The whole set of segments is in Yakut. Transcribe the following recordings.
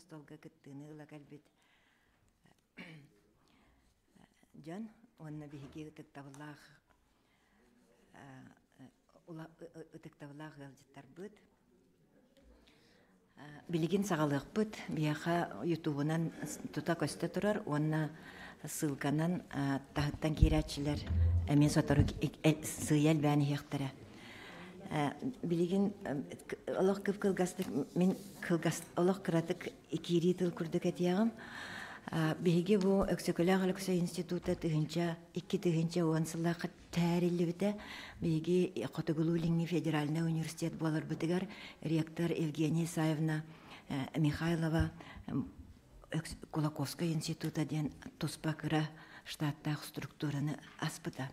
остуолга кыттыыны ыла кэлбит дьон уонна биһиги ытыктабыллаах ытыктабыллаах ыалдьыттарбыт. Билигин саҕалыахпыт. Биһиэхэ ютубунан тута көстө турар уонна ссылканан таһыттан киирээччилэр эмиэ сотору сыыйа элбээн иһиэхтэрэ. Билигин олох кып-кылгастык мин кылгас олох кыратык киирии тыл курдук этиэҕим. Биһиги бу Өксөкүлээх Өлөксөй института 2010 сыллаахха тэриллибитэ. Биһиги Хотугулуу-Илиҥҥи федеральнай университет буоларбытыгар ректор Евгения Исаевна Михайлова Кулаковскай института диэн туспа кыра штаттаах структураны аспыта.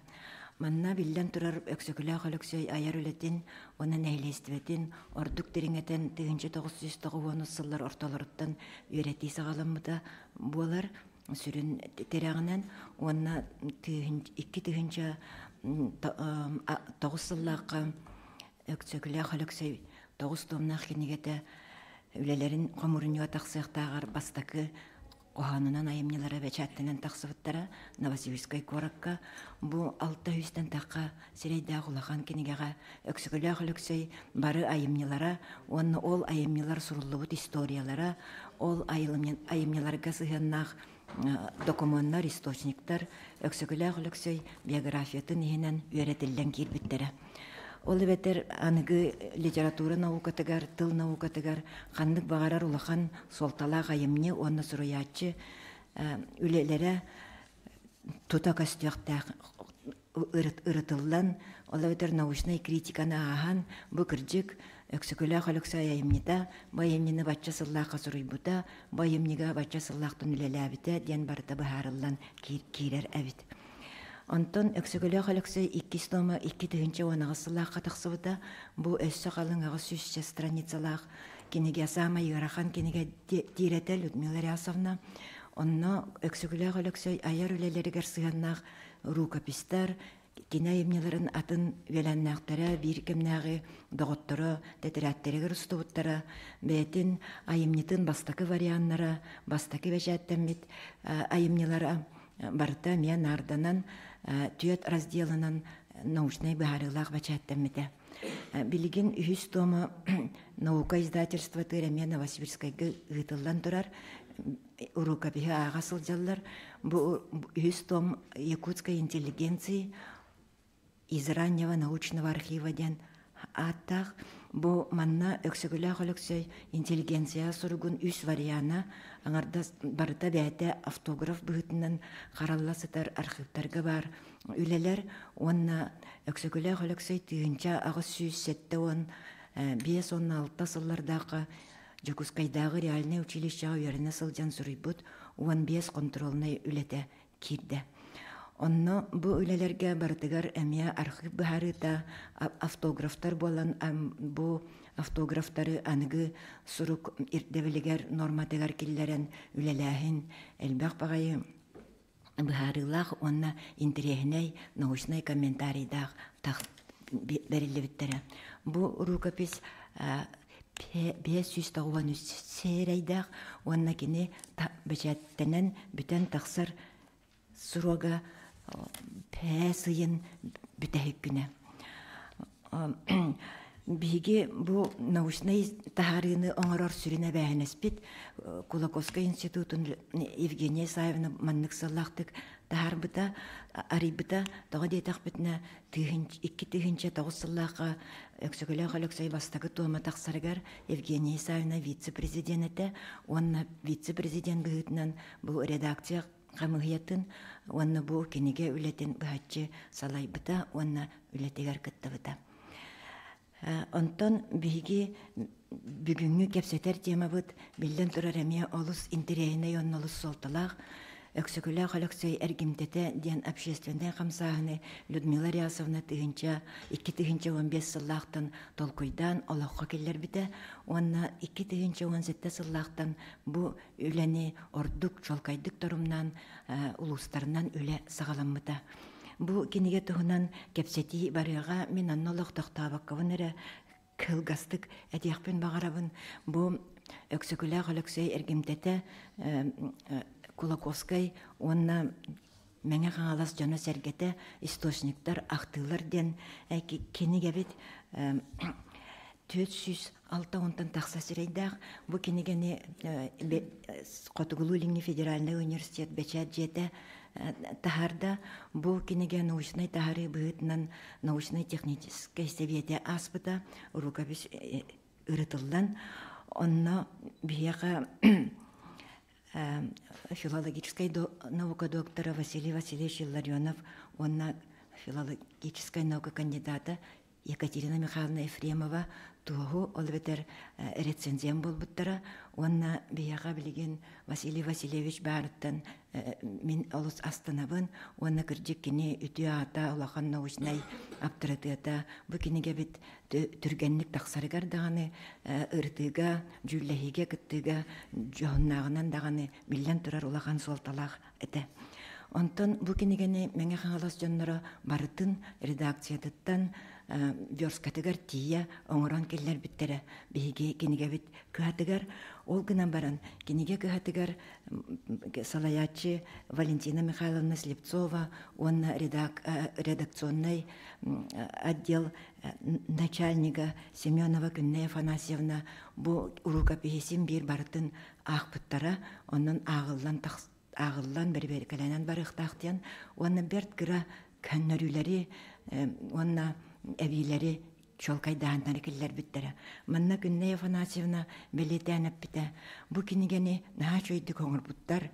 Манна биллэн турар Өксөкүлээх Өлөксөй айар үлэтин уонна нэһилиэстибэтин ордук дириҥэтэн 1990 сыллар ортолоруттан үөрэтии саҕаламмыта буолар сүрүн тирэҕинэн уонна 2009 сыллаахха Өксөкүлээх Өлөксөй тоҕус туомнаах кинигэтэ үлэлэрин хомурунньуга тахсыахтааҕар бастакы хоһоонунан айымньылара бэчээттэнэн тахсыбыттара Новосибирскай куоракка. Бу алта үстэн тахха сирэйдээх улахан кинигэҕэ Өксөкүлээх Өлөксөй бары айымньылара уонна ол айымньылар суруллубут историялара, ол айымньыларга сыһыаннаах докумуоннар, источниктар Өксөкүлээх Өлөксөй биографиятын иһинэн үөрэтиллэн киирбиттэрэ. Ол эбэтэр аныгы литература наукатыгар, тыл наукатыгар ханнык баҕарар улахан суолталаах айымньы уонна суруйааччы үлэлэрэ тута көстүөхтээх ырытыллан, ол эбэтэр научнай критиканы ааһан, бу кырдьык Өксөкүлээх Өлөксөй айымньыта, бу айымньыны бачча сыллаахха суруйбута, бу айымньыга бачча сыллаахтан үлэлээбитэ диэн барыта быһаарыллан киирэр эбит. Онтон Өксөкүлээх Өлөксөй иккис тома 2018 сыллаахха тахсыбыта. Бу өссө халыҥ 800 страницалаах кинигэ, саамай ыарахан кинигэ диирэтэ Людмила Рясовна. Онно Өксөкүлээх Өлөксөй айар үлэлэригэр сыһыаннаах рукопистар, кини айымньыларын атын үөлээннээхтэрэ, биир кэмнээҕи доҕотторо тэтэрээттэригэр устубуттара, бэйэтин айымньытын бастакы варианнара, бастакы бэчээттэммит айымньылара барыта эмиэ наарданан түөрт разделынан научнай быһаарыылаах бэчээттэммитэ. Билигин үһүс тома наука издательствотыгар эмиэ Новосибирскайга ыытыллан турар рукопиһы ааҕа сылдьаллар. Бу үһүс том Якутской интеллигенции из раннего научного архива диэн ааттаах. Бу манна Өксөкүлээх Өлөксөй интеллигенция суругун үс вариана аҥардас барыта бэйэтэ автограф быһыытынан харалла сытар архивтарга баар үлэлэр уонна Өксөкүлээх Өлөксөй 1875-56 сыллардаахха Дьокуускайдааҕы реальнай училищеҕа үөрэнэ сылдьан суруйбут 15 хонтуруолунай үлэтэ киирдэ. Онно бу үлэлэргэ барытыгар эмиэ архыып быһаарыыта автографтар буолан бу автографтары аныгы сурук ирдэбилигэр норматыгар киллэрэн үлэлээһин элбэх баҕайы быһаарыылаах уонна интэриэһинэй научнай комментарийдаах бэриллибиттэрэ. Бу рукопись 593 сиэрэйдээх уонна кини бэчээттэнэн бүтэн тахсар суруга бэс ыйын бүтэһик күнэ. Биһиги бу научнай таһаарыыны оҥорор сүрүн эбээһинэспит Кулаковскай институтун Евгения Исаевна маннык сыллаахтык таһаарбыта, арыйбыта. Тоҕо диэтэхпитинэ, 2009 сыллаахха Өксөкүлээх Өлөксөй бастакы туома тахсарыгар Евгения Исаевна вице-президент этэ уонна вице-президент быһыытынан бу редакция хамыыһыйатын уонна бу кинигэ үлэтин быһаччы салайбыта уонна үлэтигэр кыттыбыта. Онтон биһиги бүгүҥҥү кэпсэтэр темабыт биллэн турар эмиэ олус интэриэһинэй уонна олус суолталаах Өксөкүлээх Өлөксөй эргимтэтэ диэн общественнай хамсааһыны Людмила Рясовна 2015 сыллаахтан толкуйдаан олоххо киллэрбитэ уонна 2017 сыллаахтан бу үлэни ордук чуолкайдык торумнаан улуустарынан үлэ саҕаламмыта. Бу кинигэ туһунан кэпсэтии барыаҕа мин онно олох тохтообоккобун эрэ кылгастык этиэхпин баҕарабын. Бу Өксөкүлээх Өлөксөй эргимтэтэ Кулаковскай уонна Мэҥэ Хаҥалас дьоно-сэргэтэ источниктар ахтыылар диэн кинигэбит 406 тахса сирэйдээх. Бу кинигэни Хотугулуу-Илиҥҥи федеральнай университет бэчээт дьиэтэ таһаарда. Бу кинигэ научнай таһаарыы быһыытынан научнай-техническэй сэбиэтэ ааспыта, рукопись ырытыллан, онно биһиэхэ филологическай наука доктора Василий Васильевич Илларионов уонна филологическай наука кандидата Екатерина Михайловна Ефремова туоһу, ол эбэтэр рецензент буолбуттара уонна биһиэхэ билигин Василий Васильевич баарыттан мин олус астынабын уонна кырдьык кини үтүө аата, улахан научнай аптарытыата бу кинигэбит түргэнник тахсарыгар даҕаны ырытыыга, дьүүллэһиигэ кыттыыга дьоһуннааҕынан даҕаны биллэн турар улахан суолталаах этэ. Онтон бу кинигэни Мэҥэ Хаҥалас дьонноро барытын редакциятыттан версткатыгар тиийэ оҥорон киллэрбиттэрэ биһиги кинигэбит кыһатыгар. Ол гынан баран кинигэ кыһатыгар салайааччы Валентина Михайловна Слепцова уонна редакционнай отдел начальнига Семенова Күннэй Афанасьевна бу рукопиһисин биир барытын аахпыттара, онон ааҕыллан ааҕыллан бэрэбиэркэлэнэн барыахтаах диэн уонна бэрт кыра көннөрүүлэри уонна эбиилэри чуолкайдааһыннары киллэрбиттэрэ. Манна Күннэй Афанасьевна бэлиэтээн эппитэ, бу кинигэни наһаа үчүгэйдик оҥорбуттар,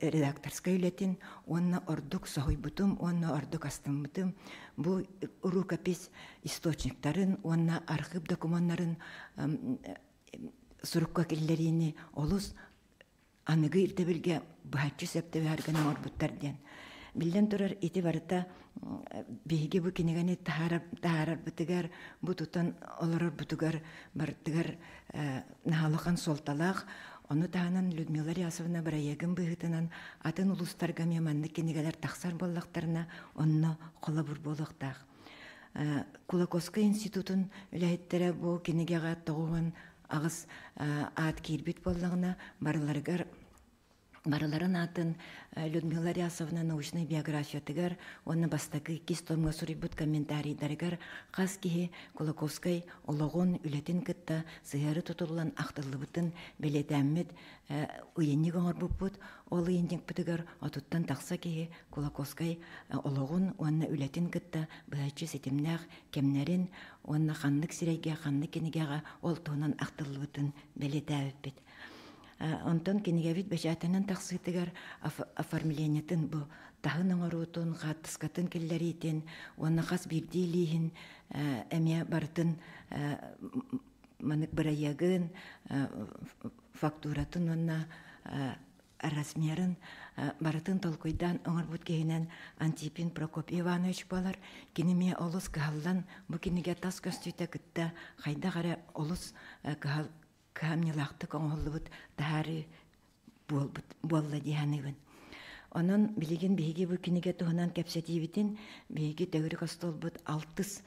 редакторскай үлэтин уонна ордук соһуйбутум уонна ордук астыммытым бу рукопись источниктарын уонна архыып докумуоннарын сурукка киллэриини олус аныгы ирдэбилгэ быһаччы сөп түбэһэр гына оҥорбуттар диэн. Биллэн турар, ити барыта биһиги бу кинигэни таһаарарбытыгар, бу тутан олорорбутугар барытыгар наһаа суолталаах. Ону таһынан Людмила Рясовна бырайыагын быһыытынан атын улуустарга эмиэ маннык кинигэлэр тахсар буоллахтарына, онно холобур буолуохтаах. Кулаковскай институтун үлэһиттэрэ бу кинигэҕэ 98 аат киирбит буоллаҕына, барыларыгар барыларын аатын Людмила Рясовна научнай биографиятыгар уонна бастакы иккис томҥа суруйбут комментарийдарыгар хас киһи Кулаковскай олоҕун, үлэтин кытта сыһыары тутуллан ахтыллыбытын бэлиэтээммит ыйынньык оҥорбуппут. Ол ыйынньыкпытыгар 30-тан тахса киһи Кулаковскай олоҕун уонна үлэтин кытта быһаччы ситимнээх кэмнэрин уонна ханнык сирэйгэ, ханнык кинигэҕэ ол туһунан ахтыллыбытын бэлиэтээбиппит. Онтон кинигэбит бэчээтэнэн тахсыытыгар оформлениетын бу таһын оҥоруутун, хаартыскатын киллэриитин уонна хас биирдии илииһин эмиэ барытын манык бырайыагын, фактуратын уонна размерын барытын толкуйдаан оҥорбут киһинэн Антипин Прокопий Иванович буолар. Кини эмиэ олус кыһаллан бу кинигэ тас көстүүтэ кытта хайдах эрэ олус кыһамньылаахтык оҥоһуллубут таһаарыы буолбут буолла дии саныыбын. Онон билигин биһиги бу кинигэ туһунан кэпсэтиибитин биһиги төгүрүк остуолбут алтыс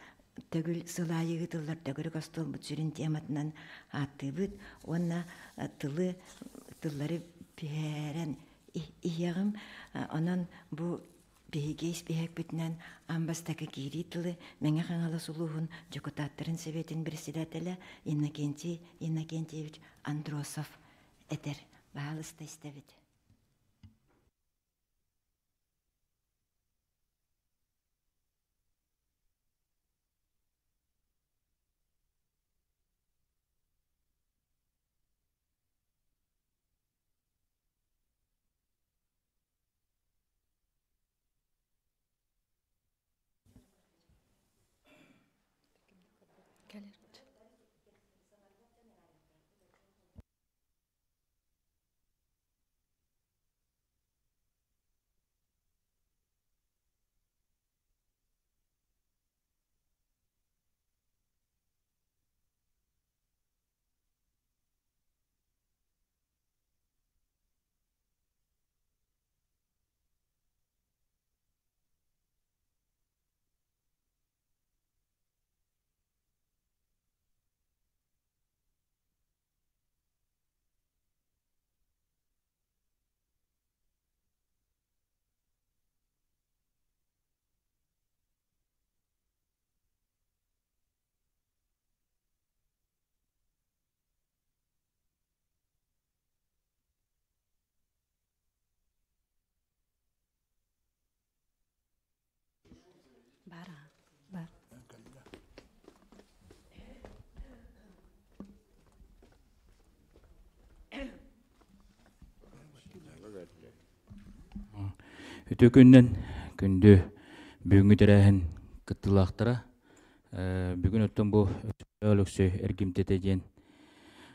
төгүл сыл аайы ыытыллар төгүрүк остуолбут сүрүн тематынан ааттыыбыт уонна тылы тыллары түһэрэн иһиэҕим. Онон бу Биһиги испииһэкпитинэн аан бастакы киирии тылы Мэҥэ Хаҥалас улууһун дьокутааттарын сэбиэтин председателэ Иннокентий Иннокентьевич Андросов этэр. Баһаалыста истэбит. Кэлэрт. Үтүө күнүнэн күндү бүгүҥҥү тэрээһин кыттыылаахтара. Бүгүн оттон бу Өлөксөй эргимтэтэ диэн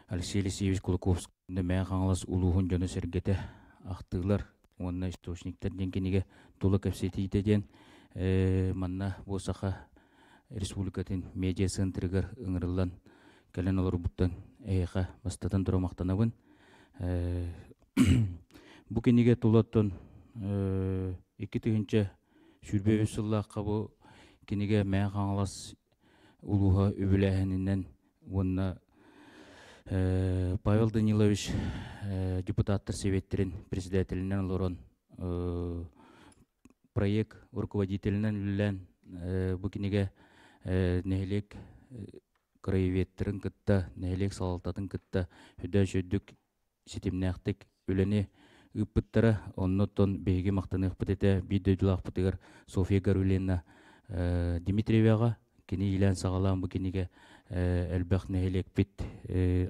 Алексей Елисеевич Кулаковскай Мэҥэ Хаҥалас улууһун дьоно-сэргэтэ ахтыылар уонна источниктар диэн кинигэ тула кэпсэтиитэ диэн манна бу Саха Республикатын медиа центрыгар ыҥырыллан кэлэн олорбуттан эһиэхэ бастатан туран махтанабын. Бу кинигэ тулаттан 2023 сыллаахха бу кинигэ Мэҥэ Хаҥалас улууһа үбүлээһининэн уонна Павел Данилович депутаттар сэбиэттэрин председателинэн олорон проект руководителинэн үлэлээн бу кинигэ нэһилиэк краеведтарын кытта, нэһилиэк салалтатын кытта өйдөөх ситимнээхтик үлэни ыыппыттара. Оннуттан биһиги махтаныахпыт этэ биир дойдулаахпытыгар Софья Гарулина Дмитриеваҕа. Кини иилээн-саҕалаан бу кинигэ элбэх нэһилиэкпит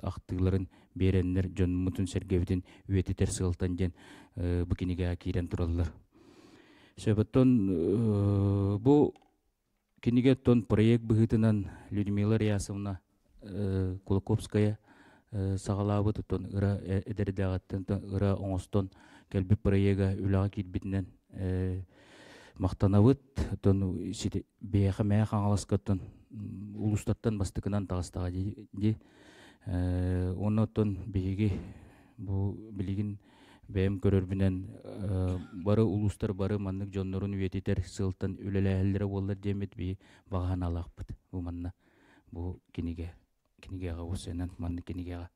ахтыыларын биэрэннэр дьонмутун-сэргэбитин үйэтитэр сыалтан диэн бу кинигэҕэ киирэн тураллар. Сөбөттөн бу Кинигэ оттон проект быһыытынан Людмила Рясовна Кулаковская саҕалаабыт оттон ыра эдэрдээҕиттэн ыра оҥостон кэлбит проега үлэҕэ киирбитинэн махтанабыт. Оттон биһиэхэ Мэҥэ Хаҥаласка оттон улуустартан бастакынан таҕыстаҕа дии. Уонна оттон биһиги бу билигин Бэйэм көрөрбүнэн, бары улуустар бары маннык дьоннорун үйэтитэр сыалтан үлэлээһэллэрэ буоллар диэммит биһи баҕа санаалаахпыт. Бу манна бу кинигэ кинигэҕэ уопсайынан маннык кинигэҕэ.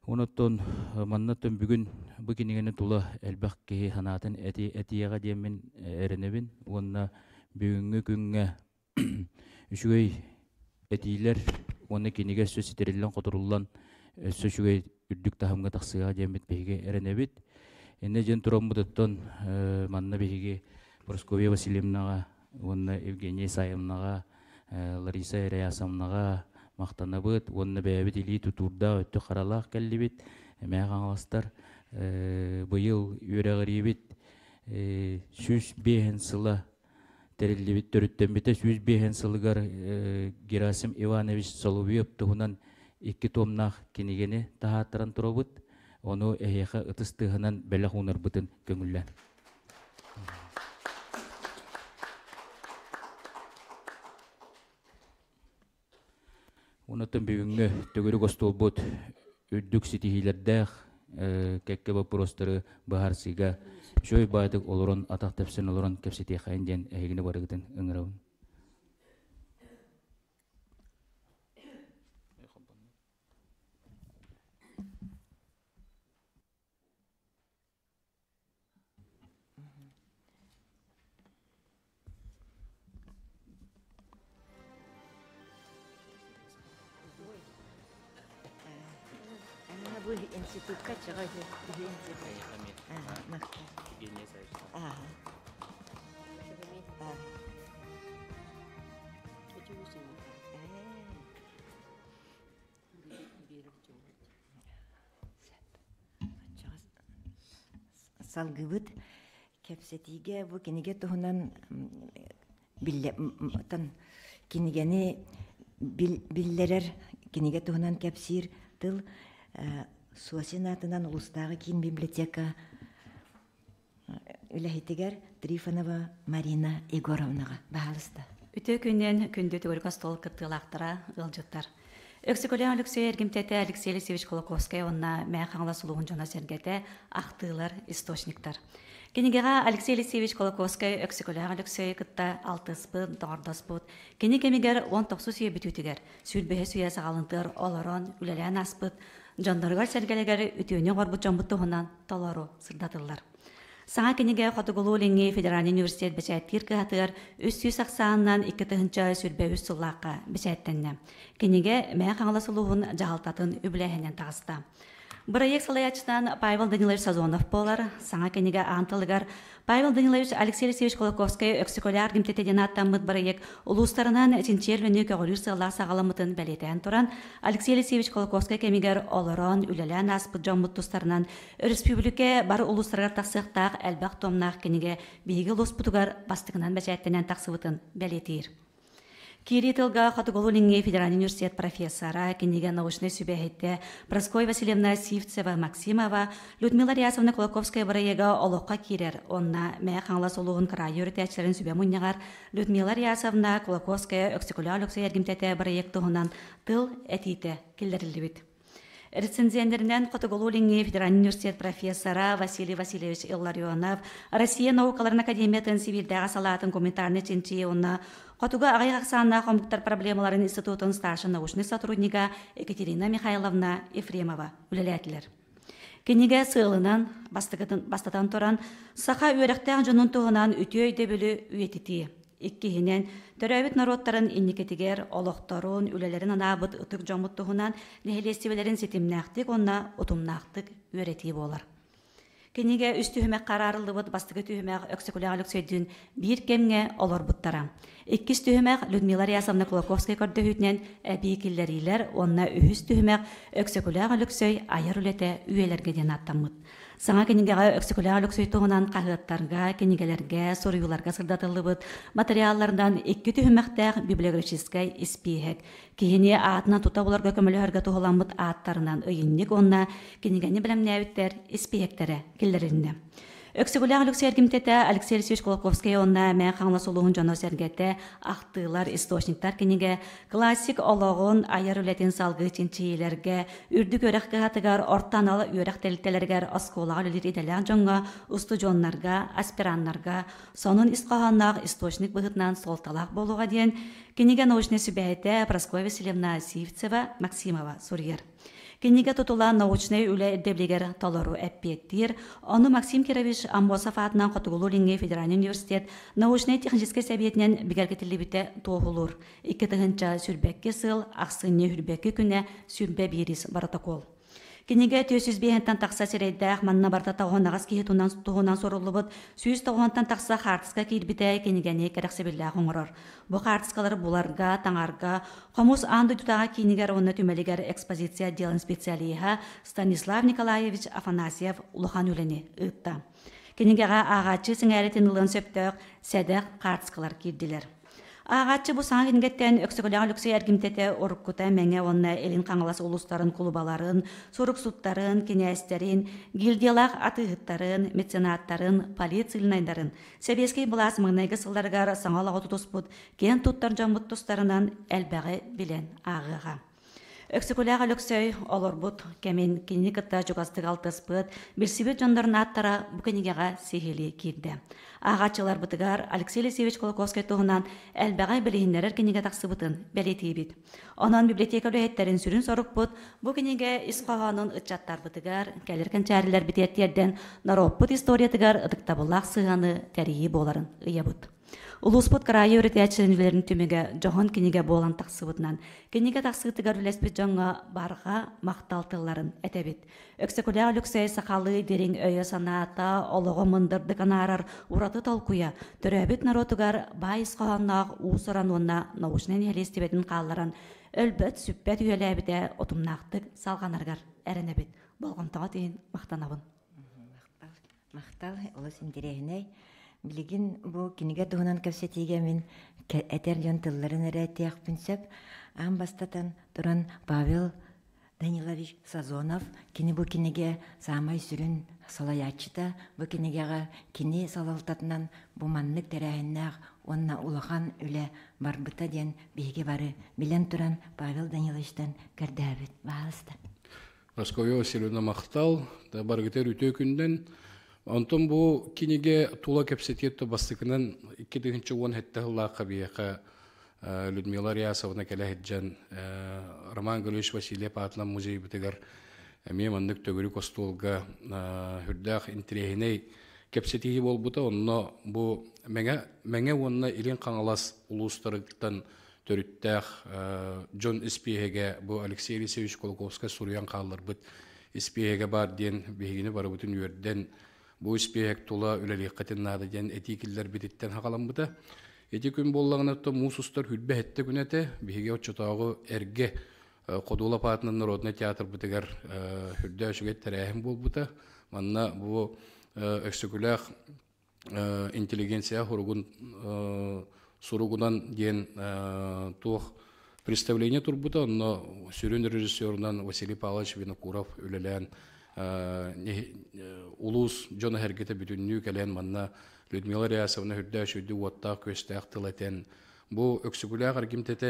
Онон манна бүгүн бу кинигэни тула элбэх киһи санаатын этиэҕэ диэммин эрэнэбин уонна бүгүҥҥү күҥҥэ үчүгэй этиилэр уонна кинигэ өссө ситэриллэн-хоторуллан өссө үчүгэй үрдүк таһымҥа тахсыаҕа диэммит биһиги эрэнэбит. Иннэ диэн тураммытыттан манна биһиги Прасковья Васильевнаҕа уонна Евгения Исаевнаҕа, Лариса Эрясовнаҕа махтанабыт уонна бэйэбит илии тутуурдаах өттүк харалаах кэллибит. Эмээх аҥаластар быйыл үөрэҕириибит 105 сыла тэриллибит төрүттэммитэ 105 сылыгар Герасим Иванович Соловьев туһунан икки туомнаах кинигэни таһааттаран турабыт. Ону эһиэхэ ытыс тыаһынан бэлэх уунарбытын көҥүллээн. Онтон бүгүҥҥү төгүрүк остуолбут үрдүк ситиһиилэрдээх кэккэ боппуруостары быһаарсыыга үчүгэй баайдык олорон атах тэпсэн олорон кэпсэтиэххэйин диэн эһигини барыгытын ыҥырабын. Бу институкка чаҕа Салгыбыт кэпсэтиигэ бу кинигэ туһунан кинигэни биллэрэр кинигэ туһунан кэпсиир тыл Сосин аатынан улуустааҕы киин библиотека үлэһитигэр Трифонова Марина Егоровнаҕа баһаалыста. Үтүө күнүнэн күндү төгүрүк остуол кыттыылаахтара, ыалдьыттар. Өксөкөлөөх Алексей эргимтэтэ Алексей Алексеевич Кулаковскай уонна Мэҥэ Хаҥалас улууһун дьоно-сэргэтэ ахтыылар, источниктар. Кинигэҕэ Алексей Алексеевич Кулаковскай Өксөкөлөөх Өлөксөйү кытта алтыспыт, доҕордоспут, кини кэмигэр 19 үйэ бүтүүтүгэр, сүүрбэһис үйэ саҕаланыытыгар олорон, үлэлээн ааспыт дьонноругар-сэргэлэригэр үтүөнү оҥорбут дьоммут туһунан толору сырдатыллар. Саҥа кинигэ Хотугулуу-Илиҥҥи федеральнай университет бэчээттиир кыһатыгар 300 ахсаанынан 2023 сыллаахха бэчээттэннэ. Кинигэ Мэҥэ Хаҥалас улууһун дьаһалтатын үбүлээһининэн таҕыста. Бырайыак салайааччытынан Павел Данилович Сазонов буолар. Саҥа кинигэ аан тылыгар Павел Данилович Алексей Алексеевич Кулаковскай Өксөкөлөөх эргимтэтэ диэн ааттаммыт бырайыак улуустарынан чинчийэр үлэни көҕүлүүр сыаллаах саҕаламмытын бэлиэтээн туран, Алексей Алексеевич Кулаковскай кэмигэр олорон, үлэлээн ааспыт дьоммут тустарынан өрөспүүбүлүкэ бары улуустарыгар тахсыахтаах элбэх туомнаах кинигэ биһиги улууспутугар бастакынан бэчээттэнэн тахсыбытын бэлиэтиир. Киирии тылга Хотугулуу-Илиҥҥи федеральнай университет профессора, кинигэ научнай сүбэһитэ Прасковья Васильевна Сивцева-Максимова, Людмила Рясовна Кулаковская бырайыага олоххо киирэр уонна Мэҥэ Хаҥалас улууһун кыраайы үөрэтээччилэрин сүбэ мунньаҕар Людмила Рясовна Кулаковская Өксөкүлээх Өлөксөй эргимтэтэ бырайыак туһунан тыл этиитэ киллэриллибит. Рецензеннэринэн Хотугулуу-Илиҥҥи федеральнай университет профессора Василий Васильевич Илларионов, Россия наукаларын академиятын Сибиирдээҕи салаатын гуманитарнай чинчийии уонна Хотугу аҕыйах ахсааннаах омуктар проблемаларын институтун старшай научнай сотруднига Екатерина Михайловна Ефремова үлэлээтилэр. Кинигэ сыалынан, бастатан туран, саха үөрэхтээх дьонун туһунан үтүө өйдөбүлү үйэтитии. Иккиһинэн, төрөөбүт норуоттарын инникитигэр олохторун, үлэлэрин анаабыт ытык дьоммут туһунан нэһилиэстибэлэрин ситимнээхтик уонна утумнаахтык үөрэтии буолар. Кинигэ үс түһүмэххэ араарыллыбыт бастакы түһүмэх Өксөкүлээх Өлөксөйдүүн биир кэмҥэ олорбуттара. Иккис түһүмэх Людмила Рясовна Кулаковская көрдөһүүтүнэн эбии киллэриилэр уонна үһүс түһүмэх Өксөкүлээх Өлөксөй айар үлэтэ үйэлэргэ диэн ааттаммыт. Саҥа кинигэҕэ Өксөкүлээх Өлөксөй туһунан хаһыаттарга, кинигэлэргэ, суруйууларга сырдатыллыбыт матырыйаалларынан икки түһүмэхтээх библиографическай испииһэк, киһини аатынан тута буларга көмөлөһөргө туһуламмыт ааттарынан ыйынньык уонна кинигэни бэлэмнээбиттэр испииһэктэрэ киллэрилиннэ. Өксөкүлээх Өлөксөй эргимтэтэ Алексей Алексеевич Кулаковскай уонна Мэҥэ Хаҥалас улууһун дьоно-сэргэтэ ахтыылар, источниктар кинигэ классик олоҕун, айар үлэтин салгыы чинчийиилэргэ, үрдүк үөрэх кыһатыгар, орто анал үөрэх тэрилтэлэригэр, оскуолаҕа үлэлиир идэлээх дьоҥҥо, устудьуоннарга, аспираннарга сонун ис хоһоонноох источник быһыытынан суолталаах буолуоҕа диэн кинигэ научнай сүбэһитэ Прасковья Васильевна Сивцева Максимова суруйар. Кинигэ тутула научнай үлэ ирдэбилигэр толору эппиэттиир. Ону Максим Кирович Аммосов аатынан Хотугулуу-Илиҥҥи федеральнай университет научнай-техническэй сэбиэтинэн бигэргэтиллибитэ туоһулуур. 2022 сыл ахсынньы хүрбэкки күнэ 21 боротокуол. Кинигэ 405-тэн тахса сирэйдээх, манна барыта тоҕуһун киһи туһунан суруллубут 190-тан тахса хаартыска киирбитэ кинигэни кэрэхсэбиллээх оҥорор. Бу хаартыскалары буларга, таҥарга Хомус аан дойдутааҕы киинигэр уонна түмэлигэр экспозиция отделын специалиһа Станислав Николаевич Афанасьев улахан үлэни ыытта. Кинигэҕэ ааҕааччы сэҥээритин ылыан сөптөөх сэдэх хаартыскалар киирдилэр. Ааҕааччы бу саҥа кинигэттэн Өксөкүлээх Өлөксөй эргимтэтэ уруккута Мэҥэ уонна Илин Хаҥалас улуустарын кулубаларын, суруксуттарын, кинээстэрин, гильдиялаах атыыһыттарын, меценаттарын, полицейнайдарын, сэбиэскэй былаас маҥнайгы сылларыгар саҥа олоҕу тутуспут киэн туттар дьоммут тустарынан элбэҕи билэн ааҕыаҕа. Өксөкүлээх Өлөксөй олорбут кэмин кинини кытта чугастык алтыспыт, билсибит дьоннорун ааттара бу кинигэҕэ сиһилии киирдэ. Ааҕааччыларбытыгар Алексей Алексеевич Кулаковскай туһунан элбэҕи билиһиннэрэр кинигэ тахсыбытын бэлиэтиибит. Онон библиотека үлэһиттэрин сүрүн сорукпут бу кинигэ ис хоһоонун ыччаттарбытыгар, кэлэр кэнчээрилэрбитигэр тиэрдэн норуоппут историятыгар ытыктабыллаах сыһыаны тэрийии буоларын ыйабыт. Улууспут кыраайы үөрэтээччилэрин үлэлэрин түмүгэ дьоһун кинигэ буолан тахсыбытынан, кинигэ тахсыытыгар үлэспит дьоҥҥо барҕа махтал тылларын этэбит. Өксөкүлээх Өлөксөй сахалыы дириҥ өйө-санаата, олоҕу мындырдык анаарар ураты толкуйа, төрөөбүт норуотугар баай ис хоһоонноох уус-уран уонна научнай нэһилиэстибэтин хаалларан, өлбөт-сүппэт үйэлээбитэ утумнаахтык салҕанарыгар эрэнэбит. Болҕомтоҕо тиийин махтанабын. Махтал, олус интэриэһинэй. Билигин бу кинигэ туһунан кэпсэтиигэ мин этэр дьон тылларын эрэ этиэхпин сөп. Аан бастатан туран Павел Данилович Сазонов кини бу кинигэ саамай сүрүн салайааччыта. Бу кинигэҕэ кини салалтатынан бу маннык тэрээһиннээх уонна улахан үлэ барбыта диэн биһиги бары билэн туран Павел Даниловичтан көрдөөбүт. Баһаалыста. Прасковья Васильевна махтал, да барыгытар үтүө күндэн. Онтон бу кинигэ тула кэпсэтиэт бастакынан 2017 сыллаахха биһиэхэ Людмила Рясовна кэлэ сылдьан Роман Григорьевич Васильев аатынан музейбытыгар эмиэ маннык төгүрүк остуолга үрдээх интэриэһинэй кэпсэтии буолбута. Онно бу Мэҥэ, Мэҥэ уонна Илин Хаҥалас улуустарыттан төрүттээх дьон испииһэгэ бу Алексей Елисеевич Кулаковскай суруйан хаалларбыт. испииһэгэ баар диэн биһигини барыбытын үөрдэн, бу испииһэк тула үлэлиэххитин наада диэн этии киллэрбититтэн хаҕаламмыта. Ити күн буоллаҕына муус устар хүрбэ хэттэ күнэ этэ, биһиги оччотооҕу эргэ Ходула аатынан народнай театрбытыгар хүрдэ үчүгэй тэрээһин буолбута. Манна бу Өксөкүлээх интеллигенция хуругун суругунан диэн туох представление турбута. Онно сүрүн режиссерунан Василий Павлович Винокуров үлэлээн улуус дьоно сэргэтэ бүтүннүү кэлэн манна Людмила Рясовна хүрдэ үчүгэй уоттаах күөстээх тыл этэн бу Өксөкүлээх эргимтэтэ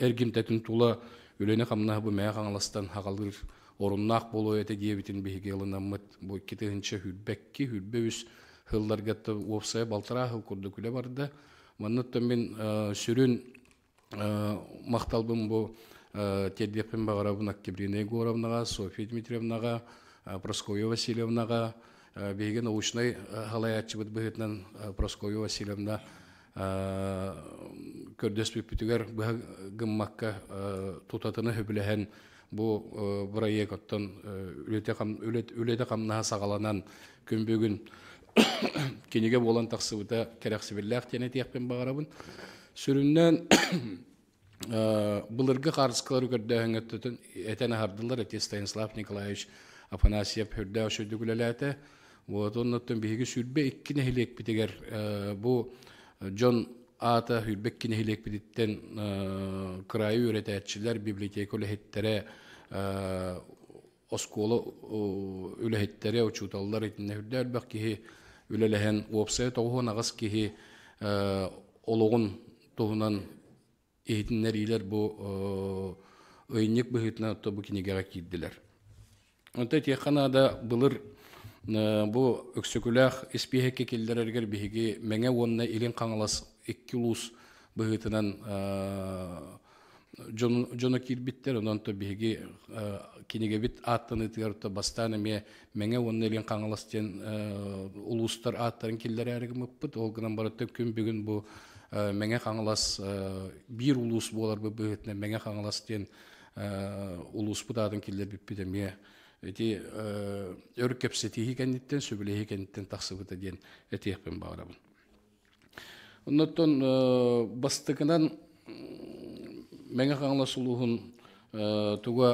эргимтэтин тула үлэни хамнаһы бу Мэҥэ Хаҥаластан хаҕалыыр оруннаах буолуо этэ диэбитин биһиги ылынаммыт бу 2022 23 сылларга уопсайа балтараа сыл курдук үлэ барда. Манныттан мин сүрүн махталбын бу тиэрдиэхпин баҕарабын Октябрина Егоровнаҕа, Софья Дмитриевнаҕа, Прасковья Васильевнаҕа, биһиги научнай халайааччыбыт быһыытынан Прасковья Васильевна көрдөспүппүтүгэр быһа гыммакка тутатына сөбүлэһэн бу бырайыак оттон үлэтэ хамнаһа саҕаланан күн бүгүн кинигэ буолан тахсыбыта кэрэхсибиллээх диэн этиэхпин баҕарабын. Сүрүннээн былыргы хаарыскалары көрдөөһүҥҥэ этэн аһардылар эти Станислав Николаевич Афанасьев үрдээх үчүгдүк үлэлээтэ. Вот оннуттан биһиги 22 нэһилиэкпитигэр бу дьон аата 22 нэһилиэкпититтэн кыраайы үөрэтээччилэр, библиотека үлэһиттэрэ, оскуола үлэһиттэрэ, учууталлар итиннэ үрдэ элбэх киһи үлэлэһэн, уопсайа 98 киһи олоҕун туһунан иһитиннэриилэр бу ыйынньык быһыытынан бу кинигэҕэ киирдилэр. Онто этиэххэ наада былыр бу Өксөкүлээх испииһэккэ киллэрэригэр биһиги Мэҥэ уонна Илин Хаҥалас икки улуус быһыытынан дьоно киирбиттэр. Онон то биһиги кинигэбит ааттаныытыгар то бастаан эмиэ Мэҥэ уонна Илин Хаҥалас диэн улуустар ааттарын киллэрээри гыммыппыт. Ол гынан барыта күн бүгүн бу Мэҥэ Хаҥалас биир улуус буолар быһыытынан Мэҥэ Хаҥалас диэн улууспут аатын киллэрбиппит эмиэ ити өр кэпсэтиһии кэнниттэн, сөбүлэһии кэнниттэн тахсыбыта диэн этиэхпин баҕарабын. Оннуттан бастакынан Мэҥэ Хаҥалас улууһун туга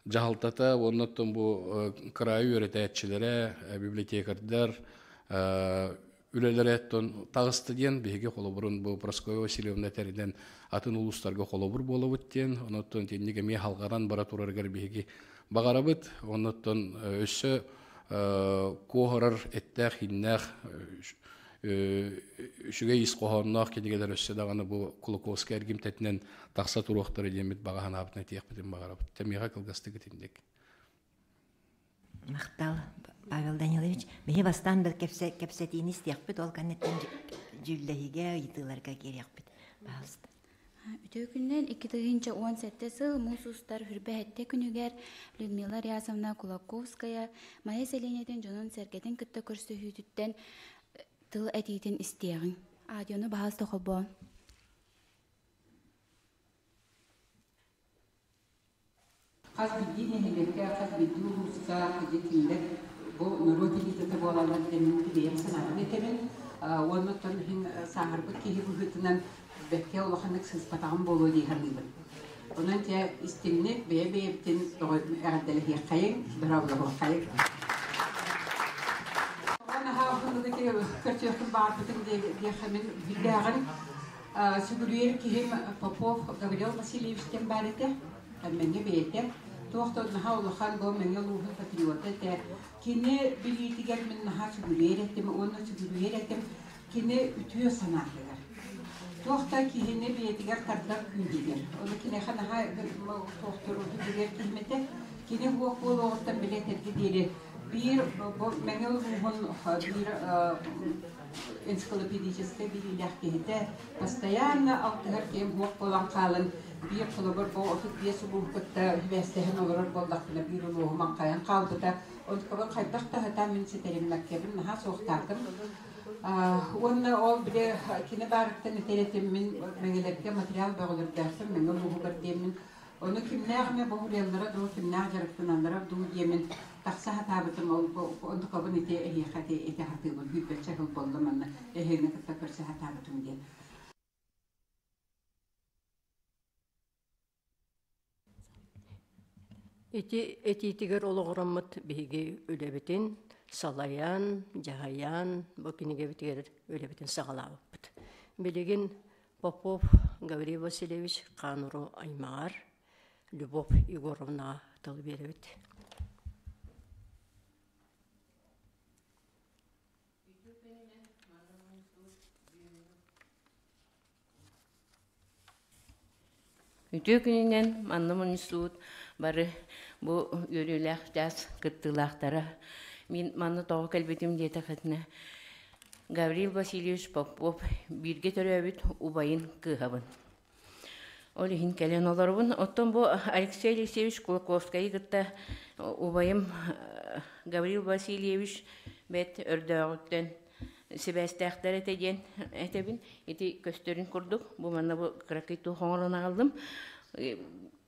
дьаһалтата уоннаттан бу кыраайы үөрэтээччилэрэ, библиотекардар үлэлэрэ таҕыста диэн биһиги холобурун бу Прасковья Васильевна этэринэн атын улуустарга холобур буолабыт диэн, онуттан итинник эмиэ халҕанан бара турарыгар биһиги баҕарабыт. Онуттан өссө куоһарар эттээх-ииннээх үчүгэй ис хоһоонноох кинигэлэр өссө даҕаны бу Кулаковскай эргимтэтинэн тахса туруохтара диэммит баҕа санаабытын этиэхпитин баҕарабыт. Тэмиэхэ кылгастык итинник. Махтал, Павел Данилович. Биһи бастаан да кэпсэтиини истиэхпит, ол кэнниттэн дьүүллэһиигэ, ыйытыыларга киириэхпит. Пожалуйста. Үтүө күнүнэн 2017 сыл муус устар хүрбэ күнүгэр Людмила Рязовна Кулаковская Майа сэлиэнньэтин дьонун-сэргэтин кытта көрсүһүүтүттэн тыл этиитин истиэҕиҥ. Аудиону баһаас холбоон. Хас биирдии нэһилиэккэ, хас биирдии улууска кинилэр бу норуот элитата буолаллар диэн мин бэйэм санаабын этэбин. Уонна оттон иһин сааһырбыт киһи быһыытынан бэккэ улаханнык сыыспатаҕым буолуо дии саныыбын. Онон дьэ истиҥник бэйэ-бэйэбитин эҕэрдэлэһиэххэйиҥ, дорооболоһуоххайыҥ. Наһаа уһуннук ити көрсүөхпүн баҕарбытым диэххэ мин билдээҕин сүгүрүйэр киһим Попов Гаврил Васильевич диэн баар этэ. Мэҥэ бэйэтэ туох да наһаа улахан бу Мэҥэ улууһун патриота этэ. Кини билиитигэр мин наһаа сүгүрүйэр этим уонна сүгүрүйэр этим кини үтүө санаатыгар. Туох да киһини бэйэтигэр тардар күүһүгэр. Ону киниэхэ наһаа туохтуур сүгүрүйэр киһим этэ. Кини уох буолуоҕуттан били этэргэ диэри биир бу Мэҥэ улууһун биир энциклопедическай билиилээх киһитэ постоянно алтыһар киһим уох буолан хаалан биир холобур бу 35 улууһу кытта сибээстэһэн олорор буоллахпына биир улууһум аҥхайан хаалбыта. Онтукабын хайдах да сатаан мин ситэриммэккэбин наһаа суохтаатым. Уонна ол били кини баарыттан этэр этим мин Мэҥэлэргэ материал бөҕөлөрдөөхпүн Мэҥэ улууһугар диэммин. Ону кимнээх эмэ боһуруйаллара дуу, кимнээх дьарыктаналлара дуу диэмин тахса сатаабытым, ол онтукабын ити эһиэхэ ити хатыыбын сүүрбэччэ сыл буолла манна эһиэни кытта көрсө сатаабытым диэн. Ити этиитигэр олоҕураммыт биһиги үлэбитин салайан, дьаһайан, бу кинигэбитигэр үлэбитин саҕалаабыппыт. Билигин Попов Гаврил Васильевич Хаануру аймаҕар Любовь Егоровнаҕа тыл биэрэбит. Үтүө күнүнэн манна мунньустубут бары бу үөрүүлээх чаас кыттыылаахтара. Мин манна тоҕо кэлбитим диэтэххитинэ, Гаврил Васильевич Попов бииргэ төрөөбүт убайын кыыһабын. Ол иһин кэлэн олоробун. Оттон бу Алексей Алексеевич Кулаковскайы кытта убайым Гаврил Васильевич бэт өрдөөҕүттэн сибээстээхтэр этэ диэн этэбин. Ити көстөрүн курдук, бу манна бу кыракый туох оҥорон аҕаллым.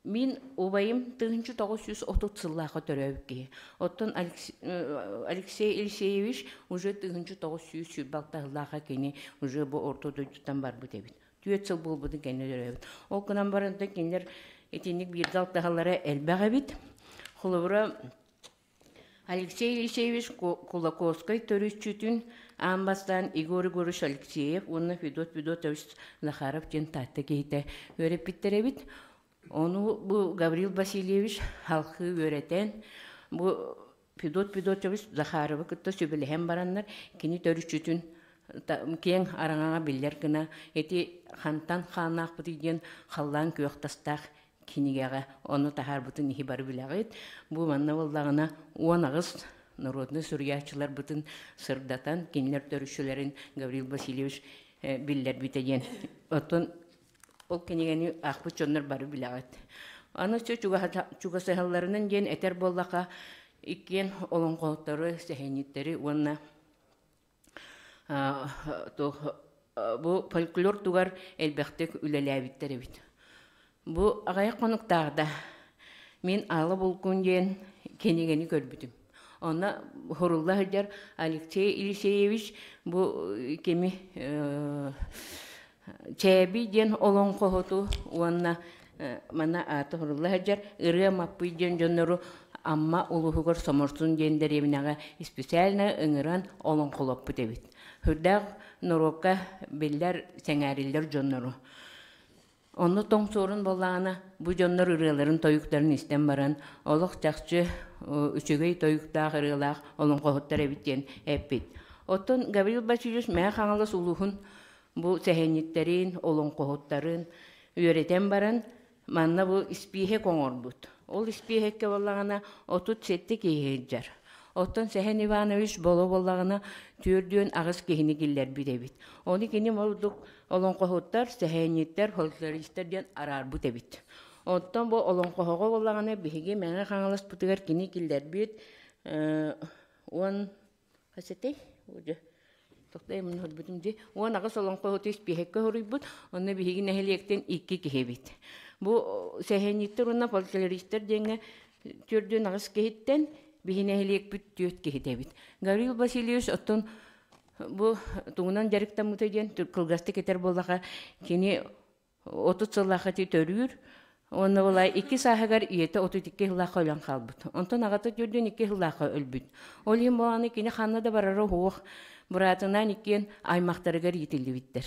Мин убайым 1930 сыллаахха төрөөбүт киһи. Оттон Алексей Елисеевич уже 1926 сыллаахха кини уже бу орто дойдуттан барбыт эбит. Түөрт сыл буолбутун кэннэ төрөөбүт. Ол гынан баран да кинилэр итинник бииргэ алтыһаллара элбэх эбит. Холобура, Алексей Елисеевич Кулаковскай төрүччүтүн аан бастаан Егор Егорович Алексеев уонна Федот Федотович Захаров диэн Таатта киһитэ үөрэппиттэр эбит. Ону бу Гаврил Васильевич халхыы үөрэтэн, бу Федот Федотович Захаровы кытта сүбэлэһэн бараннар, кини төрүччүтүн киэҥ араҥаҕа биллэр гына ити хантан хааннаахпытый диэн халлаан күөх тастаах кинигэҕэ ону таһаарбытын иһи бары билэҕит. Бу манна буоллаҕына 18 народнай суруйааччыларбытын сырдатан, кинилэр төрүччүлэрин Гаврил Васильевич биллэрбитэ диэн. Оттон ол кинигэни аахпыт дьоннор бары билэҕит. Аны чугасыһалларынан диэн этэр буоллаха, иккиэн олоҥхоһуттору, сэһэнньиттэри уонна бу фольклор тугар элбэхтик үлэлээбиттэр эбит. Бу аҕыйах хонуктааҕыта мин Аала Булкун диэн кинигэни көрбүтүм. Онно хурулла сылдьар Алексей Елисеевич бу кими Чээби диэн олоҥхоһуту уонна манна аата хурулла сылдьар Ырыа Маппый диэн дьоннору Амма улууһугар Соморсун диэн дэриэбинэҕэ специально ыҥыран олоҥхолоппут эбит. Сүрдээх норуокка биллэр, сэҥээриллэр дьоннору. Онно тоҥ суорун буоллаҕына, бу дьоннор ырыаларын тойуктарын истэн баран, олох чахчы үчүгэй тойуктаах ырыалаах олоҥхоһуттар эбит диэн эппит. Оттон Гаврил Васильевич Мэҥэ Хаҥалас улууһун бу сэһэнньиттэрин, олоҥхоһуттарын үөрэтэн баран, манна бу испииһэк оҥорбут. Ол испииһэккэ буоллаҕына 37 киһи сылдьар. Оттон Сэһэн Иванович Боло буоллаҕына 48 киһини киллэрбит эбит. Ону кини ордук олоҥхоһуттар, сэһэнньиттэр, фольклористар диэн араарбыт эбит. Оттон бу олоҥхоһоҕо буоллаҕына биһиги Мэҥэ Хаҥаласпытыгар кини киллэрбит уон хасытай Тохтоймун хорбутум дии. 18 олоҥхоһуту испииһэккэ хоруйбут. Онно биһиги нэһилиэктэн икки киһи эбит. Бу сэһэнньиттэр уонна фольклористар диэҥҥэ 48 киһиттэн биһи нэһилиэкпит түөрт киһитэ эбит. Гаврил Васильевич оттон бу тугунан дьарыктаммыта диэн кылгастык этэр буоллаха кини 30 сыллаах ити төрүүр уонна була икки сааһыгар ийэтэ 32 сыллаахха өлөн хаалбыт. Онтон аҕата төрдүн икки сыллаахха өлбүт. Ол иһин буоланы кини ханна да барара суох, быраатынаан иккиэн аймахтарыгар иитиллибиттэр.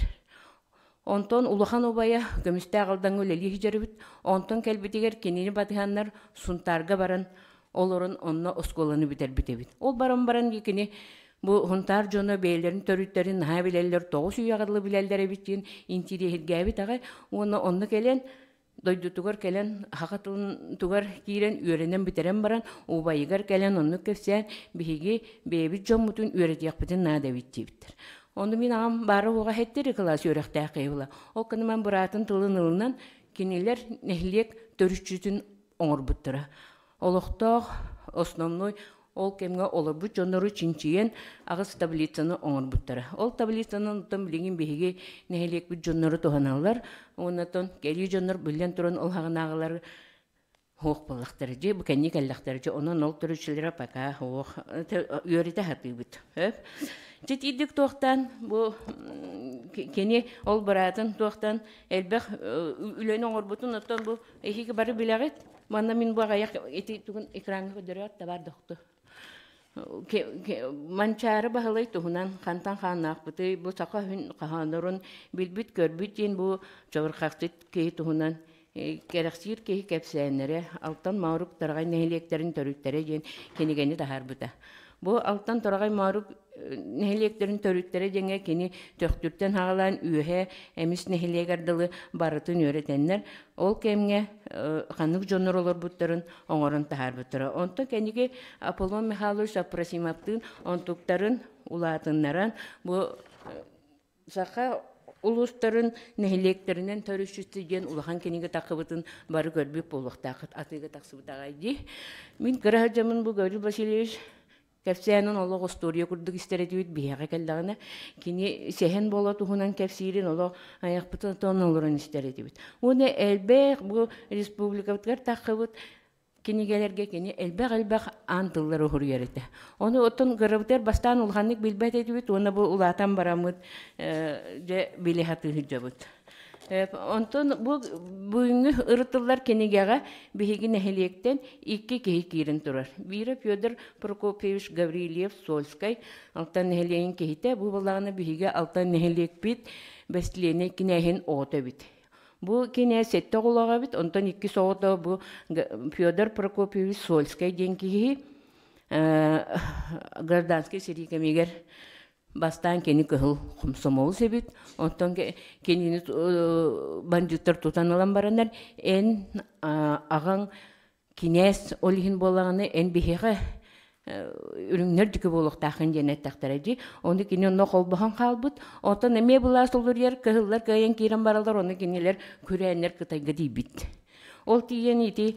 Онтон улахан убайа көмүстээх Алдаҥҥа үлэлии сылдьарбыт. Онтон кэлбитигэр кинини батыһаннар Сунтаарга баран олорон онно оскуоланы бүтэрбит эбит. Ол баран баран кини бу Сунтаар дьоно бэйэлэрин төрүттэрин наһаа билэллэр, тоҕус үйэҕэ дылы билэллэр эбит диэн интириэһиргээбит аҕай уонна онно кэлэн дойдутугар кэлэн саха тылын тугар киирэн үөрэнэн бүтэрэн баран убайыгар кэлэн оннук кэпсээн биһиги бэйэбит дьоммутун үөрэтиэхпитин наада эбит диэбиттэр. Ону мин аҕам баара уоҕа хэттири кылаас үөрэхтээх киһи була. Ол гынан быраатын тылын ылынан кинилэр нэһилиэк төрүччүтүн оҥорбуттара. Олохтоох основной ол кэмҥэ олорбут дьоннору чинчийэн аҕыс таблицаны оҥорбуттара. Ол таблицаны оттон билигин биһиги нэһилиэкпит дьоннору туһаналлар. Уонна оттон кэлии дьоннор биллэн туран ол хаҕынааҕылар Хуох буоллахтара дьи, бу кэнни кэллэхтэрэ дьи, онон ол төрүччүлэрэ пока хуох үөрэтэ сатыыбыт. Дьэ тиийдик туохтан бу кини ол быраатын туохтан элбэх үлэни оҥорбутун оттон бу эһиги бары билэҕит. Манна мин бу аҕыйах ити тугун экраҥҥа көрдөрөөт да бар дохту. Манчаары Баһылай туһунан хантан хааннаахпытый, бу саха үһүн хаһааннарын билбит-көрбүт диэн бу чабырҕахсыт киһи туһунан кэрэхсиир киһи кэпсээннэрэ Алтан Моорук Тараҕай нэһилиэктэрин төрүттэрэ диэн кинигэни таһаарбыта. Бу Алтан Тараҕай Моорук нэһилиэктэрин төрүттэрэ диэҥҥэ кини Төхтүртэн саҕалаан Үөһээ Эмис нэһилиэгэр дылы барытын үөрэтэннэр, ол кэмҥэ ханнык дьоннор олорбуттарын оҥорон таһаарбыттара. Онтон кэнники Аполлон Михайлович Апросимовтыын онтуктарын улаатыннаран бу саха улуустарын нэһилиэктэринэн төрүччүтү диэн улахан кинигэ тахсыбытын бары көрбүт буолуохтааххыт атыыга тахсыбыт аҕай дии. Мин кыра сылдьаммын бу Гаврил Васильевич кэпсээнин олох остуоруйа курдук истэр этибит биһиэхэ кэллэҕинэ кини сэһэн буола туһунан кэпсиирин олох айахпытын отон олорон истэр этибит. Уонна элбэх бу республикабытыгар таххыбыт кинигэлэргэ кини элбэх-элбэх аан тыллары уһуруйар этэ. Ону оттон кырабытыгар бастаан улаханнык билбэт этибит уонна бу улаатан бараммыт дьэ били сатыы сылдьабыт. Онтон бу бүгүҥҥү ырытыллар кинигэҕэ биһиги нэһилиэктэн икки киһи киирэн турар. Биирэ Федор Прокопьевич Гаврильев Сольскай, Алтан нэһилиэгин киһитэ. Бу буоллаҕына биһиги Алтан нэһилиэкпит бэстилиэнэй кинээһин оҕото эбит. Бу кинээс сэттэ оҕолоох эбит, онтон иккис оҕото бу Федор Прокопьевич Сольскай диэн киһи гражданскай сэрии кэмигэр бастаан кини кыһыл хомсомолус эбит, онтон кинини бандьыыттар тутан ылан бараннар, эн аҕаҥ кинээс ол иһин буоллаҕына эн биһиэхэ үрүҥнэр дьүкү буолуохтааххын диэн эттэхтэрэ дии. Ону кини онно холбоһон хаалбыт. Оттон эмиэ былаас уларыйар, кыһыллар кыайан киирэн бараллар, ону кинилэр күрээннэр Кытайга тиийбит. Ол тиийэн ити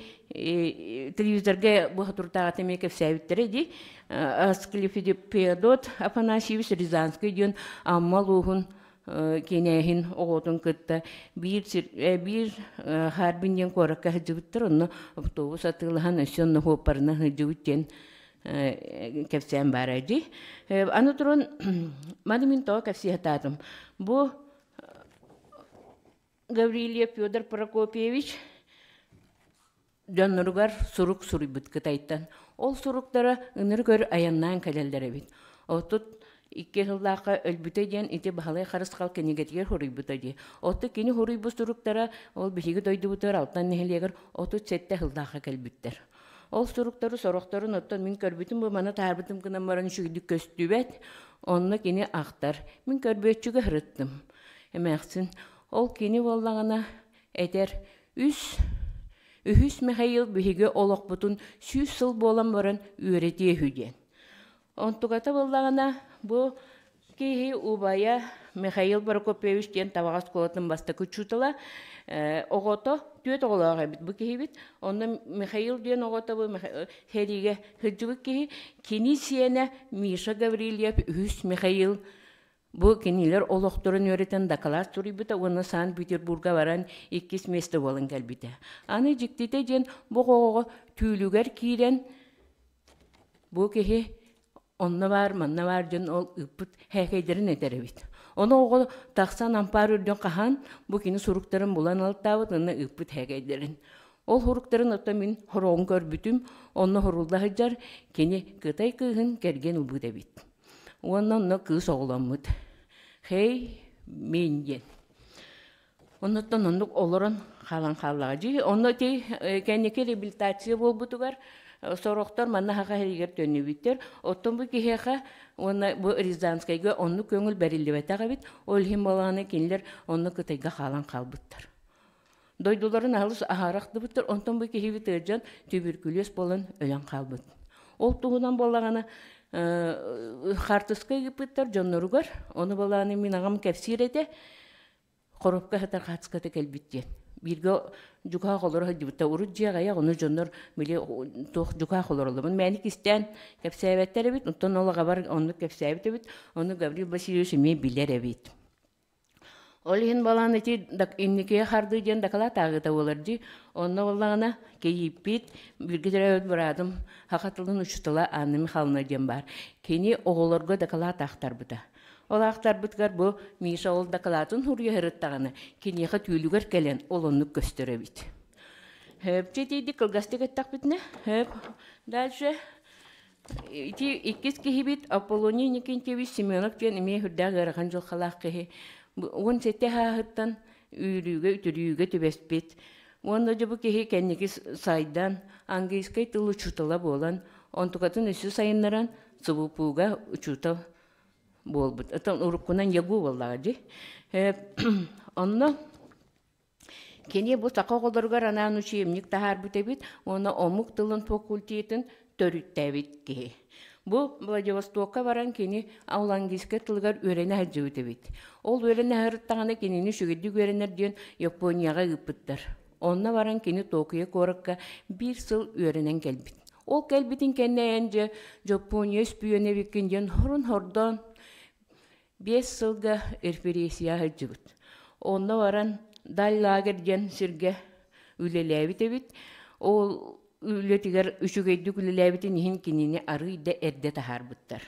телевизорга бу туртааҕыта эмиэ кэпсээбиттэрэ дии. Асклепидиот Афанасьевич Рязанский диэн Амма улууһун кинээһин оҕотун кытта биир сир биир Харбин диэн куоракка сылдьыбыттар, онно автобус атыылаһан өссө онно хуоппарынан сылдьыбыт диэн кэпсээн баара дии. Аны туран маны мин тоҕо кэпсии сатаатым. Бу Гаврильев Федор Прокопьевич дьонноругар сурук суруйбут Кытайтан. Ол суруктара ынырык өр айаннаан кэлэллэр эбит. Отут икки сыллаахха өлбүтэ диэн ити Баһылай Харысхал кинигэтигэр суруйбута дии. Оттон кини суруйбут суруктара ол биһиги дойдубутугар Алтан нэһилиэгэр 37 сыллаахха кэлбиттэр. Ол суруктары сорохторун оттон мин көрбүтүм бу маны таһаарбытым гынан баран үчүгэйдик көстүбэт. Онно кини ахтар. Мин көрбүөччүгэ сырыттым. Эмээхсин ол кини буоллаҕына этэр үс Үһүс Михаил биһиги олохпутун 100 сыл буолан баран үөрэтиэ үһү диэн. Онтуката буоллаҕына, бу киһи убайа Михаил Прокопьевич диэн Табаҕа оскуолатын бастакы учуутала, оҕото түөрт оҕолоох эбит бу киһибит. Онно Михаил диэн оҕото бу сэриигэ сылдьыбыт киһи. Кини сиэнэ Миша Гаврильев үһүс Михаил Бу кинилэр олохторун үөрэтэн дакылаат суруйбута уонна Санкт-Петербурга баран иккис миэстэ буолан кэлбитэ. Аны дьиктитэ диэн бу оҕоҕо түүлүгэр киирэн бу киһи онно баар, манна баар дьон ол ыыппыт һээкэйдэрин этэр эбит. Ону оҕо тахсан ампаар үрдүн хаһан бу кини суруктарын булан алтаабыт уонна ыыппыт һээкэйдэрин. Ол суруктарын оттон мин хороҕун көрбүтүм, онно сурулла сылдьар кини Кытай кыыһын кэргэн ылбыт эбит. Уонна онно кыыс оҕоломмут. Хей, мин диэн. Оннуттан оннук олорон хаалан хааллаҕа дии. Онно ити кэнники реабилитация буолбутугар сорохтор манна саха сиригэр төннүбүттэр. Оттон бу киһиэхэ уонна бу Рязанскайга оннук көҥүл бэриллибэтэх эбит. Ол иһин буолаҕына кинилэр онно Кытайга хаалан хаалбыттар. Дойдуларын алыс аһарахтыбыттар, онтон бу киһибит ыалдьан түбүркүлүөс буолан өлөн хаалбыт. Ол туһунан буоллаҕына хаартыска ыыппыттар дьонноругар, ону буоллаҕына мин аҕам кэпсиир этэ, коробка сытар хаартыската кэлбит диэн. Бииргэ дьукаах олоро сылдьыбыттар. Урут дьиэ аҕыйах, ону дьоннор били туох дьукаах олороллорун мэник истээн кэпсээбэттэр эбит, онтон ол аҕабар оннук кэпсээбит эбит, ону Гаврил Васильевич эмиэ билэр эбит. Ол иһин балаан ити инникигэ хардыы диэн дакылаат ааҕыыта буолар дии. Онно буоллаҕына кийииппит, бииргэ төрөөбүт быраатым саха тылын учуутала Анна Михайловна диэн баар. Кини оҕолорго дакылаат аахтарбыта. Ол аахтарбытыгар бу Миша ол дакылаатын суруйа сырыттаҕына, киниэхэ түүлүгэр кэлэн ол оннук көстөр эбит. Хөп, тиийдик кылгастык эттэхпитинэ, хөп, дальше Ити иккис киһибит Аполлоний Никентьевич Семенов диэн эмиэ сүрдээх ыарахан дьылҕалаах киһи. 17 сааһыттан үүрүүгэ, үтүрүүгэ түбэспит. Уонна дьэ бу киһи кэнники сайдан, английскай тыл учуутала буолан, онтукатын өссө сайыннаран, СВПУ-га учуутал буолбут. Оттон уруккунан ЯГУ буоллаҕа дии. Онно Кини бу саха оҕолоругар анаан учебник таһаарбыт эбит уонна омук тылын факультетын төрүттээбит киһи. Бу Владивостокка баран кини аулангийскай тылыгар үөрэнэ сылдьыбыт эбит. Ол үөрэнэ сырыттаҕына кинини үчүгэйдик үөрэнэр диэн Японияҕа ыыппыттар. Онно баран кини Токио куоракка биир сыл үөрэнэн кэлбит. Ол кэлбитин кэннэ эн дьэ Дьоппуония үспүйүөнэ эбиккин диэн хорун-хордоон 5 сылга репрессия сылдьыбыт. Онно баран Даль лагерь диэн сиргэ үлэлээбит эбит. Ол үлэтигэр үчүгэйдик үлэлээбитин иһин кинини арыый да эрдэ таһаарбыттар.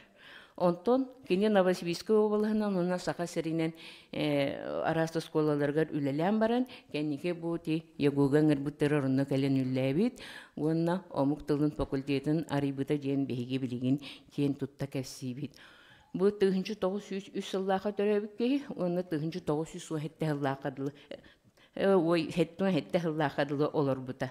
Онтон кини Новосибирскай уобалаһынан уонна Саха сиринэн араас оскуолаларыгар үлэлээн баран, кэнники бу ти ЯГУга ыҥырбыттары онно кэлэн үлэлээбит уонна омук тылын факультетын арыйбыта диэн биһиги билигин киэн тутта кэпсиибит. Бу 1903 сыллаахха төрөөбүт киһи уонна 1917 сыллаахха дылы ой 77 сыллаахха дылы олорбута.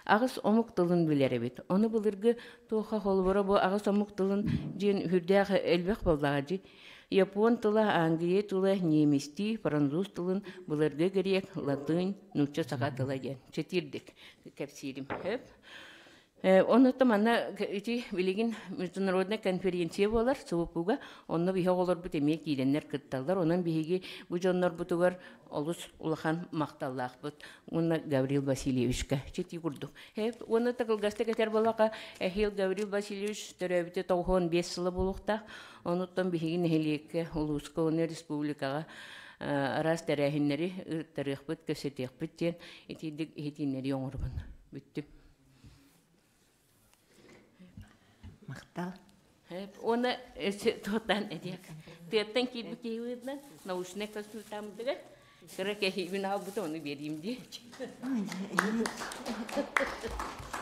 Аҕыс омук тылын билэр эбит. Ону былыргы туохха холобура бу аҕыс омук тылын диэн үрдээх элбэх буоллаҕа дии. Япон тыла, англия тыла, немецтии, француз тылын, былыргы грек, латынь, нуучча саха тыла диэн. Чэтиирдик кэпсиирим. Хөп. Онуттан манна ити билигин международная конференция буолар СВПУга. Онно биһи оҕолорбут эмиэ киирэннэр кытталлар. Онон биһиги бу дьоннорбутугар олус улахан махталлаахпыт. Уонна Гаврил Васильевичка чити курдук. Уонна кылгастык этэр буоллахха, эһиил Гаврил Васильевич төрөөбүтэ 95 сыла буолуохтаах. Онуттан биһиги нэһилиэккэ, улууска уонна республикаҕа араас тэрээһиннэри ыыттарыахпыт, кэпсэтиэхпит диэн итиирдик иһитиннэрии оҥоробун. Бүттүм. Махтал. Уонна туоттан этиэх. Тыаттан киирбит киһибитинэн научнай консультантыгар кыра кэһиибин аалбыта ону биэриим дии.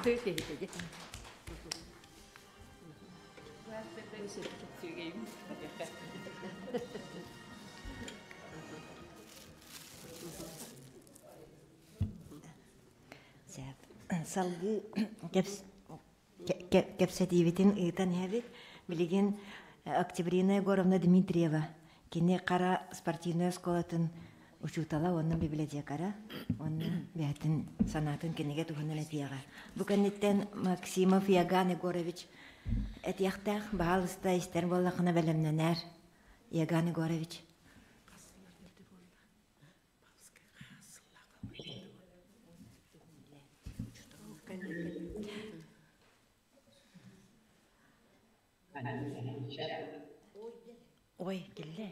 Тыа киһитэ Салгыы кэпсэтиибитин ыытан иһэбит. Билигин Октябрина Егоровна Дмитриева кини Хара спортивнай оскуолатын учуутала уонна библиотекара уонна бэйэтин санаатын кинигэ туһунан этиэҕэ. Бу кэнниттэн Максимов Иоганн Егорович этиэхтээх, баһаалыста истэр буоллаххына бэлэмнэнээр. Иоганн Егорович. Ой, кэллэ.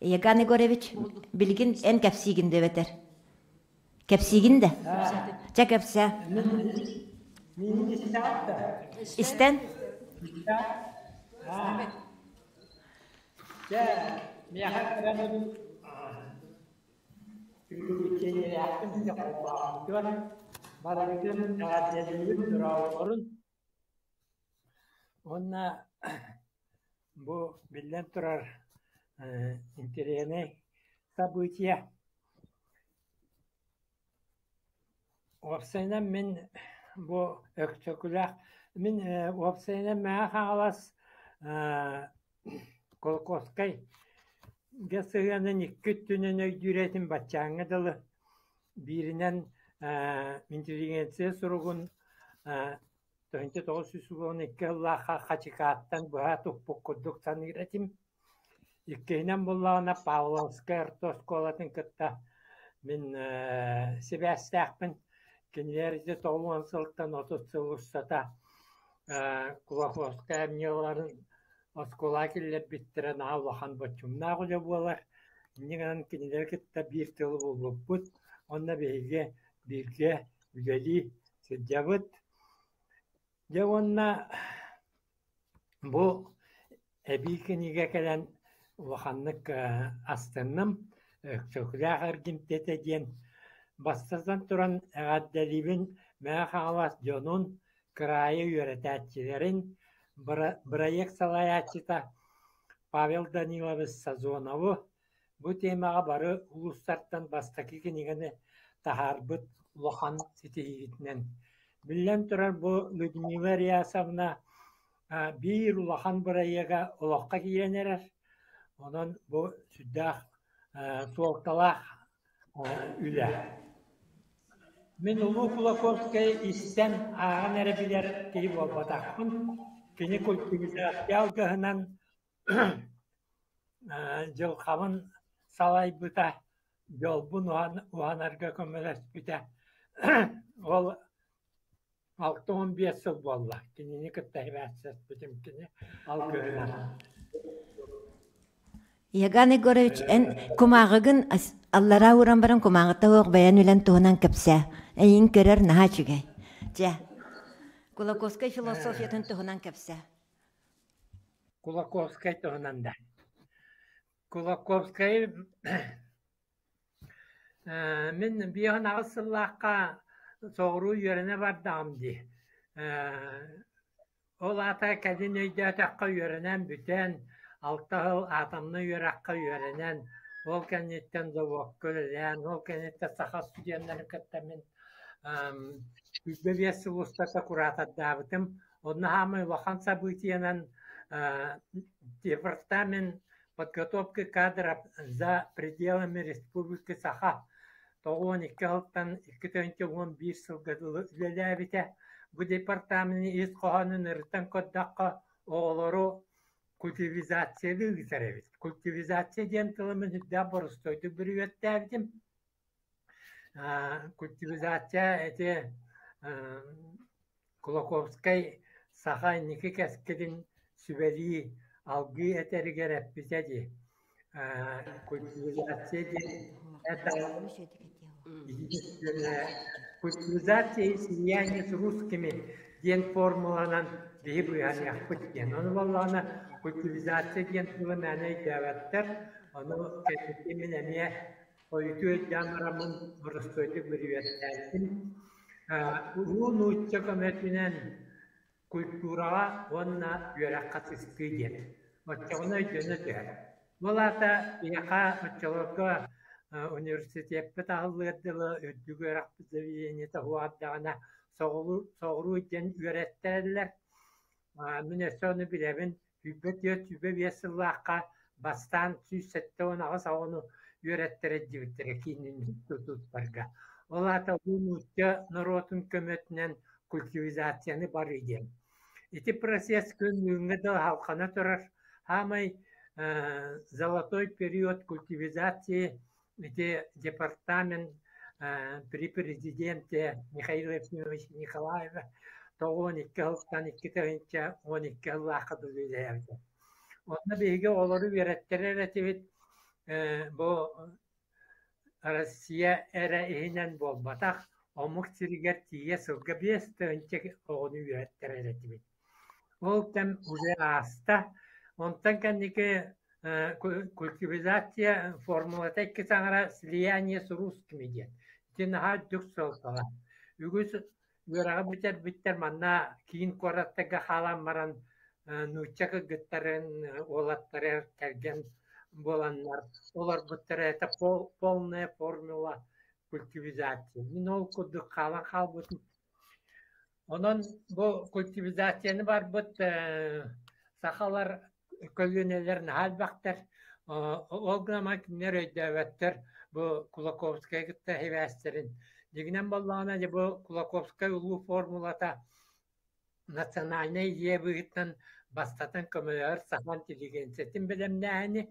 Еган Егорович, билигин эн кэпсиигин дэбэтэр. Кэпсиигин да? Чэ кэпсээ. Истэн. Дьэ, миэхэ эрэнэбин приключениелээхпин холбоохтуон барыгытын эҕэрдэлиибин дорооболорун уонна бу биллэн турар интэриэһинэй событие. Уопсайынан мин бу Өксөкүлээх мин уопсайынан Мэҥэ Хаҥалас Кулаковскай сыһыанын икки өттүнэн өйдүүр этим баччааҥҥа дылы. Бииринэн интеллигенция суругун 1992 сыллаахха Хачыкааттан быһа туппут курдук саныыр этим. Иккиһинэн буоллаҕына Павловскай орто оскуолатын кытта мин сибээстээхпин. Кинилэр ити 90 сылтан 30 сыл устата Кулаковскай амньыаларын оскуолаҕа киллэрбиттэрэ наһаа улахан боччумнаах үлэ буолар. Инньэ гынан кинилэри кытта биир тылы булбуппут уонна биһиги бииргэ үлэлии сылдьабыт. Дьэ уонна бу эбии кинигэ кэлэн улаханнык астынным. Өксөкүлээх эргимтэтэ диэн бастатан туран эҕэрдэлиибин Мэҥэ Хаҥалас дьонун, кыраайы үөрэтээччилэрин, бырайыак салайааччыта Павел Данилович Сазонову бу темаҕа бары улуустартан бастакы кинигэни таһаарбыт улахан ситиһиитинэн. Биллэн турар, бу Людмила Реасовна биир улахан бырайыага олоххо киирэн эрэр. Онон бу сүрдээх суолталаах үлэ. Мин Улуу Кулаковскай истэн, ааҕан эрэ билэр киһи буолбатахпын. Кини культивизация алгыһынан дьылҕабын салайбыта, дьолбун уһанарга көмөлөспүтэ. Ол 65 сыл буолла. Кинини кытта сибээстэспитим кини алгыһынан. Яган Егорович, эн кумааҕыгын аллараа ууран баран кумааҕыта суох бэйэн үлэн туһунан кэпсээ. Эйин көрөр наһаа үчүгэй. Дьэ, Кулаковскай философиятын туһунан кэпсээ. Кулаковскай туһунан да. Кулаковскай мин 58 сыллаахха соҕуруу үөрэнэ бардаҕым дии. Ол аата кэлин өйдөөтөххө үөрэнэн бүтэн, алта сыл атомнай үөрэххэ үөрэнэн, ол кэнниттэн заводка үлэлээн, ол кэнниттэн саха студеннарын кытта мин 25 сыл устата куратордаабытым. Онно саамай улахан событиенан департамент подготовки кадров за пределами Республики Саха 92 сылтан 2011 сылга дылы үлэлээбитэ. Бу департамены ис хоһоонун ырытан көрдөххө, оҕолору культивизациялыы ыытар эбит. Культивизация диэн тылы мин үрдээх боростуойдук бүрүөттээбитим. Культивизация ити Кулаковскай саха инники кэскилин сүбэлии, алгыы этэригэр эппитэ дии. Культивизация диэн это культивизация и слияние с русскими диэн формуланан биһи быыһаныахпыт диэн. Ону буоллаҕына культивизация диэн тылы мээнэ өйдөөбөттөр. Ону кэнники мин эмиэ Хойутуу өйдөөн бараммын боростуойдук бүрүөттээбитим. Улуу нуучча көмөтүнэн культураҕа уонна үөрэххэ сыстыы диэн. Оччоҕуна өйдөнө түһэр. Ол аата биһиэхэ оччолорго университеппыт аһыллыар дылы үрдүк үөрэхпит заведениета уһаардаҕына соҕуруу диэн үөрэттэрэллэр. Мин өссө ону билэбин, 24-25 сыллаахха бастаан 178 оҕону үөрэттэрэ илдьибиттэрэ киинин тутуттарга. Ол аата улуу нуучча норуотун көмөтүнэн культивизацияны барыы диэн. Ити процесс күн бүгүҥҥэ дылы халҕана турар. Саамай золотой период культивизации ити департамент при президенте Михаил Ефимович Николаева 92 сылтан 2012 сыллаахха дылы үлэлээбитэ. Онно биһиги оҕолору үөрэттэрэр этибит бу Россия эрэ иһинэн буолбатах, омук сиригэр тиийэ сылга 5000 оҕону үөрэттэрэр этибит. Ол кэм уже ааста. Онтон кэнники культивизация формулата икки саҥара слияние с русскими диэн. Ити наһаа үрдүк суолталаах. Үгүс үөрэҕи бүтэрбиттэр манна киин куораттарга хаалан баран нуучча кыргыттарын, уолаттары кэргэн буоланнар олорбуттара это полная формула культивизации. Мин ол курдук хаалан хаалбытым. Онон бу культивизацияны барбыт сахалар көлүөнэлэр наһаа элбэхтэр. Ол гынан кинилэр өйдөөбөттөр бу Кулаковскайы кытта сибээстэрин. Дьиҥинэн буоллаҕына, дьэ бу Кулаковскай улуу формулата национальнай идея быһыытынан бастатан көмөлөһөр саха интеллигенциятын бэлэмнээһини,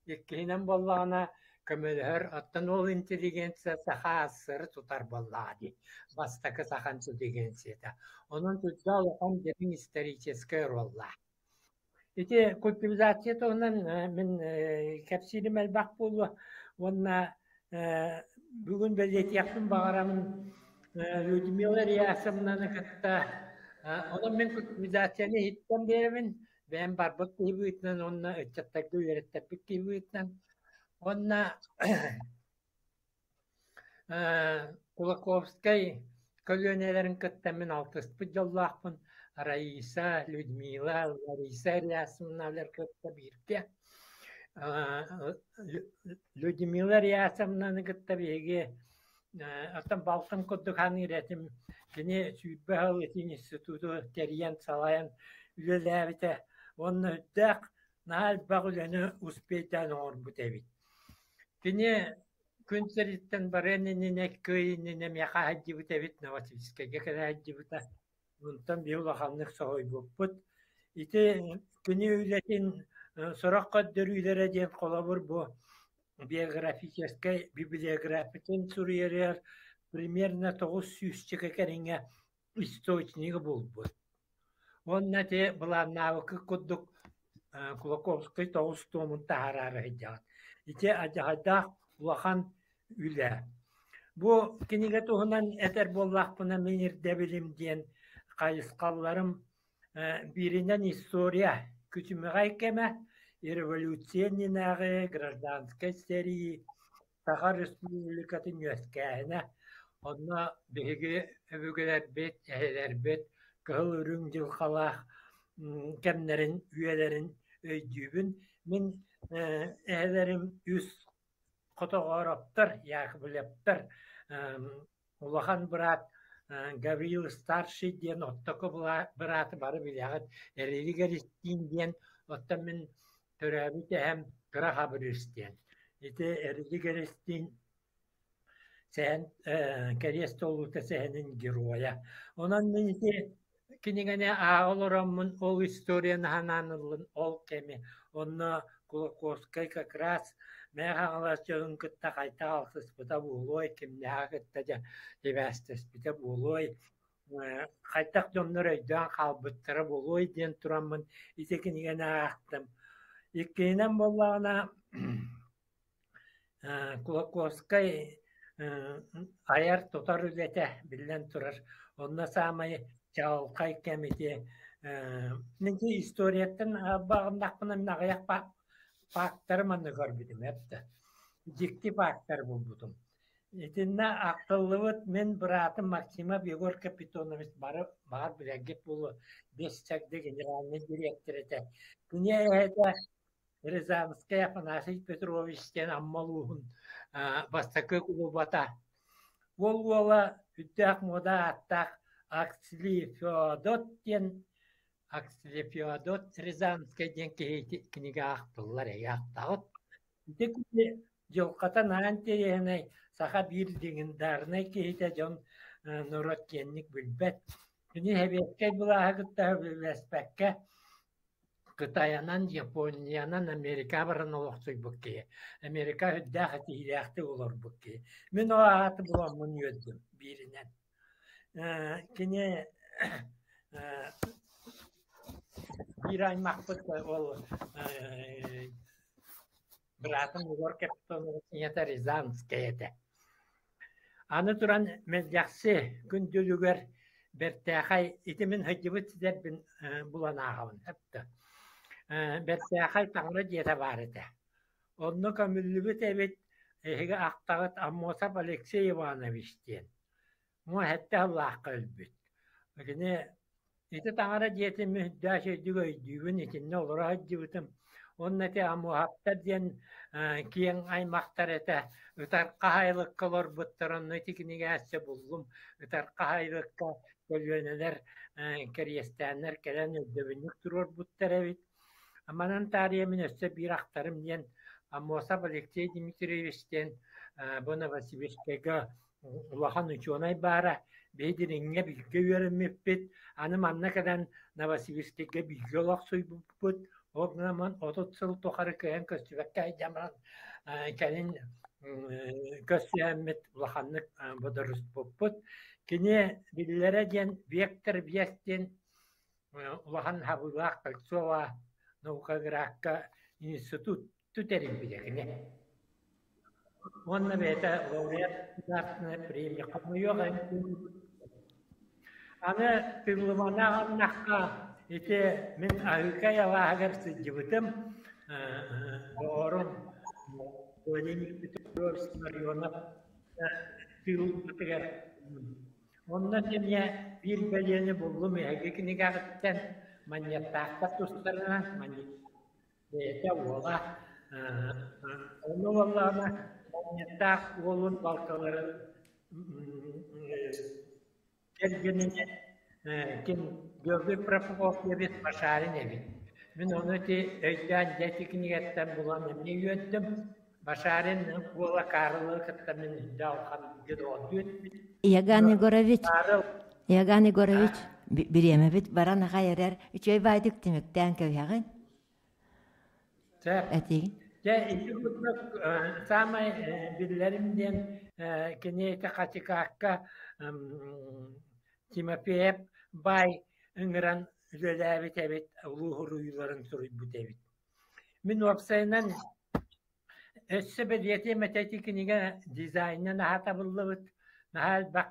иккиһинэн буоллаҕына көмөлөһөр, оттон ол интеллигенция саха АССР тутар буоллаҕа дии, бастакы саха интеллигенцията. Онон сүрдээх улахан дириҥ историческай оруоллаах. Ити культивизация туһунан мин кэпсиирим элбэх буолуо уонна бүгүн бэлиэтиэхпин баҕарамын Людмила Реасовнаны кытта онон мин культивизацияны иһиттэн биэрэбин бэйэм барбыт киһи быһыытынан уонна ыччаттарга үөрэттэрбит киһи быһыытынан уонна Кулаковскай көлүөнэлэрин кытта мин алтыспыт дьоллоохпун Раиса, Людмила, Лариса Реасовналар кытта бииргэ. Людмила Реасовнаны кытта биһиги оттон балтым курдук саныыр этим. Кини 20 сыл ити институту тэрийэн, салайан үлэлээбитэ уонна үрдээх наһаа элбэх үлэни успейдаан оҥорбут эбит. Кини күн сириттэн барыан иннинэ, кый иннинэ миэхэ сылдьыбыт эбит, Новосибирскайга кэлэ сылдьыбыта. Онтон биһи улаханнык соһуйбуппут. Ити кини үлэтин сорох көрдөрүүлэрэ диэн холобур бу биографическай библиографитын суруйарыгар примерно 900 кэриҥэ источнига булбут. Уонна ити былааннаабыккыт курдук Кулаковскай тоҕус туомун таһаараары сылдьаҕыт. Ити адьаһайдаах улахан үлэ. Бу кинигэ туһунан этэр буоллахпына мин ирдэбилим диэн хайысхалларым бииринэн история күчүмэҕэй кэмэ, революция иннинээҕи гражданскай сэрии, Саха Республикатын үөскээһинэ, онно биһиги өбүгэлэрбит, эһэлэрбит кыһыл үрүҥ дьылҕалаах кэмнэрин, үйэлэрин өйдүүбүн. Мин эһэлэрим үс Хотоҕоороптор, Яковлевтар улахан быраат Гаврил Старший диэн оттоку бырааты бары билэҕит, Эрилик Эристиин диэн, оттон мин төрөөбүт эһэм Кыра Хабырыыс диэн. Ити Эрилик Эристиин сэһэн кэриэс туолуута сэһэнин геройа. Онон мин ити кинигэни ааҕа олороммун ол историяны санаан ыллым ол кэми. Онно Кулаковскай как раз Мэҥэ Хаҥалас дьонун кытта хайдах алтыспыта буолуой, кимнээҕи кытта дьэ сибээстэспитэ буолуой, хайдах дьоннор өйдөөн хаалбыттара буолуой диэн тураммын ити кинигэни аахтым. Иккиһинэн буоллаҕына Кулаковскай айар-тутар үлэтэ, биллэн турар, онно саамай чаҕылхай кэм ити ити историяттан баҕыннахпына мин аҕыйах фактары манна көрбүтүм эптэ. Дьикти фактары булбутум. Итиннэ ахтыллыбыт мин быраатым Максимов Егор Капитонович бары баҕар билэргит буолуо, Биэс чагда генеральнай дириэктэр этэ. Кини эһэтэ Рязанскай Афанасий Петрович диэн Амма улууһун бастакы кулубата. Уол уола үрдээх муода ааттаах Акслифеодот диэн Акслифеодот Рязанскай диэн киһи кинигэ аахтыллар эйэ аахтаҕыт. Ити кини дьылҕата наһаа интэриэһинэй саха биир легендарнай киһитэ дьон норуот киэҥник билбэт. Кини сэбиэскэй былааһы кытта сөбүлэспэккэ Кытайынан, Япониянан, Америка баран олохсуйбут киһи. Америка үрдээх этиилээхтик олорбут киһи. Мин ол ааты буламмын үөрдүм бииринэн. Кини биир аймахпыт ол быраатым Егор Капитонович ийэтэ Рязанская этэ. Аны туран мэлдьэхси күндүлүгэр бэртээхэй ити мин сылдьыбыт сирдэрбин булан ааҕабын эптэ. Бэртээхэй таҥара дьиэтэ баар этэ. Онно көмүллүбүт эбит эһиги ахтаҕыт Аммосов Алексей Иванович диэн. Муо сэттэ сыллаахха өлбүт. Кини Ити таҥара дьиэтин мүһүрдээх өйдүк өйдүүбүн, итиннэ олоро сылдьыбытым. Уонна ити Амуһаптар диэн киэҥ аймахтар этэ. Ытарха сайылыкка олорбуттар, онно ити кинигээччи буллум. Ытарха сайылыкка көлүөнэлэр кэриэстээннэр кэлэн өйдөбүнньүк туруорбуттар эбит. Манан таарыйа мин өссө биир ахтарым диэн Аммосов Алексей Дмитриевич диэн бу Новосибирскайга улахан учуонай баара, биһи дириҥҥэ бииргэ үөрэммиппит, аны манна кэлэн Новосибирскайга бииргэ олохсуйбуппут, ол гынан 30 сыл тухары кыайан көстүбэккэ сылдьан баран кэлин көрсүһэммит улаханнык бодоруспуппут. Кини биллэрэ диэн Вектор Вест диэн улахан хабыылаах кольцола Наукаградка институт тэрийбитэ кини. Уонна бэйэтэ лауреат государственной премия хомойуох Аны тыллымана аҕыннахха ити мин Аһыыкай алааһыгар сылдьыбытым доҕорум Владимир Петрович Ларионов тыылбытыгар Онно эмиэ биир бэлиэни буллум эһиги кинигэҕиттэн Манньыаттаахтар тустарынан бэйэтэ уола ону буоллаҕына Манньыаттаах уолун балтыларын кэргэнинэн ким Георгий Прокопьевич Башарин эбит. Мин ону ити өйдөөн дьэ ити кинигэттэн булан эмиэ үөрдүм. Башарин уола Карлы кытта мин улахан доҕордуу Иоганн Егорович, Иоганн Егорович, бириэмэбит баран аҕай эрэр, үчүгэй баайдык түмүктээн кэбиһэҕин. Этиҥ. Дьэ, ити курдук саамай биллэрим диэн кини ити Хачыкаакка Тимофеев баай ыҥыран үлэлээбит эбит, улуу уруйууларын суруйбут эбит. Мин уопсайынан өссө бэлиэтиэм этэ ити кинигэ дизайна наһаа табыллыбыт, наһаа элбэх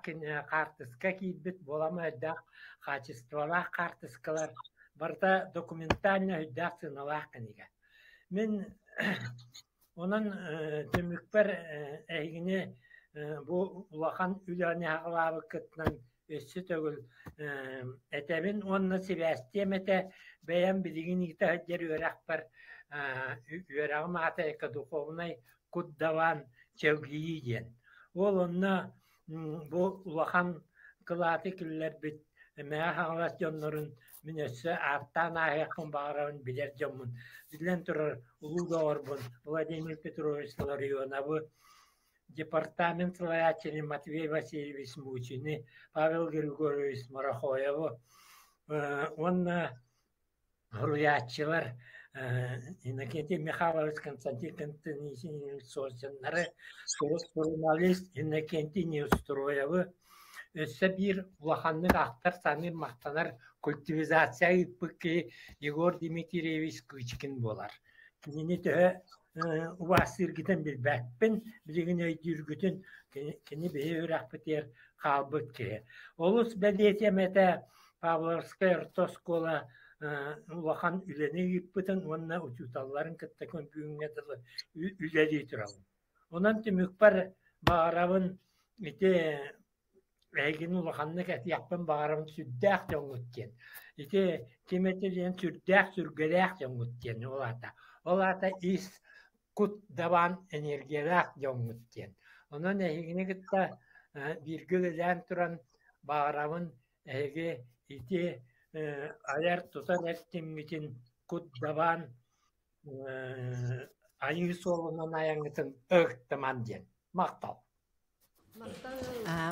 хаартыска киирбит, буолама элбэх хаачыстыбалаах хаартыскалар, барыта документально өйдөөх сыаналаах кинигэ. Мин онон түмүкпэр эһигини бу улахан үлэни аҕалаабыккытынан өссө төгүл этэбин уонна сибээстиэм этэ бэйэм билигин ыыта сылдьар үөрэхпэр үөрэҕим аата экодуховнай кут-дабаан чэлгийии диэн. Ол онно бу улахан кылааты киллэрбит Мэҥэ Хаҥалас дьоннорун мин өссө ааттаан ааһыахпын баҕарабын билэр дьоммун. Биллэн турар, улуу доҕорбун Владимир Петрович Ларионовы, департамент салайааччыны Матвей Васильевич Мучины, Павел Григорьевич Морохоеву уонна суруйааччылар Иннокентий Михайлович Константин Константинович Сосиннары, суруналист Иннокентий Неустроевы, өссө биир улаханнык ахтар-саныыр, махтанар культивизация ыыппыт киһи Егор Дмитриевич Кычкин буолар. Кинини төһө убаастыыргытын билбэппин, билигин өйдүүргүтүн кини биһи үрэхпитигэр хаалбыт киһи. Олус бэлиэтиэм этэ Павловскай орто оскуола улахан үлэни ыыппытын уонна учууталларын кытта күн бүгүҥҥэ дылы үлэлии турабын. Онон түмүкпэр баҕарабын ити эһигини улаханнык этиэхпин баҕарабын сүрдээх дьоҥҥут диэн. Ити ким этэ диэн сүрдээх сүргэлээх дьоҥҥут диэн ол аата. Ол аата ис кут дабаан энергиялаах дьоҥҥут диэн. Онон эһигини кытта бииргэ үлэлээн туран баҕарабын эһиги ити айар тутар эрчимҥитин кут дабаан айыы суолунан айаҥҥытын ыһыктыман диэн. Махтал.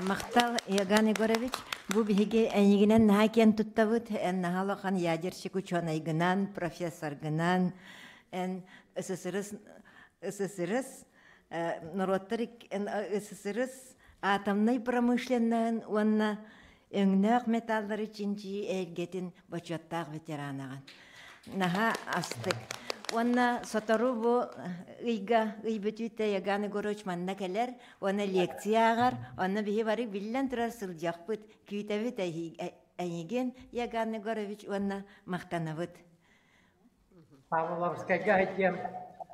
Махтал, Иоганн Егорович. Бу биһиги эйигинэн наһаа киэн туттабыт. Эн наһаа улахан ядерщик учуонайгынан, профессоргынан, эн СССР СССР норуоттар СССР атомнай промышленноһын уонна өҥнөөх металлары чинчийии эйгэтин бочуоттаах ветеранаҕын. Наһаа астык. Уонна сотору бу ыйга ый бүтүүтэ Яган Егорович манна кэлэр, уонна лекция ааҕар, онно биһи бары биллэн турар сылдьыахпыт, күүтэбит эйигин, Яган Егорович, уонна махтанабыт. Павловскайга айдиам.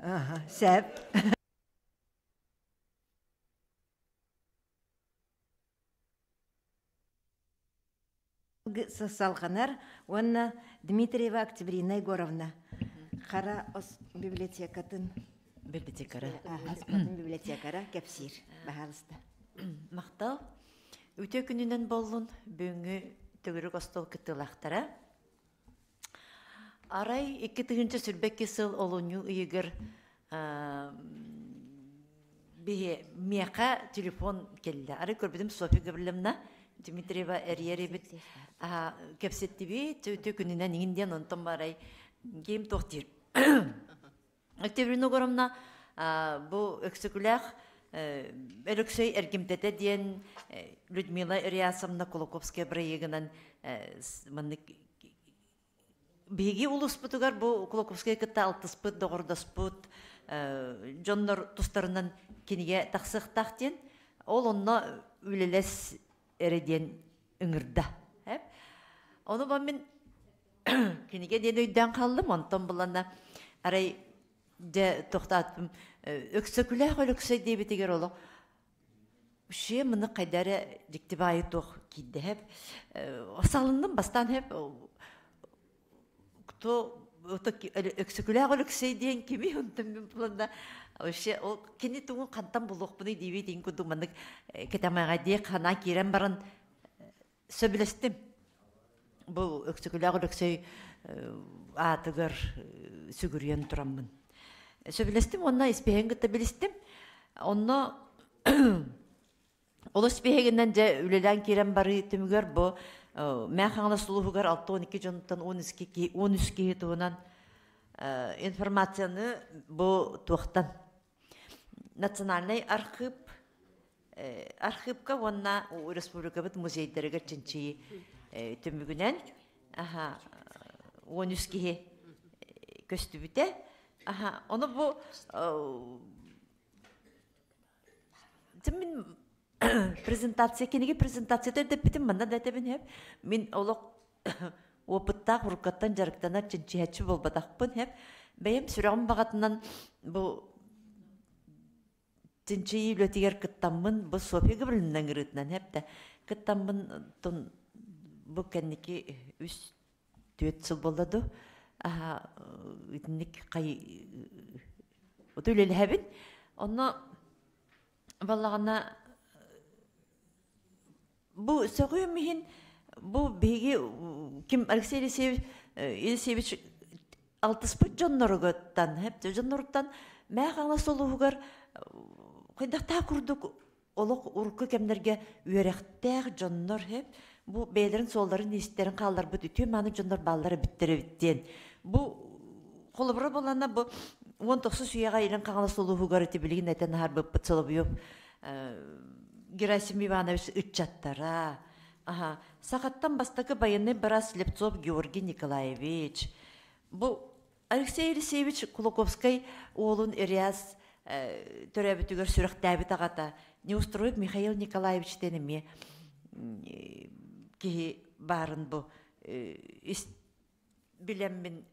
Ага, сөп. Салҕанар уонна Дмитриева Октябрина Егоровна Хара библиотекатын библиотекара библиотекара кэпсиир баһаалыста. Махтал. Үтүө күнүнэн боллун бүгүҥҥү төгүрүк остуол кыттыылаахтара. Арай 2022 сыл олунньу ыйыгар биһи миэхэ телефон кэллэ. Арай көрбүтүм Софья Гавриловна Дмитриева эрийэр эбит. Кэпсэттибит, үтүө күнүнэн иҥин диэн онтон барай ким туох диир. Октябрина Егоровна бу Өксөкүлээх Өлөксөй эргимтэтэ диэн Людмила Реасовна Кулаковская бырайыагынан маннык Биһиги улууспутугар бу Кулаковскай кытта алтыспыт, доҕордоспут дьоннор тустарынан кинигэ тахсыахтаах диэн, ол онно үлэлэс эрэ диэн ыҥырда. Ону ба мин кинигэ диэн өйдөөн хааллым, онтон булана арай дьэ тохтоотум Өксөкүлээх Өлөксөй диэбитигэр олох Вообще маны хайда эрэ дьикти баайы туох киирдэ хэп. Салынным бастаан хэп кто Өксөкүлээх Өлөксөй диэн кими онтон мин буланда вообще ол кини тугун хантан булуохпунуй диибит иин курдук маннык кэтэмэҕэ дии ханаа киирэн баран сөбүлэстим. Бу Өксөкүлээх Өлөксөй аатыгар сүгүрүйэн тураммын. Сөбүлэстим уонна испиһэн кытта билистим. Онно ол испиһэгинэн дьэ үлэлээн киирэн барыы түмүгэр бу Мээ Хаҥалас улууһугар 62 дьонтон 13 киһи, 13 киһи туһунан информацияны бу туохтан Национальнай архыып архыыпка уонна республикабыт музейдарыгар чинчийии түмүгүнэн 13 киһи көстүбүтэ. Ону бу мин презентация кинигэ презентацията өйдөппүтүм манна да этэбин хэп мин олох опыттаах уруккаттан дьарыктанар чинчийээччи буолбатахпын хэп бэйэм сүрэҕим баҕатынан бу чинчийии үлэтигэр кыттаммын бу Софья Гавриловна ыҥырыытынан хэп да кыттаммын тун бу кэнники үс түөрт сыл буолла ду аха итинник хай оту үлэлэһэбин онно Балаҕана бу сөҕүөм иһин бу биһиги ким Алексей Елисеевич Елисеевич алтыспыт дьонноругуттан дьонноруттан Мээ Хаҥалас улууһугар хайдахтаах курдук олох урукку кэмнэргэ үөрэхтээх дьоннор бу бэйэлэрин суолларын-иистэрин хаалларбыт үтүө-мааны дьоннор бааллара эбиттэр эбит диэн бу холобура буоллаҕына бу 19 үйэҕэ Илин Хаҥалас улууһугар ити билигин этэн аһарбыппыт Соловьев Герасим Иванович ыччаттара аха сахаттан бастакы байыаннай быраас Слепцов Георгий Николаевич бу Алексей Елисеевич Кулаковскай уолун Реас төрөөбүтүгэр сүрэхтээбит аҕата Неустроев Михаил Николаевич диэн эмиэ киһи баарын бу билэммин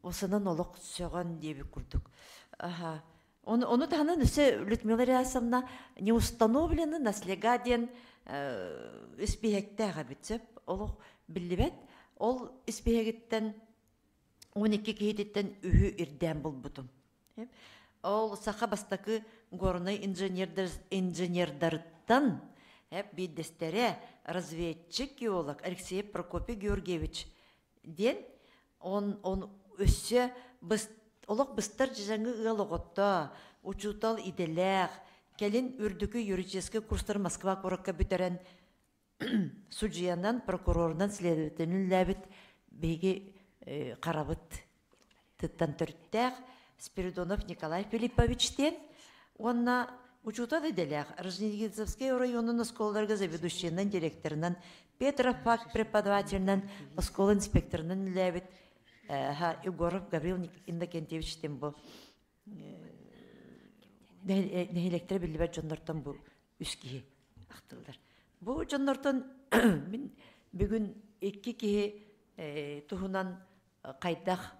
осынан олох сөҕөн диэбит курдук. Аха. Ону, ону таһынан өссө Людмила Рясовна не установлены наслега диэн испииһэктээх эбит сөп. Олох биллибэт. Ол испииһэгиттэн 12 киһититтэн үһү ирдээн булбутум. Ол саха бастакы горнай инженердарыттан биирдэстэрэ разведчик-геолог Алексей Прокопий Георгиевич диэн он, он өссө олох быстар дьаҥы ыал оҕото, учуутал идэлээх, кэлин үрдүкү юридическай курстары Москва куоракка бүтэрэн судьуйанан, прокурорунан, следователинэн үлэлээбит биһиги харабыт тыттан төрүттээх Спиридонов Николай Филиппович диэн уонна учуутал идэлээх Рожнегинцевскай оройуонун оскуолаларга заведующайынан, директорынан, Петрофак преподавателинэн, оскуола инспекторынан үлэлээбит Егоров Гаврил Иннокентьевич диэн бу нэһилиэктэрэ биллибэт дьоннортон бу үс киһи ахтыллар. Бу дьоннортон мин бүгүн икки киһи туһунан хайдах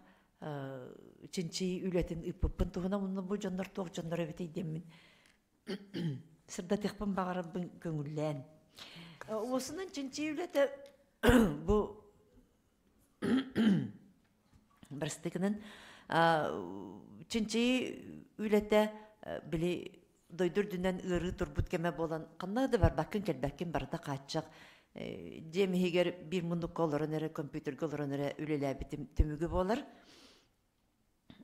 чинчийии үлэтин ыыппыппын туһунан уонна бу дьоннор туох дьоннор эбитий диэммин сырдатыахпын баҕарарбын көҥүллээн. Уосунан чинчийии үлэтэ бу Барыстыкынан чинчийии үлэтэ били дойду үрдүнэн ыарыы турбут кэмэ буолан ханна да барбаккын кэлбэккин барыта хааччах дьиэм иһигэр биир муннукка олорон эрэ компьютерга олорон эрэ үлэлээбитим түмүгү буолар.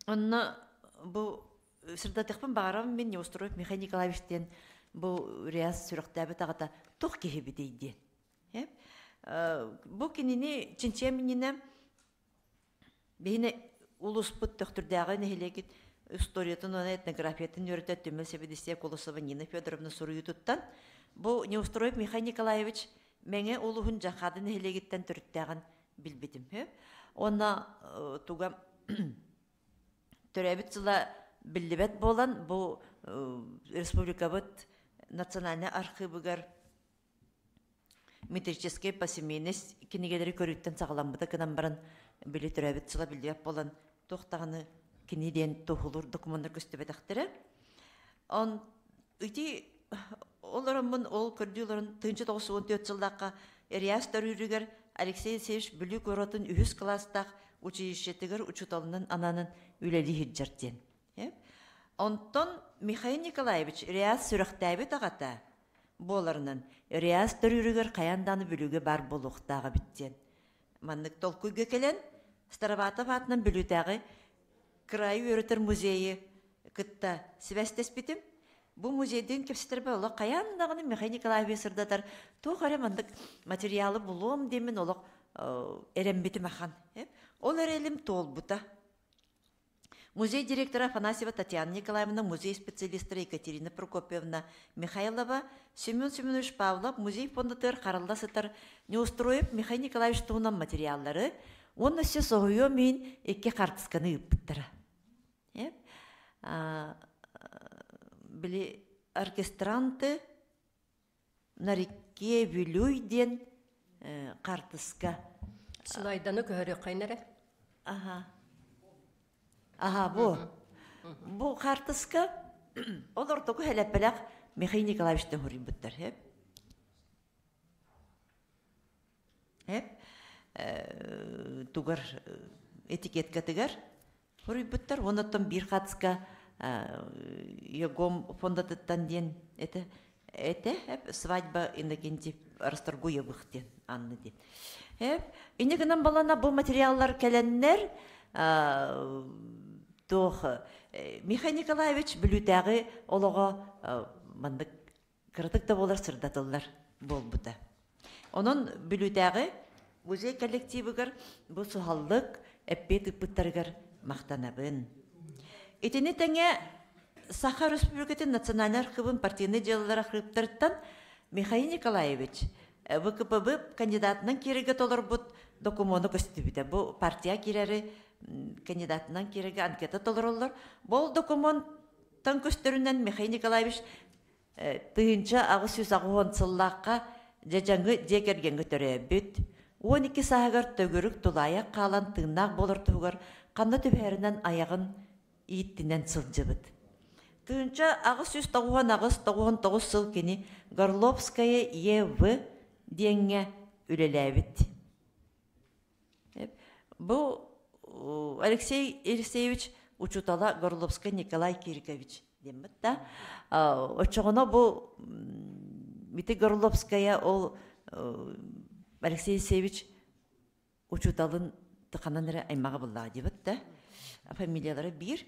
Онно бу сырдатыахпын баҕарабын мин Неустроев Михаил Николаевич диэн бу Риас сүрэхтээбит аҕата туох киһибитий диэн. Бу кинини чинчийэн иннинэ биһини улууспут Төхтүрдээҕи нэһилиэгин историятын уонна этнографиятын үөрэтэр түмэл сэбиэдиссэйэ Колосова Нина Федоровна суруйуутуттан бу Неустроев Михаил Николаевич Мэҥэ улууһун Дьахаады нэһилиэгиттэн төрүттээҕин билбитим. Онна туга төрөөбүт сыла биллибэт буолан, бу республикабыт национальнай архыыбыгар метрическэй посемейность кинигэлэри көрүүттэн саҕаламмыта гынан баран, били төрөөбүт сыла биллибэт буолан, туох даҕаны кини диэн туоһулуур докумуоннар көстүбэтэхтэрэ. Он ити олороммун ол көрдүү олорон 1994 сыллаахха Реас төрүүрүгэр Алексей Алексеевич Бүлүү куоратын үһүс кылаастаах училищетыгар учууталынан ананан үлэлии сылдьар диэн. Онтон Михаил Николаевич Реас сүрэхтээбит аҕата буоларынан Реас төрүүрүгэр хайаан даҕаны Бүлүүгэ баар буолуохтаах эбит диэн. Маннык толкуйга кэлэн Староватов аатынан Бүлүүтээҕи кыраайы үөрэтэр музейы кытта сибээстэспитим. Бу музейдыын кэпсэтэрбэр олох хайаан даҕаны Михаил Николаевич сырдатар туох эрэ маннык материалы булуом диэммин олох эрэммитим ахан. Ол эрэлим туолбута. Музей директора Афанасьева Татьяна Николаевна, музей специалистара Екатерина Прокопьевна Михайлова, Семен Семенович Павлов музей фондатыгар харалла сытар Неустроев Михаил Николаевич туһунан материаллары уонна өссө соһуйуом иһин икки хаартысканы ыыппыттара. Били оркестранты на реке Вилюй диэн хаартыска. Слайданы көһөрүөххэ эрэ. Аха. Аха, бу. Бу хаартыска ол ортоку хэлэппэлэх Михаил Николаевичтан хоруйбуттар. Хеп. Хеп. Тугар этикеткатыгар хоруйбуттар. Оннуттан биир хаартыска Егом фондатыттан диэн это это свадьба Иннокентий Расторгуевых диэн Анны диэн. Инне гынан балана бу материаллар кэлэннэр туох Михаил Николаевич Бүлүүтээҕи олоҕо маннык кыратык да буолар сырдатыллар буолбута. Онон Бүлүүтээҕи музей коллективыгар бу суһаллык эппиэт ыппыттарыгар махтанабын. Итини тэҥэ Саха Өрөспүүбүлүкэтин национальнай архыыбын партийнай дьыалалар архыыптарыттан Михаил Николаевич ВКПБ кандидатынан киирэргэ толорбут докумуону көстүбүтэ. Бу партия киирэри кандидатынан киирэргэ анкета толороллор. Бұл докумуонтан көстөрүнэн Михаил Николаевич 1880 сыллаахха дьадьаҥы дьиэ кэргэҥҥэ төрөөбүт. 12 сааһыгар төгүрүк тулаайах хаалан тыыннаах буолар туһугар ханна түбэһэринэн айаҕын ииттинэн сылдьыбыт. 1898-99 сыл кини Горловская Е.В. диэҥҥэ үлэлээбит. Бу Алексей Елисеевич учуутала Горловскай Николай Кирикович диэммит да. Оччоҕуна бу ити Горловская ол Алексей Елисеевич учууталын ханан эрэ аймаҕа буллаҕа диэбит да. Фамилиялара биир.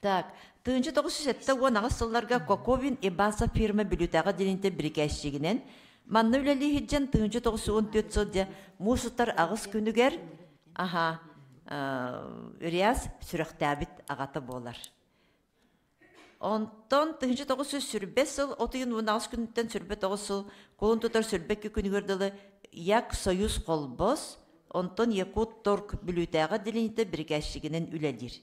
Так, 1978 сылларга Коковин Ибасов фирма Бүлүүтээҕи отделениетэ бирикээсчигинэн манна үлэлии сылдьан 1914 сыл дьэ муус устар аҕыс күнүгэр аха Риас сүрэхтээбит аҕата буолар. Онтон 1925 сыл от ыйын 18 күнүттэн 29 сыл кулун тутар 22 күнүгэр дылы Як Союз холбос, онтон Якут Торг Бүлүүтээҕи отделениета бирикээсчигинэн үлэлиир.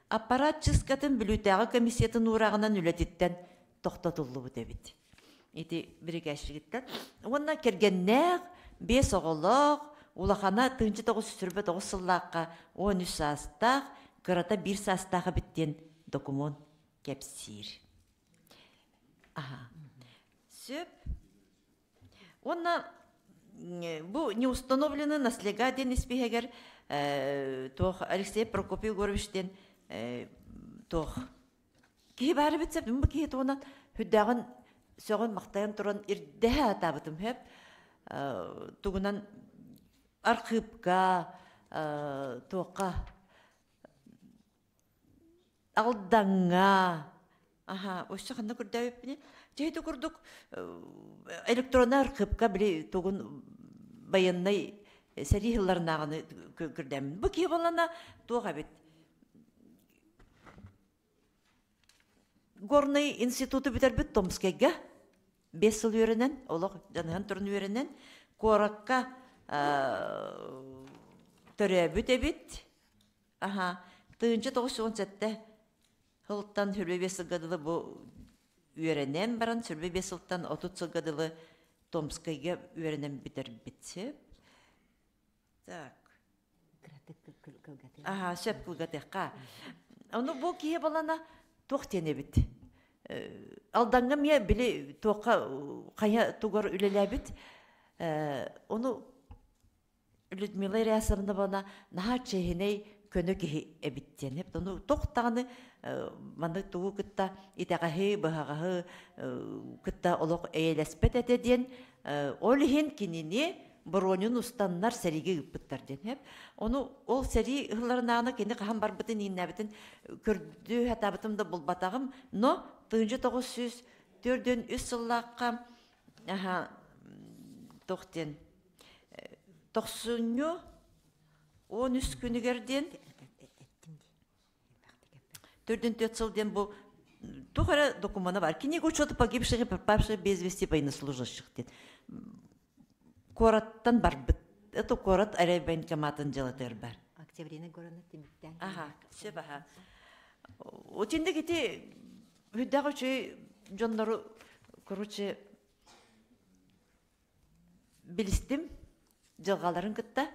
Аппарат чыскатын Бүлүүтээҕи комиссиятын уурааҕынан үлэтиттэн тохтотуллубут эбит. Ити бирикээсчигиттэн. Уонна кэргэннээх, биэс оҕолоох, улахана 1929 сыллаахха 13 саастаах, кырата биир саастаах эбит диэн докумуон кэпсиир. Аха. Сөп. Уонна бу неустановленный наслега диэн испииһэгэр туох Алексей Прокопий Егорович диэн туох киһи баар эбит сөп. Бу киһи туһунан үрдээҕин сөҕөн махтайан туран ирдэһэ атаабытым сөп. Тугунан архыыпка туохха Алдаҥҥа аха өссө ханна көрдөөбүппүнүй дьэ ити курдук электроннай архыыпка били тугун байыаннай сэрии сылларынааҕыны көрдөммүн бу киһи буоллана туох эбит Горнай институту бүтэрбит Томскайга 5 сыл үөрэнэн, олох дьаныһан туран үөрэнэн, куоракка Төрөөбүт эбит. Аха. 1917 сылтан 25 сылга дылы бу үөрэнэн баран, 25 сылтан 30 сылга дылы Томскайга үөрэнэн бүтэрбит. Так. Аха, сөп кылгатыахха. Ону бу киһи балана туох диэн эбит. Алдаҥҥа эмиэ били туохха хайа тугар үлэлээбит. Ону Людмила Ирясовна бана наһаа чиэһинэй көнө киһи эбит диэн. Ону туох даҕаны маннык тугу кытта итэҕэһи, быһаҕаһы кытта олох эйэлэспэт этэ диэн. Ол иһин кинини боруонун устаннар сэриигэ ыыппыттар диэн. Ону ол сэрии ыһылларынааны кини хаһан барбытын ииннээбитин көрдүү сатаабытым да булбатаҕым. Но 1943 сыллаахха туох диэн тохсунньу 13 күнүгэр диэн 4 сыл диэн бу туох эрэ докумена бар. Книга учета погибших и пропавших без вести военнослужащих диэн. Куораттан барбыт. Это куорат эрэ военкоматын дьыалатыгар бар. Октябрина Егоровна түмүктэн. Аха, сөп аха. Отинде ити хүддээх үчүгэй дьоннору, короче, билистим дьылҕаларын кытта.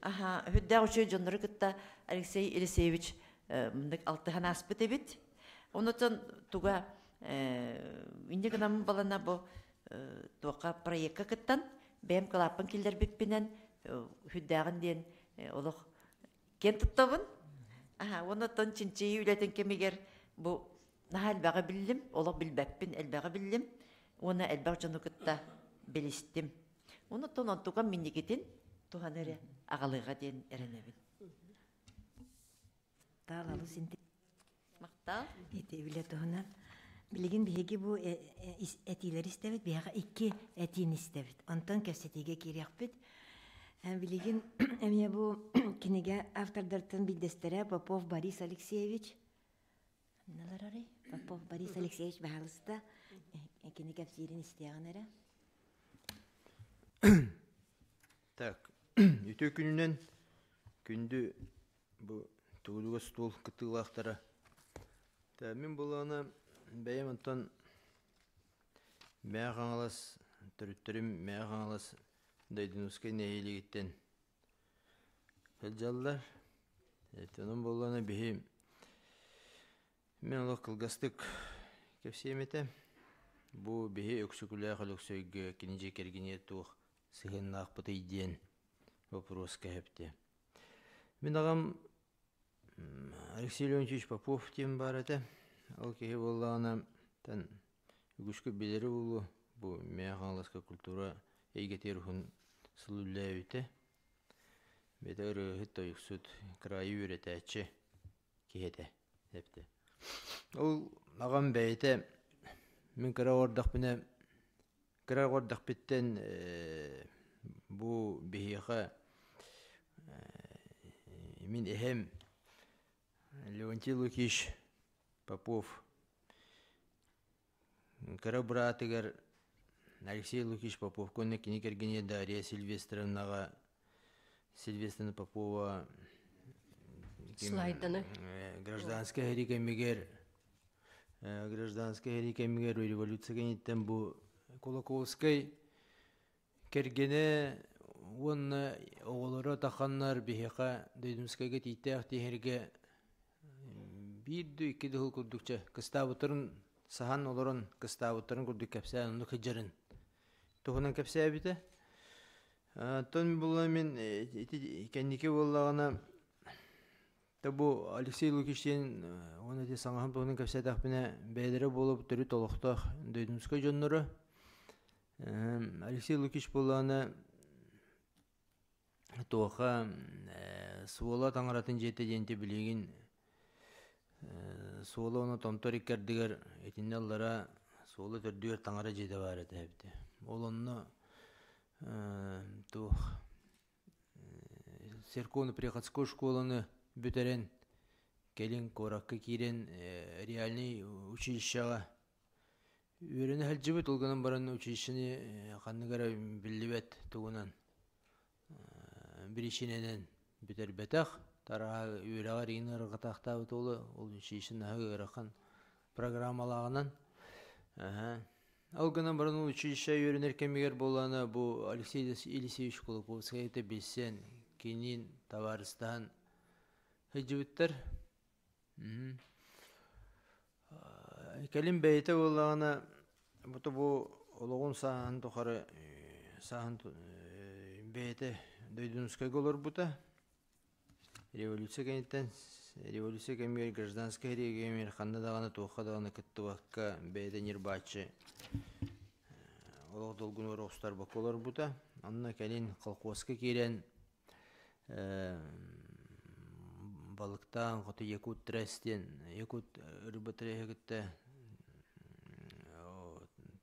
Аха, хүддээх үчүгэй дьоннору кытта Алексей Елисеевич мындык алтыһан ааспыт эбит. Онотон туга инне гынаммын балана бу туохха проекка кыттан бэйэм кылааппын киллэрбиппинэн хүддээҕин диэн олох киэн туттабын. Аха, онотон чинчийии үлэтин кэмигэр бу наһаа элбэҕи биллим, олох билбэппин элбэҕи биллим уонна элбэх дьону кытта билистим. Онотон онтукам минникитин туһаны эрэ аҕалыаҕа диэн эрэнэбин. Таалалыс Махтал. Ити үлэ туһунан. Билигин биһиги бу этиилэри истэбит, биһиэхэ икки этиини истэбит. Онтон кэпсэтиигэ киириэхпит. Билигин эмиэ бу кинигэ автордартан биирдэстэрэ Попов Борис Алексеевич. Наларарый? Попов Борис Алексеевич баһаалыста кини кэпсиирин истиэҕин эрэ. Так, үтүө күнүнэн күндү бу тугулуга стол кыттыылаахтара. Мин булаана бэйэм онтон Мэҥэ Хаҥалас төрүттэрим Мэҥэ Хаҥалас Дойдунускай нэһилиэгиттэн сылдьаллар. Онон буоллаҕына биһи мин олох кылгастык кэпсиэм этэ. Бу биһи Өксөкүлээх Өлөксөйгө кини дьиэ кэргэнигэр туох сыһыаннаахпытый диэн боппуруоска эпти. Мин аҕам Алексей Леонтьевич Попов диэн баар этэ. Ол киһи буоллаҕына тан үгүскүт билэрэ буолуо бу Мэҥэ Хаҥаласка культура эйгэтигэр уһун сыл үлэлээбитэ. Бэйэтэ ырыаһыт, тойуксут, кыраайы үөрэтээччи киһи этэ эптэ. Ол аҕам бэйэтэ мин кыра оҕордохпуна кыра оҕордохпиттэн бу биһиэхэ мин эһэм Леонтий Лукич Попов кыра быраатыгар Алексей Лукич Поповка уонна кини кэргэнигэр Дария Сильвестровнаҕа Сильвестровна Попова Слайданы. Гражданскай сэрии кэмигэр гражданскай сэрии кэмигэр революция кэнниттэн бу Кулаковскай кэргэнэ уонна оҕолоро таханнар биһиэхэ Дойдумскайга тиийтээх тиһэргэ биир да икки да сыл курдук чэ кыстаабыттарын саһан олорон кыстаабыттарын курдук кэпсээн оннук сылдьарын туһунан кэпсээбитэ. Оттон буолла мин ити кэнники буоллаҕына та бу Алексей Лукич диэн уонна ити саҥаһым туһунан кэпсээтэхпинэ бэйэлэрэ буолуп төрүт олохтоох Дойдумскай дьонноро Алексей Лукич буоллаҕына туоха Суола таҥаратын дьиэтэ диэнти билигин Суола уонна Томтор икки ардыгар итиннэ аллара Суола төрдүгэр таҥара дьиэтэ баар этэ эбитэ. Ол онно туох церковно-приходской школаны бүтэрэн кэлин куоракка киирэн реальный училищеҕа үөрэнэ сылдьыбыт. Ол гынан баран училищены ханнык эрэ биллибэт тугунан биричиинэнэн бүтэрбэтэх, тараһа үөрэҕэр иин ыарырҕатаахтаабыт уолу, ол училище наһаа ыарахан программалааҕынан. Ол гынан баран ол училище үөрэнэр кэмигэр буоллаҕына бу Алексей Елисеевич Кулаковскай это билсэн, киниин табаарыстаһан сылдьыбыттар. Кэлин бэйэтэ буоллаҕына бу бу олоҕун сааһын тухары сааһын бэйэтэ Дойдунускайга олорбута. Революция кэнниттэн революция кэмигэр гражданскай сэрии ханна даҕаны туохха даҕаны кыттыбакка бэйэтэ ньирбааччы олох долгунугар оҕустарбакка олорбута. Онно кэлин колхуоска киирэн балыктаан хоту Якут Тресс диэн Якут рыба треһи кытта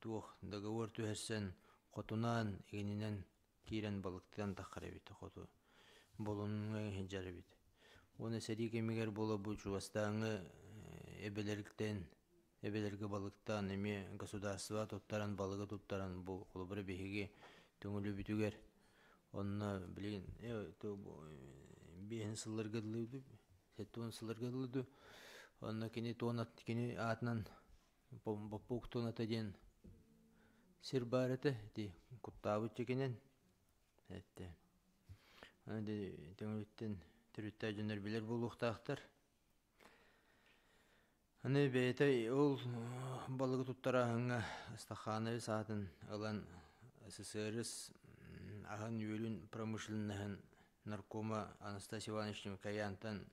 туох договор түһэрсэн хотунаан игининэн киирэн балыктаан таххар эбит хоту Болунҥа сылдьар эбит. Уонна сэрии кэмигэр буола бу чугастааҥҥы эбэлэртэн эбэлэргэ балыктаан эмиэ государство туттаран балыгы туттаран бу холобура биһиги Төҥүлүбүтүгэр онно билигин биэһин сылларга дылы 70 сылларга дылы онно кини туонат кини аатынан Боппук туоната диэн сир баар этэ ити куттаабыт дьикинэн этте Төҥүлүттэн төрүттээх дьоннор билэр буолуохтаахтар. Аны бэйэтэ ол балыгы туттарааһыҥҥа Стахановец аатын ылан СССР аһын-үөлүн промышленноһын наркома Анастасий Иванович Микоянтан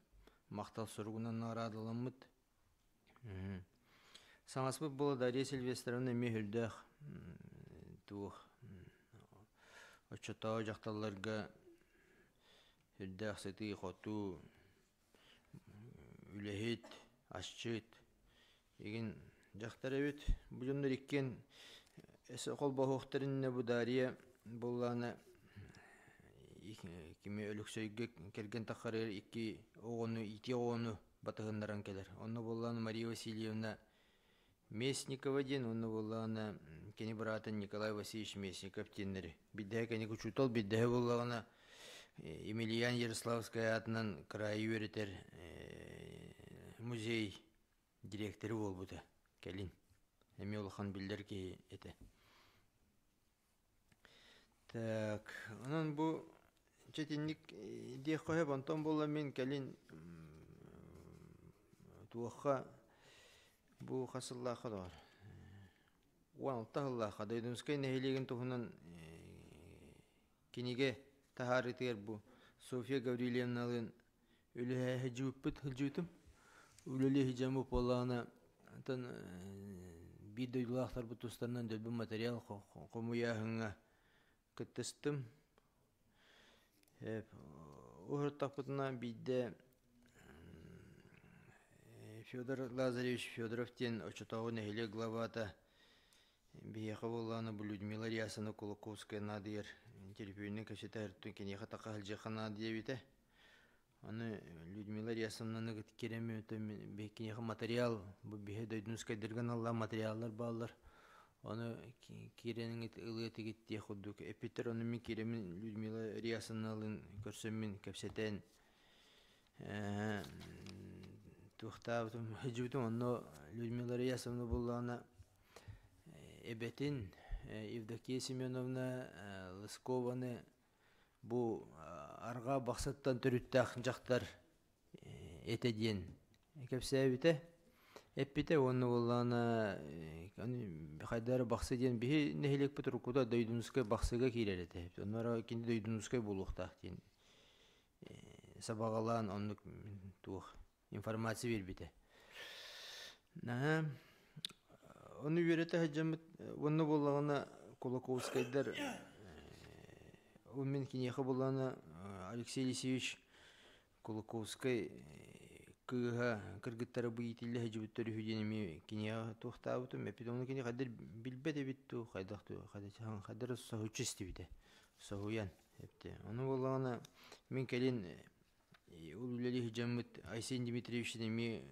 махтал суругунан наҕараадаламмыт. Саҥаспыт буола Дарья Сильвестровна эмиэ сүрдээх туох оччотооҕу дьахталларга сүрдээх сытыы-хотуу үлэһит, асчыт игин дьахтар эбит. Бу дьоннор иккиэн холбоһуохтарын иннинэ бу Дарья буоллаҕына кими Өлөксөйгө кэргэн таххарыгар икки оҕону, ити оҕону батыһыннаран кэлэр. Онно буоллаҕына Мария Васильевна Местникова диэн уонна буоллаҕына кини быраатын Николай Васильевич Местников диэннэри биирдэһэ кини учуутал, биирдэһэ буоллаҕына Емельян Ярославскай аатынан кыраайы үөрэтэр музей дириэктэрэ буолбута кэлин. Эмиэ улахан биллэр киһи этэ. Так, онон бу дьэ итинник диэххэ сөп, онтон буолла мин кэлин туохха бу хас сыллаахха доҕор 16 сыллаахха Дойдунскай нэһилиэгин туһунан кинигэ таһаарыытыгар бу Софья Гаврильевналыын үлэһэ сылдьыбыппыт сылдьыбытым. Үлэлии сылдьаммыт буоллаҕына, онтон биир дойдулаахтарбыт тустарынан дөлбү материал хомуйааһыҥҥа кыттыстым. Уһуртахпытына биирдэ Федор Лазаревич Федоров диэн оччотооҕу нэһилиэк главата биһиэхэ буоллаҕына бу Людмила Рясовна Кулаковская наадыйар телефонунан кэпсэтэ киниэхэ таха сылдьыахха наада диэбитэ. Аны Людмила Рясовнаны кытта киирэммин киниэхэ материал бу биһи дойдунускайдарга аналлаах материаллар бааллар. Ону киирэниҥит ылыа этигит диэх курдук эппиттэр. Ону мин киирэммин Людмила Рясовналыын көрсөммүн кэпсэтэн туохтаабытым сылдьыбытым. Онно Людмила Рясовна буоллаҕына эбэтин Евдокия Семеновна Лыскованы Бу арҕаа Бахсыттан төрүттээх дьахтар этэ диэн кэпсээбитэ, эппитэ уонна буоллаҕына хайдах эрэ Бахсы диэн биһи нэһилиэкпит уруккута Дойдунускай Бахсыга киирэр этэ. Онно эрэ кини Дойдунускай буолуохтаах диэн сабаҕалаан оннук туох информация биэрбитэ. Ону үөрэтэ сылдьаммыт уонна буоллаҕына Кулаковскайдар ол мин киниэхэ буоллаҕына Алексей Елисеевич Кулаковскай кыыһа кыргыттара бу иитиллэ сылдьыбыттар үһү диэн эмиэ киниэхэ туохтаабытым эппит ону кини хайдах билбэт эбит дуу хайдах дуу хайдах соһуччу истибитэ соһуйан эптэ ону буоллаҕына мин кэлин Ол үлэлии сылдьаммыт Айсен Дмитриевич эмиэ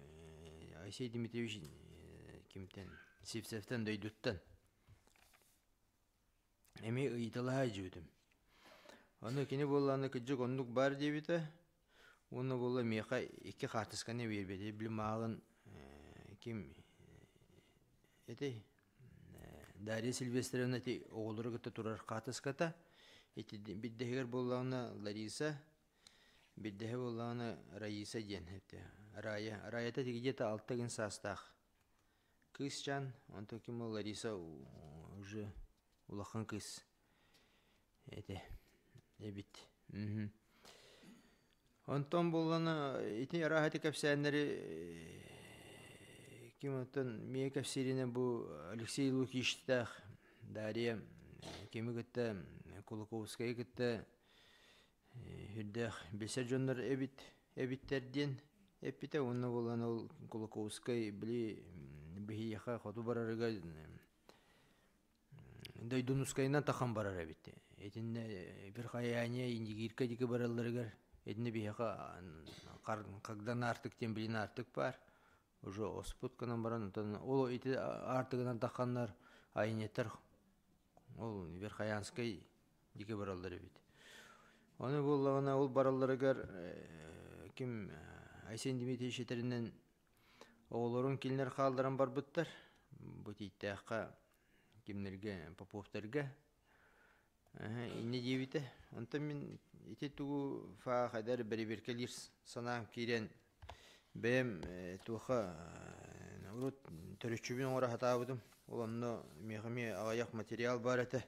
Айсен Дмитриевич кимтэн Сивцевтэн дойдуттан эмиэ ыйыталаһа дьүөтүм. Аны кини буоллаҕына кырдьык оннук баар диэбитэ. Уонна буолла миэхэ икки хаартысканы биэрбитэ. Били мааҕын ким этэй? Дарья Сильвестровна ити оҕолору кытта турар хаартыската. Ити биддэһигэр буоллаҕына Лариса, биддэһэ буоллаҕына Раиса диэн этэ. Рая. Раята где-то алта гын саастаах кыысчаан. Онтон ким ол Лариса уже улахан кыыс этэ эбит. Онтон буоллана ити арааһа ити кэпсээннэри ким оттон миэ кэпсииринэн бу Алексей Лукичтаах Дарья кими кытта Кулаковскайы кытта үрдээх билсэр дьоннор эбит эбиттэр диэн эппитэ уонна буолан ол Кулаковскай били биһиэхэ хоту барарыгар Дойдунускайынан тахан барар эбит. Итиннэ Верхояние, Индигирка диэки баралларыгар итиннэ биһиэхэ Хагдан аартык диэн билин аартык баар. Уже оспут гынан баран, онтон ол ити аартыгынан тахханнар айанньыттар ол Верхоянскай диэки бараллар эбит. Ону буоллаҕына ол баралларыгар ким Айсен Дмитриевич этэринэн оҕолорун кинилэр хаалларан барбыттар. Бу Тииттээххэ кимнэргэ Поповтарга инньэ диэбитэ. Онтон мин ити тугу фаах эдэр бэрэбиэркэлиир санаам киирэн бэйэм туоха урут төрүччүбүн оҥоро сатаабытым. Ол онно миэхэ эмиэ аҕыйах материал баар этэ.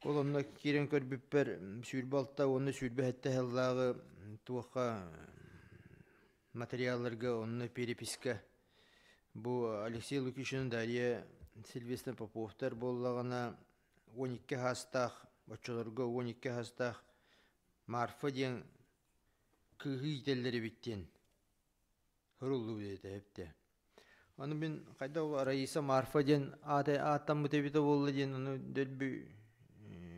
Ол онно киирэн көрбүппэр 26 уонна 27 сыллааҕы туохха материалларга онно переписка бу Алексей Лукишин Дарья Сильвестр Поповтар буоллаҕына 12 саастаах оччолорго 12 саастаах Марфа диэн кыыһы иитэллэр эбит диэн суруллубут этэ эптэ. Аны мин хайдах Раиса Марфа диэн аата ааттаммыт эбитэ буолла диэн ону дөлбү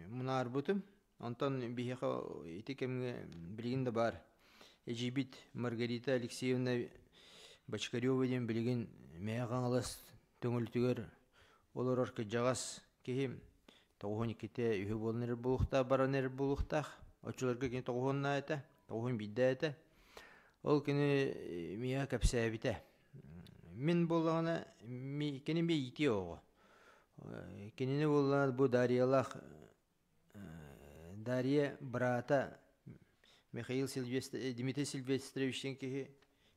мунаарбытым. Онтон биһиэхэ ити кэмҥэ билигин да баар эдьиийбит Маргарита Алексеевна Бочкарева диэн билигин Мэйэ Хаҥалас Төҥүлүтүгэр олорор кырдьаҕас киһи 92-те үһү буолан эрэр буолуохтаах, баран эрэр буолуохтаах. Оччолорго кини тоҕуһуннаа этэ, тоҕуһун биирдээ этэ. Ол кини миэхэ кэпсээбитэ. Мин буоллаҕына, кини эмиэ иитиэ оҕо. Кинини буоллаҕына бу Дарьялаах Дарья быраата Михаил Сильвестр, Дмитрий Сильвестрович диэн киһи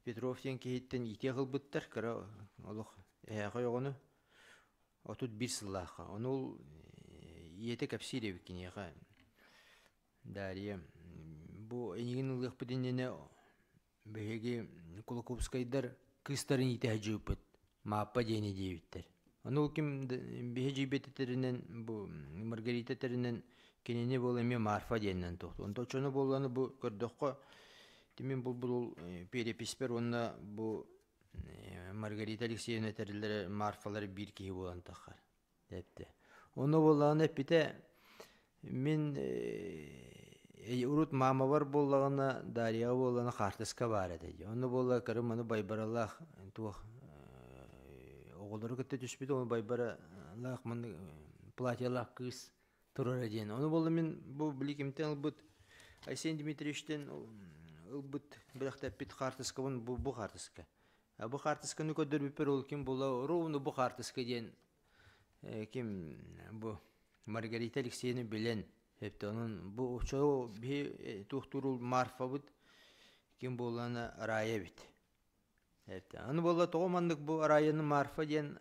Петров диэн киһиттэн иитиэх ылбыттар кыра олох эһээхэй оҕону 31 сыллаахха. Ону ол ийэтэ кэпсиир эбит киниэхэ Дарья бу эйигин ылыахпыт иннинэ биһиги Кулаковскайдар кыыстарын иитэ сылдьыбыппыт Мааппа диэни диэбиттэр. Ону ол ким биһи дьиийбит этэринэн бу Маргарита этэринэн кинини буол эмиэ Марфа диэнинэн туохту. Онто оччону буолланы бу көрдөххө тимин булбут ол переписпэр уонна бу Маргарита Алексеевна этэрилэрэ Марфалар биир киһи буолан таххар. Эттэ. Ону буоллаҕына эппитэ мин урут маамабар буоллаҕына Дарьяҕа буоллаҕына хаартыска баар этэ дии. Онно буолла кырым аны Байбаралаах туох оҕолору кытта түспүт ону Байбаралаах маннык платьелаах кыыс турара диэн. Ону буолла мин бу били кимтэн ылбыт Айсен Дмитриевичтэн ылбыт бэлэхтэппит хаартыскабын бу бу хаартыска. Бу хаартысканы көрдөрбүппэр ол ким буолла ровно бу хаартыска диэн ким бу Маргарита Алексеевна билэн эптэ онон бу очо биһи туохтуурул Марфабыт ким буоллана Рая эбит. Эптэ аны буолла тоҕо маннык бу Раяны Марфа диэн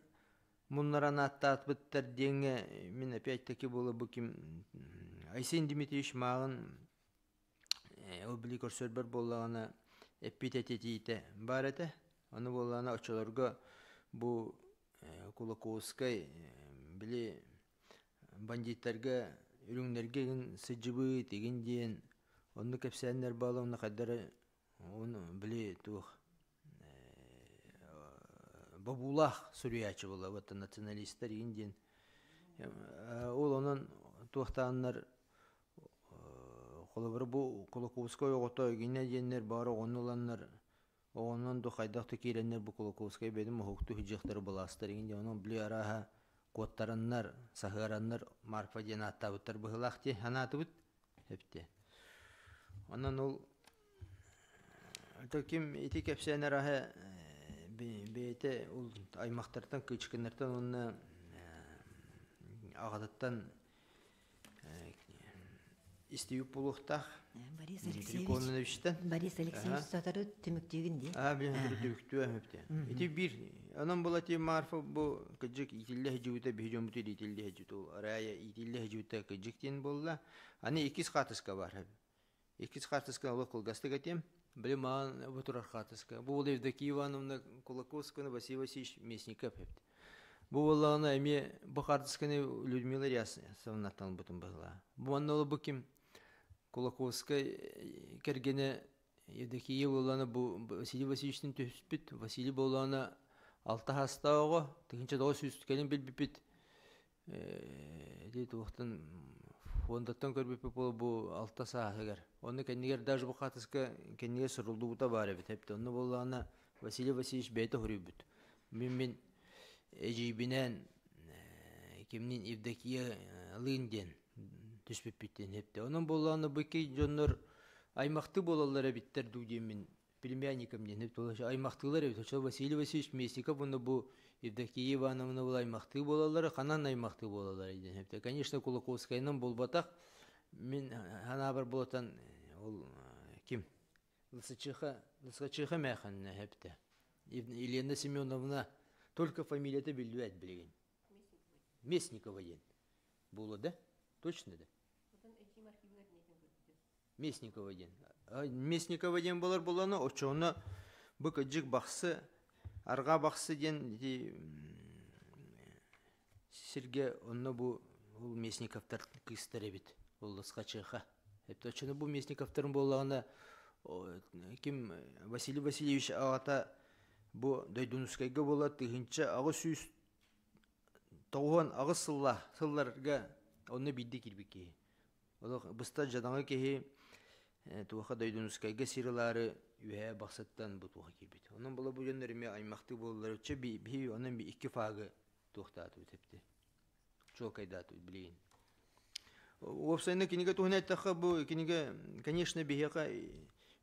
муннаран ааттаатбыттар диэҥҥэ мин опять-таки буола бу ким Айсен Дмитриевич мааҕын ол били көрсөрбөр буоллаҕына эппит этитиитэ баар этэ. Аны буоллаҕына оччолорго бу Кулаковскай били бандиттарга үрүҥнэргэ игин сылдьыбыт игин диэн оннук кэпсээннэр бааллар уонна хайдары ону били туох бобуулаах суруйааччы буолла вот националистар игин диэн ол онон туохтааннар холобура бу Кулаковскай оҕото игинэ диэннэр баар оҕону ыланнар оҕонон ду хайдах да киирэннэр бу Кулаковскай бэйэтин моһуктуу сылдьыахтара былаастар игин диэн онон били арааһа куоттараннар саһыараннар Марфа диэн ааттаабыттар быһыылаах дии санаатыбыт. Эпте. Онон ол ким ити кэпсээнэр аһа бэйэтэ ол аймактартан кычкыннартан уонна аҕатыттан истибит буолуохтаах. Борис Алексеевич. Борис Алексеевич сотору түмүктүүгүн дии. Аа, билен сотору түмүктүү әмепте. Ити бир онон була ти Марфа бу кыжык итилле хежүүтэ биһи дьоммуту итилле хежүүтэ арая итилле хежүүтэ кыжык диэн буолла. Аны иккис хаатыска бар. Иккис хаартыска олох кылгастык этим. Били маан бу турар хаартыска. Бу ол Евдокия Ивановна Кулаковская, Василий Васильевич Местников эбит. Бу буоллаҕына эмиэ бу хаартысканы Людмила Рясовнаттан ылбытым быһыылаах. Бу манна бу ким Кулаковскай кэргэнэ Евдокия буоллаҕына бу Василий Васильевичтыын түһүспүт. Василий буоллаҕына алта саастаах оҕо, 1900 кэлин билбиппит ити туохтан фондаттан көрбүппүт буола бу алта сааһыгар. Онно кэннигэр даже бу хаатыска кэннигэр суруллубута баар эбит. Эбит. Онно буоллаҕына Василий Васильевич бэйэтэ хоруйбут. Мин эдьиийбинээн кимнин Евдокия Лыын диэн түспүппүт диэн эпте. Онон буоллаҕына бу икки дьоннор аймахтыы буолаллар эбиттэр дуу диэммин племянником диэн аймахтыылар эбит. Оччо Василий Васильевич Местников уонна бу Евдокия Ивановна был аймахтыы буолаллара, ханан аймахтыы буолаллара диэн эпте. Конечно, Кулаковскайынан буолбатах. Мин ханаабар буолатан ол ким? Лысычиха, Лысычиха мэхэннэ эпте. Елена Семеновна только фамилията биллибэт билигин. Местникова диэн. Буолла да? Точно да? Местникова диэн. Местникова диэн болар боланы очону бу кыдьык бахсы, арҕаа бахсы диэн ити сиргэ онно бу ол Местниковтар кыыстар эбит. Ол Лысхачыха. Эпте очону бу Местниковтарын буоллаҕына ким Василий Васильевич аҕата бу Дойдунускайга буола 1898 сылла сылларга онно биирдэ киирбит киһи. Олох быстар дьадаҥы киһи туоха Дойдунускайга сир ылаары үөһээ Бахсыттан бу туоха киирбит. Онон була бу дьоннор эмиэ аймахтыы буоллар өччө биһи онон икки фаагы туохтаатыбыт эпти. Чуолкайдаатыбыт билигин. Уопсайынан кинигэ туһунан эттэххэ, бу кинигэ, конечно, биһиэхэ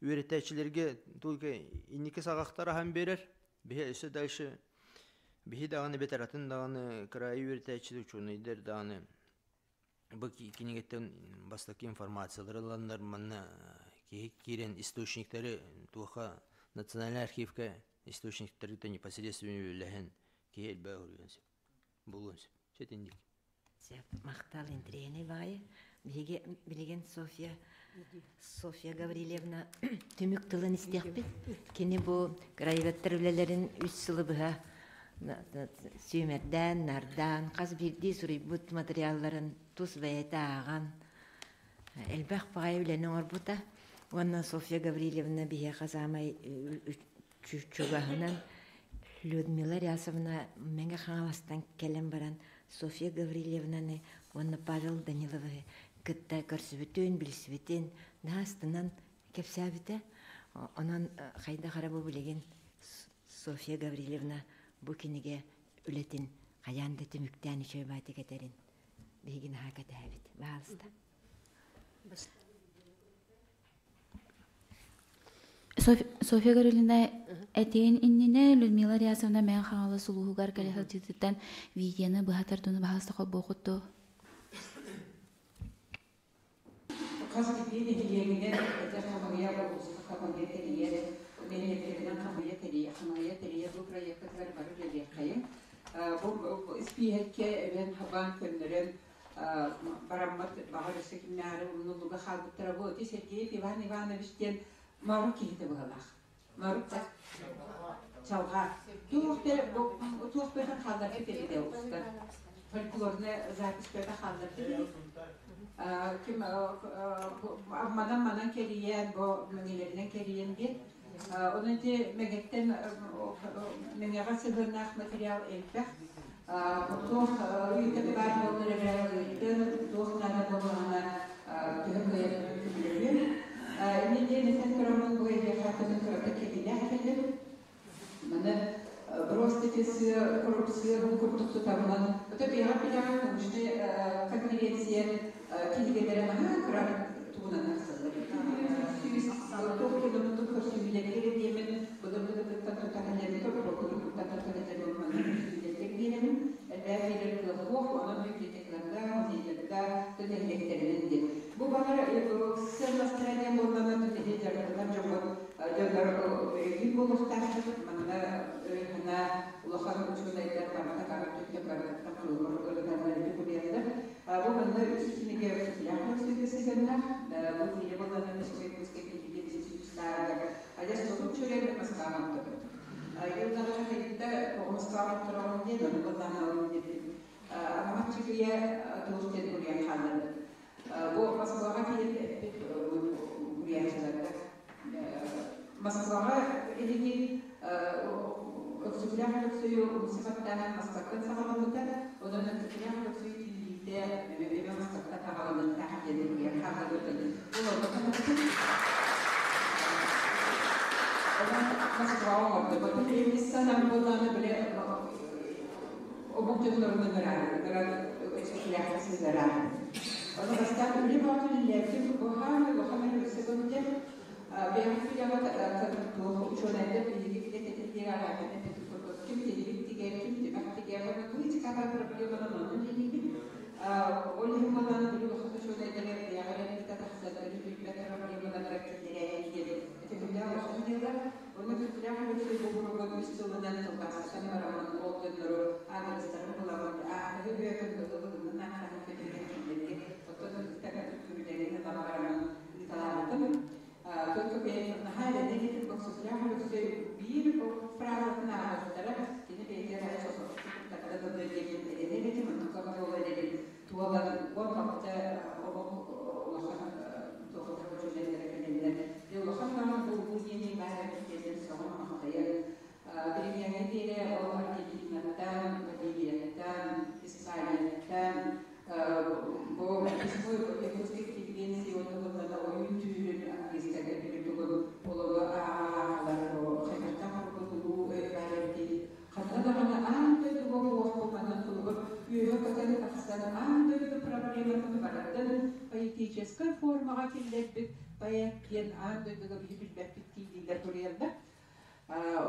үөрэтээччилэргэ только инники саҕахтар аһан биэрэр. Биһи өссө дальше биһи даҕаны бэтэр атын даҕаны кыраайы үөрэтээччилэр, учуонайдар даҕаны бу кинигэттэн бастакы информациялары ыланнар манна киһи киирэн источниктары туоха национальный архивка источниктары непосредственно үлэһэн киһи элбэх өрүөн сөп булуон сөп сэтинник. Сөп, махтал интириэһинэй баҕайы. Биһиги билигин Софья Софья Гаврильевна түмүк тылын истиэхпит. Кини бу краеведтар үлэлэрин үс сылы быһа сүүмэрдээн, нардаан, хас биирдии суруйбут материалларын тус бэйэтэ ааҕан, элбэх баҕайы үлэни оҥорбута. Уонна Софья Гаврильевна биһиэхэ саамай чугаһынан Людмила Рясовна Мэҥэ Хаҥаластан кэлэн баран Софья Гаврильевнаны уонна Павел Даниловы кытта көрсүбүтүн, билсибитин наастынан кэпсээбитэ. Онон хайдах эрэ бу билигин Софья Гаврильевна бу кинигэ үлэтин хайаан да түмүктээн үчүгэй баатык этэрин биһиги наһаа кэтэһэбит. Баһаалыста. Софья Гаврильевна этиэн иннинэ Людмила Рясовна Мэҥэ Хаҥалас улууһугар кэлэ сылдьыытыттан видеоны быһа тардыыны баһаалыста холбуохут дуо? Хас биирдии нэһилиэгинэн этэр хамыыйа улууска хамыыйа тэрийэр, нэһилиэктэринэн хамыыйа тэрийэр, хамыыйа тэрийэр бу проеккытыгар бары үлэлиэххэйиҥ. Бу испииһэккэ эбэн хабаан көннөрөн бараммыт баҕар өссө кимнээҕи умнуллуга хаалбыттара бу ити Сергеев Иван Иванович диэн Марук киһитэ быһалаах. Марук чалҕаа. Туох туох бөтөн хаалларбыт эбитэ устар. Фольклорная запись бөтө хаалларбыт ким манан-манан кэрийэн, бу мэҥэлэринэн кэрийэн диэн. Онон ити мэҥэттэн мэҥэҕэ сыһыаннаах материал элбэх. Туох ыйытык баар буоллар эрэ ыйытын, туох наада буоллаҕына төһө кыайан көмөлөһүөм. Инньэ диэн этэн тураммын бу эһиэхэ кытын кыратык кэбилээх кэллим. Маны просто сыа, коррупция бу курдук тутаммын, ото бэйэҕэ билэҕин научнай конференция кинигэлэрэ наһаа кыра. буолуохтаахпыт. Манна өй-санаа улахан учуонайдар барыта бары өттүттэн барытыттан холобур ылыналлар докумуоннар. Бу манна үс кинигэ Өксөкүлээх Өлөксөйгө сыһыаннаах. Бу кинигэ буоллаҕына Өксөкүлээх кинигэ сүүстааҕыгар адьас сотуччу үлэни Москваҕа оҥордо. Йылдаҕа кэлитэ тоҕо Москваҕа оҥотороҕун диэн, ону буоллаҕына ол диэбитим. Аҕам чыгыйа туох диэн уруйан хаалларбыт. Бу Москваҕа киирэн эппит уруйааччыларга Москваҕа эһиги Өксөкүлээх Өлөксөйү умса баттааһын Москваттан саҕаламмыта, онон Өксөкүлээх Өлөксөй тиллиитэ эмиэ Москваттан саҕаланыахтаах диэн уруйан хаалларбыт. Ол онно санаабытым. Онон Москваҕа оҥордум. Оттон билигин санаам буоллаҕына, били омук дьоннорун ыҥыраан, Өксөкүлээххэ сыһыараан. Ону бастаан үлэ бөҕөтүн үлэлээбитим, бу хаамай улахан өрөсөбүн диэн бэйэм үлэҕэ туох учуонайдар биһиги билэтэтиллиэр араатын эппит курдук ким тиһигин тигэр, ким тимэх тигэр, уонна политикаҕа проблеманан онно үлэлиибин. Ол иһин буоллаҕына били улахан учуонайдары бэйэҕэ эрэ тахсан өрүһүйбэт проблемаларга киллэрээйин диэн этигиллээх улахан дьыала. Онно Өксөкүлээх Өлөксөй бу буругун үс сылынан тылбаастатан бараммын, ол дьоннору аадырыстарын буламмын, ааһыһы үөтүн ылы-ылынан ааттаһан көтүрэн кинилэргэ оттон ытыктан күлэрин ылан бараммын ыыталаабытым. Только бэйэм наһаа эрэнэ этим, Өксөкүлээх Өлөксөй биир фразатын ааҕыахтара, кини бэйэтэ эрэ сосоттара дылы диэн эрэнэр этим, онтука буола эрэрин туолан 16 олох улахан туохтар учуонайдара кэлэннэр дьэ улахан даҕаны бу улуу диэни баар эбит диэн сөҕөн махтайан билиҥҥээҥҥэ диэри ол Аргентинаттан, Боливияттан, Испанияттан бу письмо якутской интеллигенции уонна буоллаҕына ойуун түүлүн английскайга били тугун олону ааҕалар хайдахтаах курдук улуу өй баар эбитий, ханна даҕаны аан дойдуга буолуохпут манан туругур үөһэ көтөн тахсан аан дойду проблематын барытын поэтическай формаҕа киллэрбит поэт диэн аан дойдуга биһи билбэппит дииллэр суруйаллар.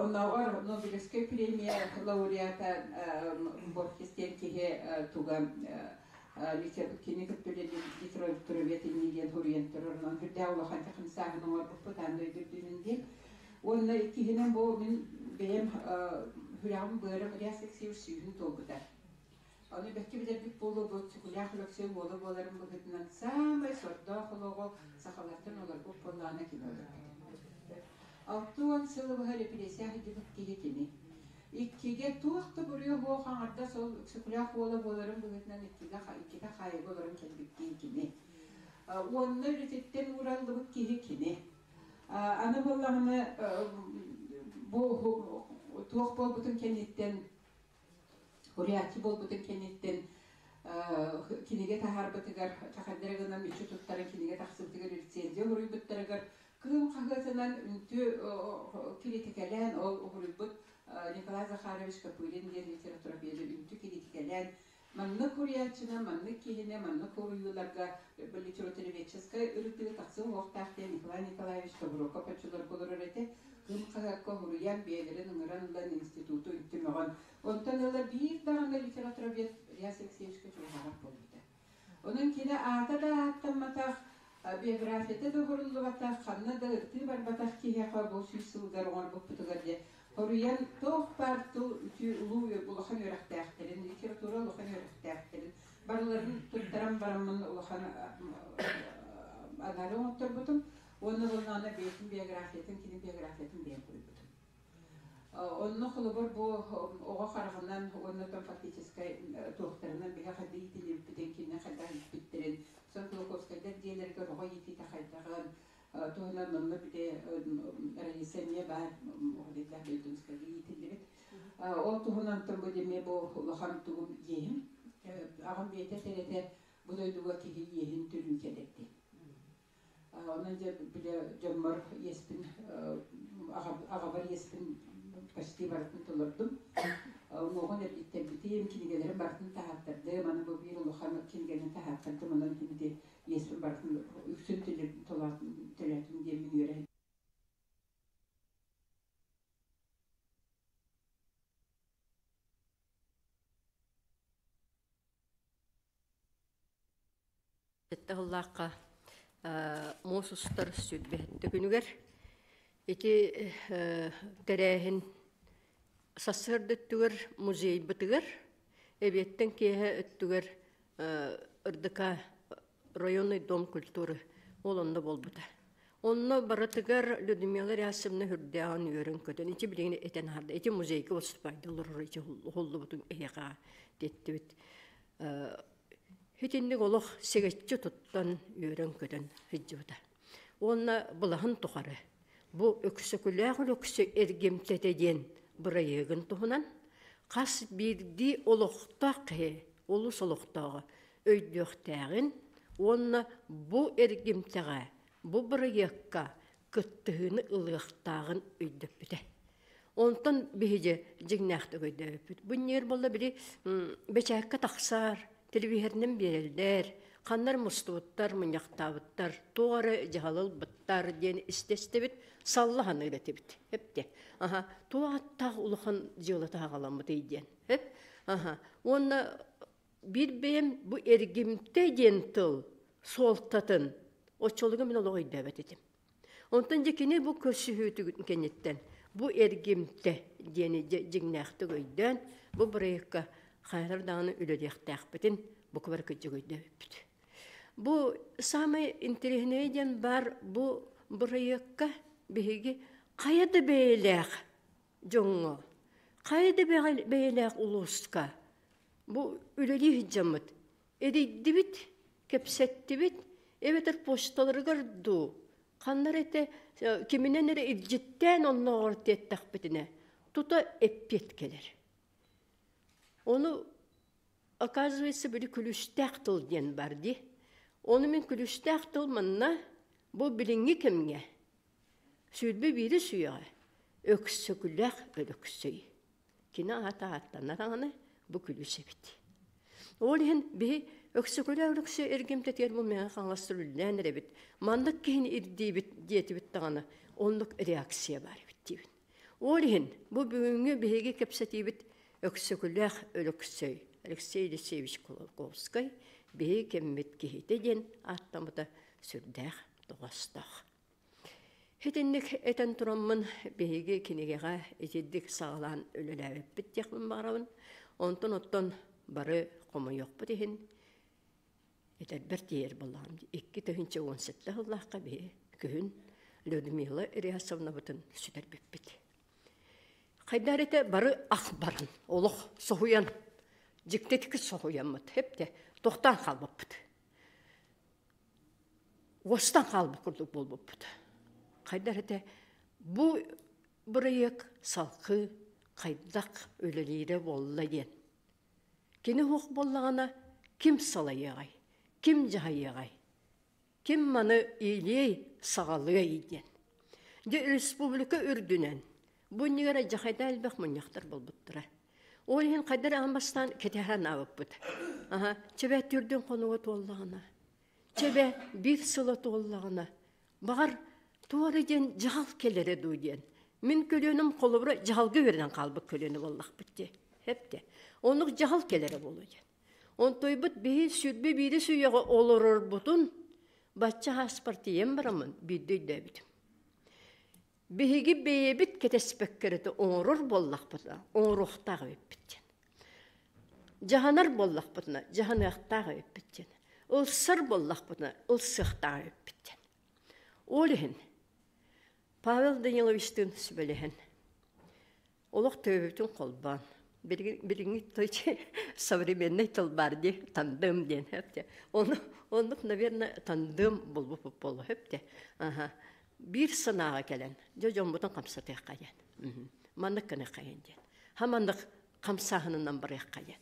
Оннооҕор Нобелевскай премия лауреата Борхес диэн киһи туга кини кытта үлэлиир литературовед инни диэн суруйан турар. Онон үрдээх улахан хамсааһын оҥорбуппут аан дойду үрдүнэн диэн. Уонна иккиһинэн бу мин бэйэм сүрэҕим быарым Ильяс Алексеевич сүүһүн туолбута. Ону бэккэ билэрбит буолуо, бу Өксөкүлээх Өлөксөй уола буоларын быһыытынан саамай сордоох олоҕу сахалартан олорбут буоллаҕына кини олорбут. 60 сылы быһа репрессия сылдьыбыт киһи кини. Иккигэ туох да буруйа суох аҥардас ол Өксөкүлээх уола буоларын быһыытынан иккигэ иккитэ хаайыыга олорон кэлбит киһи кини. Уонна үлэтиттэн уураллыбыт киһи кини. Аны буоллаҕына бу туох буолбутун кэнниттэн, уруйааччы буолбутун кэнниттэн кинигэ таһаарбытыгар чахайдара гынан мүччү туттаран кинигэ тахсыбытыгар рецензия уруйбуттарыгар Кыым хаһыатынан үнтү киритикэлээн ол уһуруйбут Николай Захарович Копырин диэн литературоведы үнтү киритикэлээн маннык уруйааччынан, маннык киһини, маннык уруйууларга литературоведческай ырытыы тахсыа уохтаах диэн Николай Николаевич Тобуроков оччолорго олорор этэ. Кыым хаһыакка уһуруйан, бэйэлэрин ыҥыран ылан институту үнтү мөҕөн. Онтон ыла биир даҕаны литературовед Ильяс Алексеевичка чугаһаабат буолбута. Онон кини аата да ааттамматах, биографията да уһуруллубатах, ханна да ырытыы барбатах киһиэхэ бу 100 сылыгар оҥорбуппутугар диэн хоруйан туох баар тыл үтүө улуу улахан үөрэхтээхтэрин, литература улахан үөрэхтээхтэрин барыларын туттаран бараммын улахан анары оҥотторбутум уонна буоллаҕына бэйэтин биографиятын, кини биографиятын бэйэм суруйбутум. Онно холобур бу оҕо хараҕынан уонна там фактическай туохтарынан биһи хайдах иитиллибиппитин, кинини хайдах ииппиттэрин, сон Кулаковскайдар дьиэлэригэр оҕо иитиитэ хайдаҕын туһунан онно били Раиса эмиэ баар оҕо Дойдунскайга иитиллибит. Ол туһунан бу эмиэ бу улахан тугум иэһим. Аҕам бэйэтэ этэр этэ, бу дойдуга киһи иэһин төлүү кэлэр диэн. Онон дьэ били дьоммор иэспин аҕабар иэспин почти барытын толордум. Уҥуоҕун эргиттэрбитим, кинигэлэрин барытын таһааттардым. Аны бу биир улахан кинигэни таһааттардым. Онон ити иэспин барытын үксүн төлөөтүм диэммин үөрэ. Сэттэ сыллаахха муус устар 27 күнүгэр. Ити тэрээһин сарсыарда өттүгэр музейбытыгар, эбиэттэн киэһэ өттүгэр РДК районный дом культуры ол онно буолбута. Онно барытыгар Людмила Рясовна үрдээҕин үөрэн-көтөн ити билигин этэн аһарда. Ити музейга выступайды олорор ити уһуллубутун эһиэхэ тиэттибит. Итинник олох сэгэччи туттан үөрэн-көтөн сылдьыбыта. Уонна былаһын тухары бу Өксөкүлээх Өлөксө эргимтэтэ диэн бырайыагын туһунан хас биирдии олохтоох киһи олус олохтооҕо өйдүөхтээҕин уонна бу эргимтэҕэ, бу бырайыакка кыттыһыыны ылыахтааҕын өйдөппүтэ. Онтон биһиги дьиҥнээхтик өйдөөбүппүт. Бу ньиэр буолла били бэчээккэ тахсар, телевизорынан биэрэллэр, ханнар мустубуттар, мунньахтаабыттар, туох эрэ дьаһалы ылбыттар диэн истэ-истэбит, салла саныыр этибит. Эпте. Аха, туох аттаах улахан дьыала таһаҕаламмытый диэн. Эп. Аха. Уонна биир бэйэм бу эргимтэ диэн тыл суолтатын оччолорго мин олох өйдөөбөт этим. Онтон дьэ кини бу көрсүһүүтүн кэнниттэн бу эргимтэ диэни дьиҥнээхтик өйдөөн, бу бырайыакка хайалар даҕаны үлэлиэхтээхпитин бука бары кырдьык өйдөөбүппүт. Бу саамай интэриэһинэйэ диэн баар бу бырайыакка биһиги хайа да бэйэлээх дьоҥҥо, хайа да бэйэлээх улууска бу үлэлии сылдьаммыт эрийдибит, кэпсэттибит, эбэтэр почталарыгар дуу, ханна эрэ этэ киминэн эрэ илдьиттээн оннооҕор тиэттэхпитинэ, тута эппиэт кэлэр. Ону, оказывается, били күлүүстээх тыл диэн бар дии. Ону мин күлүүстээх тыл манна бу билиҥҥи кэмҥэ 21-с үйэҕэ Өксөкүлээх Өлөксөй. Кини аата ааттанар даҕаны бу күлүүс эбит. Ол иһин биһи Өксөкүлээх Өлөксөй эргимтэтигэр бу мэҥэ хаҥалас үллээн эрэбит. Маннык киһини ирдиибит диэтибит даҕаны оннук реакция баар эбит диибин. Ол иһин бу бүгүҥҥү биһиги кэпсэтиибит Өксөкүлээх Өлөксөй Алексей Елисеевич Кулаковскай биһиги кэммит киһитэ диэн ааттаммыта сүрдээх тоҕоостоох. Итинник этэн тураммын биһиги кинигэҕэ итирдик саҕалаан үлэлээбиппит диэхпин баҕарабын. Онтон оттон бары хомойуохпут иһин этэрбэр тиийэр буоллаҕым. 2017 сыллаахха биһи күһүн Людмила Реасовнабытын сүтэрбиппит. Хайдаар этэ бары ах баран, олох соһуйан, дьиктитик соһуйаммыт, хепте тохтоон хаалбыппыт. Уостан хаалбыт курдук буолбуппут. Хайдах этэ бу бырайыак салгыы хайдах үлэлиирэ буолла диэн. Кини суох буоллаҕына ким салайыаҕай, ким дьаһайыаҕай, ким маны иилиэй, саҕалыай диэн. Дьэ республика үрдүнэн бу иннигэр дьахайда элбэх мунньахтар буолбуттара. Ол иһин хайдар аан бастаан кэтэһэн аабыппыт. Аха, чэбэ түрдүн хонуга туоллаҕына, чэбэ биир сыла туоллаҕына, баҕар туора диэн дьаһал кэлэрэ дуу диэн. Мин көлүөнүм холобура дьаһалга үөрэнэн хаалбыт көлүөнэ буоллахпыт дии. Хэпте. Оннук дьаһал кэлэрэ буолуо диэн. Онтуйбут биһи сүрбэ биири сүүйэҕэ олорорбутун бачча ааспар тиийэн бараммын биирдэ өйдөөбүтүм. Биһиги бэйэбит кэтэспэккэ эрэ оҥорор буоллахпытына, оҥоруохтаах эбиппит диэн. Дьаһанар буоллахпытына, дьаһаныахтаах эбиппит диэн. Ылсар буоллахпытына, ылсыахтаах эбиппит диэн. Ол иһин Павел Даниловичтыын сүбэлэһэн олох төбөбүтүн холбоон билиҥҥи современный тыл баар дии тандем диэн хөптө ону оннук наверное тандем булбуппут буолуо хөптө аха биир санааҕа кэлэн дьэ дьоммутун хамсатыахха диэн маннык гыныахха диэн ха маннык хамсааһынынан барыахха диэн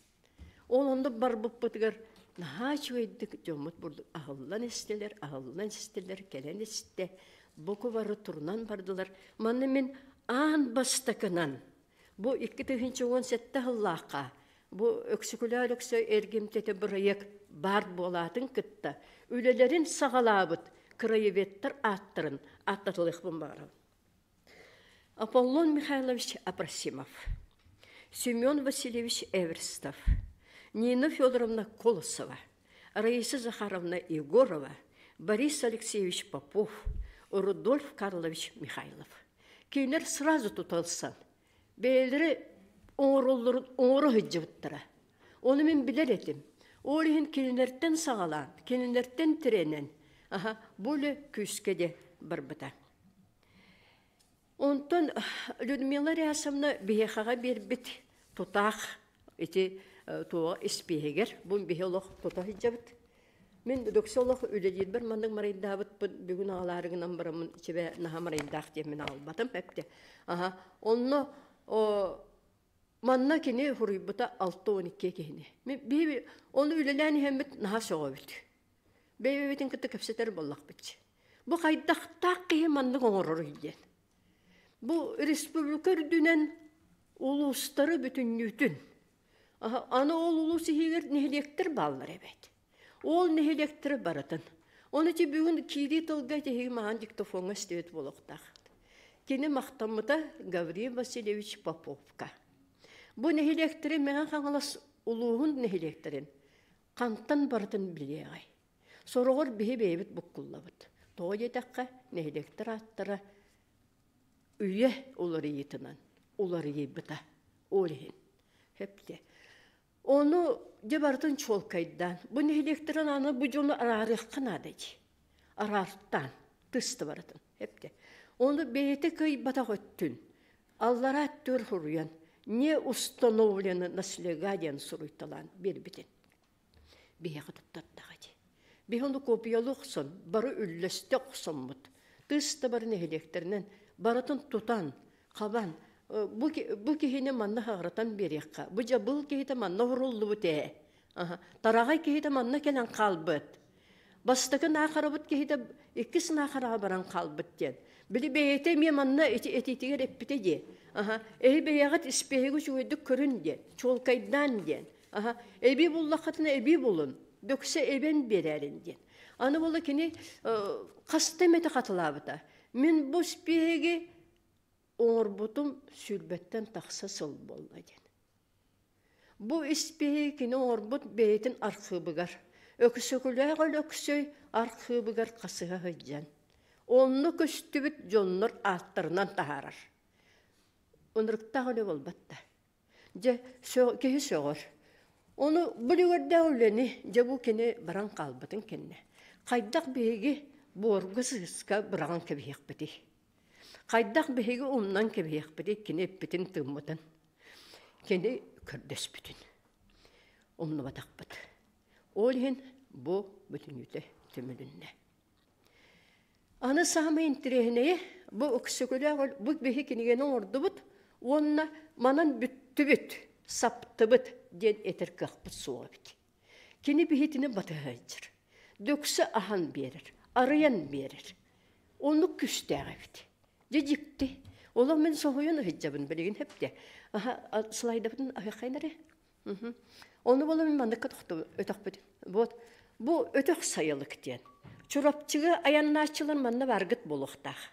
ол оннук барбыппытыгар наһаа үчүгэйдик дьоммут бурдук аһыллан истилэр аһыллан истилэр кэлэн истэ буку бары турунан бардылар манна мин аан бастакынан бу 2017 сыллаахха бу Өксөкүлээх Өлөксөй эргимтэтэ бырайыак баар буолаатын кытта үлэлэрин саҕалаабыт краеведтар ааттарын ааттатылыахпын баҕарабын. Аполлон Михайлович Апросимов, Семен Васильевич Эверстов, Нина Федоровна Колосова, Раиса Захаровна Егорова, Борис Алексеевич Попов, Рудольф Карлович Михайлов. Кинилэр сразу туталсан, бэйэлэрэ оҥороллорун оҥоро сылдьыбыттара. Ону мин билэр этим. Ол иһин кинилэртэн саҕалаан, кинилэртэн тирэнэн, аха, бу үлэ күүскэ де барбыта. Онтон Людмила Рясовна биһиэхэҕэ биэрбит тутаах ити туоҕа испииһэгэр бу биһи олох тута сылдьабыт. Мин дөксө олох үлэлиирбэр маннык марайдаабытпын бүгүн аҕалаары гынан бараммын чибэ наһаа марайдаах диэммин аҕалбатым эптэ. Аха онно манна кини хуруйбута 62 киһини. Биһи ону үлэлээн иһэммит наһаа сөҕөбүт. Бэйэбитин кытта кэпсэтэр буоллахпыт. Бу хайдахтаах киһи маннык оҥороруй диэн. Бу республика үрдүнэн улуустары бүтүннүүтүн. Аны ол улуус иһигэр нэһилиэктэр бааллар эбээт. Ол нэһилиэктэри барытын. Ону ити бүгүн киирии тылга тиһиги маһан диктофоҥҥа истибит буолуохтаах. Кини махтаммыта Гаврил Васильевич Поповка. Бу нэһилиэктэри Мэҥэ Хаҥалас улууһун нэһилиэктэрин хантан барытын билиэҕэй. Сороҕор биһи бэйэбит буккуллабыт. Тоҕо диэтэххэ, нэһилиэктэр ааттара үйэ уларыйыытынан уларыйбыта. Ол иһин. Хэпте. Ону дьэ барытын чуолкайдаан, бу нэһилиэктэрин аны бу дьону араарыахха наада дии. Араартаан, тыста барытын. Хэпте. Ону бэйэтэ кыайбатах өттүн аллараа өттүгэр суруйан, не установлено наслега диэн суруйталаан биэрбитин. Биһиэхэ туттардаҕа дии. Биһи ону копиялыы охсон, бары үллэстэ охсоммут. Тыс да бары нэһилиэктэринэн барытын тутан, хабан, бу, бу киһини манна хаҕыратан биэриэххэ, бу дьабыл киһитэ манна уһуруллубут ээ. Тараҕай киһитэ манна кэлэн хаалбыт. Бастакы наахарабыт киһитэ иккис наахараҕа баран хаалбыт диэн. Били бэйэтэ эмиэ манна ити этиитигэр эппитэ дии. Эһи бэйэҕит испиэһиги үчүгэйдик көрүн диэн, чуолкайдаан диэн. Аха, эбии буллаххытына эбии булун, дөксө эбэн биэрээрин диэн. Аны буола кини хаста эмэтэ хатылаабыта. Мин бу испиэһиги оҥорбутум сүүрбэттэн тахса сыл буолла диэн. Бу испиэһиги кини оҥорбут бэйэтин архыыбыгар, Өксөкүлээх Өлөксөй архыыбыгар хасыһа сылдьан, онно көстүбүт дьоннор ааттарынан таһаарар. Ынырыктаах үлэ буолбат да. Дьэ, киһи сөҕөр. Ону бу үлүгэрдээх үлэни дьэ бу кини баран хаалбытын кэннэ хайдах биһиги буорга сыыска быраҕан кэбиһиэхпитий? Хайдах биһиги умнан кэбиһиэхпитий кини эппитин-тыыммытын, кини көрдөспүтүн умнубатахпыт. Ол иһин бу бүтүннүүтэ түмүлүннэ. Аны саамай интэриэһинэйэ бу Өксөкүлээх бу биһи кинигэни оҥордубут уонна манан бүттүбүт, саптыбыт диэн этэр кыахпыт суох эбит. Кини биһитини батыһа сылдьар. Дөксө аһан биэрэр, арыйан биэрэр. Оннук күүстээх эбит. Дьэ дьикти. Олох мин соһуйан ыһыддьабын билигин хэпте. Аха слайдабытын аһыаххайын эрэ. Ону буола мин манныкка өтөхпүт. Вот бу өтөх сайылык диэн. Чурапчыга айаннааччылар манна баргыт буолуохтаах.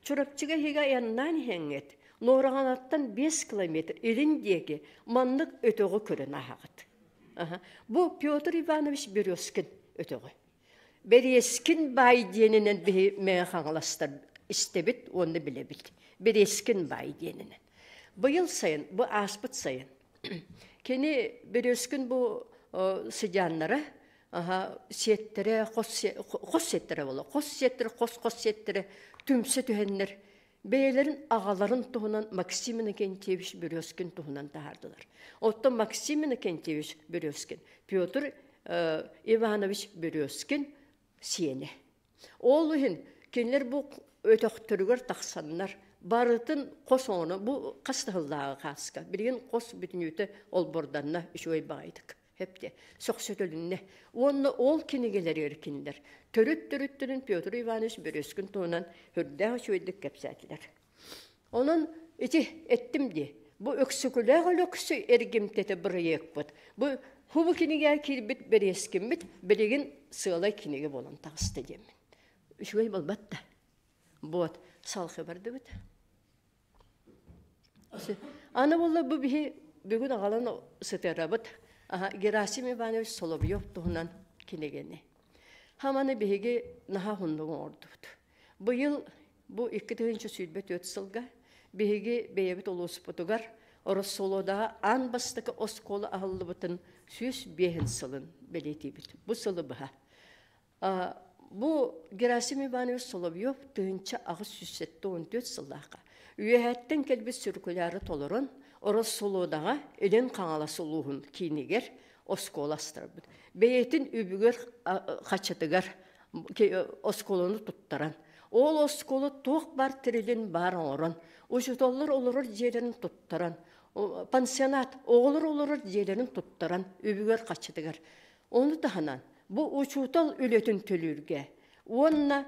Чурапчыга иһигэ айаннаан иһэҥҥит, Нуораҕанаттан 5 километр илин диэки маннык өтөҕү көрөн ааһаҕыт. Бу Петр Иванович Березкин өтөҕө. Березкин баай диэнинэн биһи Мэҥэ Хаҥаластар истэбит уонна билэбит. Березкин баай диэнинэн. Быйыл сайын, бу ааспыт сайын, кини Березкин бу сыдьааннара сиэттэрэ, хос сиэттэрэ буолла. Хос сиэттэрэ, хос-хос сиэттэрэ түмсэ түһэннэр бэйэлэрин аҕаларын туһунан Максим Иннокентьевич Березкин туһунан таһаардылар. Оттон Максим Иннокентьевич Березкин Петр Иванович Березкин сиэнэ. Ол иһин кинилэр бу өтөхтөрүгэр тахсаннар барытын хос оҥоно бу хас да сыллааҕы хааска билигин хос бүтүнүүтэ олборданна үчүгэй баҕайытык Хэпте сөхсөтөлүннэ. Уонна ол кинигэлэригэр кинилэр төрүт-төрүттэрин Петр Иванович Березкин туһунан үрдээх үчүгэйдик кэпсээтилэр. Онон ити эттим дии, бу Өксөкүлээх Өлөксөй эргимтэтэ бырайыакпыт. Бу хубу кинигэ киирбит бэриэскиммит билигин сыалай кинигэ буолан таҕыста диэммин. Үчүгэй буолбат да. Вот, салхы бардыбыт. Аны буолла бу биһи бүгүн аҕалан сытыарабыт Герасим Иванович Соловьев туһунан кинигэни. Хаманы биһиги наһаа уһуннук оҥордубут. Быйыл бу 2024 сылга Биһиги бэйэбит улууспутугар Ороссолуодаҕа аан бастакы оскуола аһыллыбытын 105 сылын бэлиэтиибит. Бу сылы быһа. Бу Герасим Иванович Соловьев 1874 сыллаахха үөһэттэн кэлбит циркуляры толорон Ороссолуодаҕа Илин Хаҥалас улууһун киинигэр оскуола астарбыт. Бэйэтин үбүгэр хаччатыгар оскуоланы туттаран, ол оскуола туох баар тэрилин баар оҥорон, учууталлар олорор дьиэлэрин туттаран, пансионат оҕолор олорор дьиэлэрин туттаран үбүгэр хаччатыгар. Ону таһынан бу учуутал үлэтин төлүүргэ уонна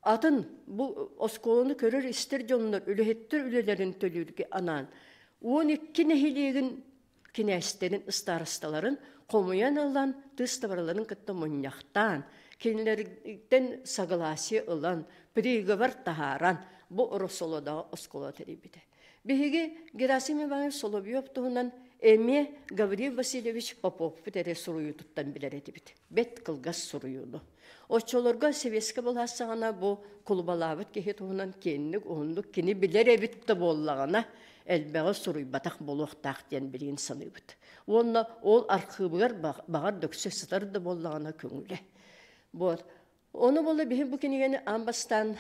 атын бу оскуоланы көрөр-истэр дьоннор үлэһиттэр үлэлэрин төлүүргэ анаан 12 нэһилиэгин кинээстэрин ыстаарысталарын хомуйан ылан тыс табараларын кытта мунньахтаан кинилэртэн согласие ылан приговор таһааран бу Росолодаҕа оскуола тэрийбитэ. Биһиги Герасим Иванович Соловьев туһунан эмиэ Гаврил Васильевич Поповпут эрэ суруйуутуттан билэр этибит. Бэт кылгас суруйууну. Оччолорго сэбиэскэ былаас саҕана бу кулубалаабыт киһи туһунан киэҥник уһуннук кини билэр эбит да буоллаҕына, элбэҕи суруйбатах буолуохтаах диэн билигин саныыбыт. Уонна ол архыыбыгар баҕар дөксө сытар да буоллаҕына көҥүлэ. Вот. Ону буолла биһи бу кинигэни аан бастаан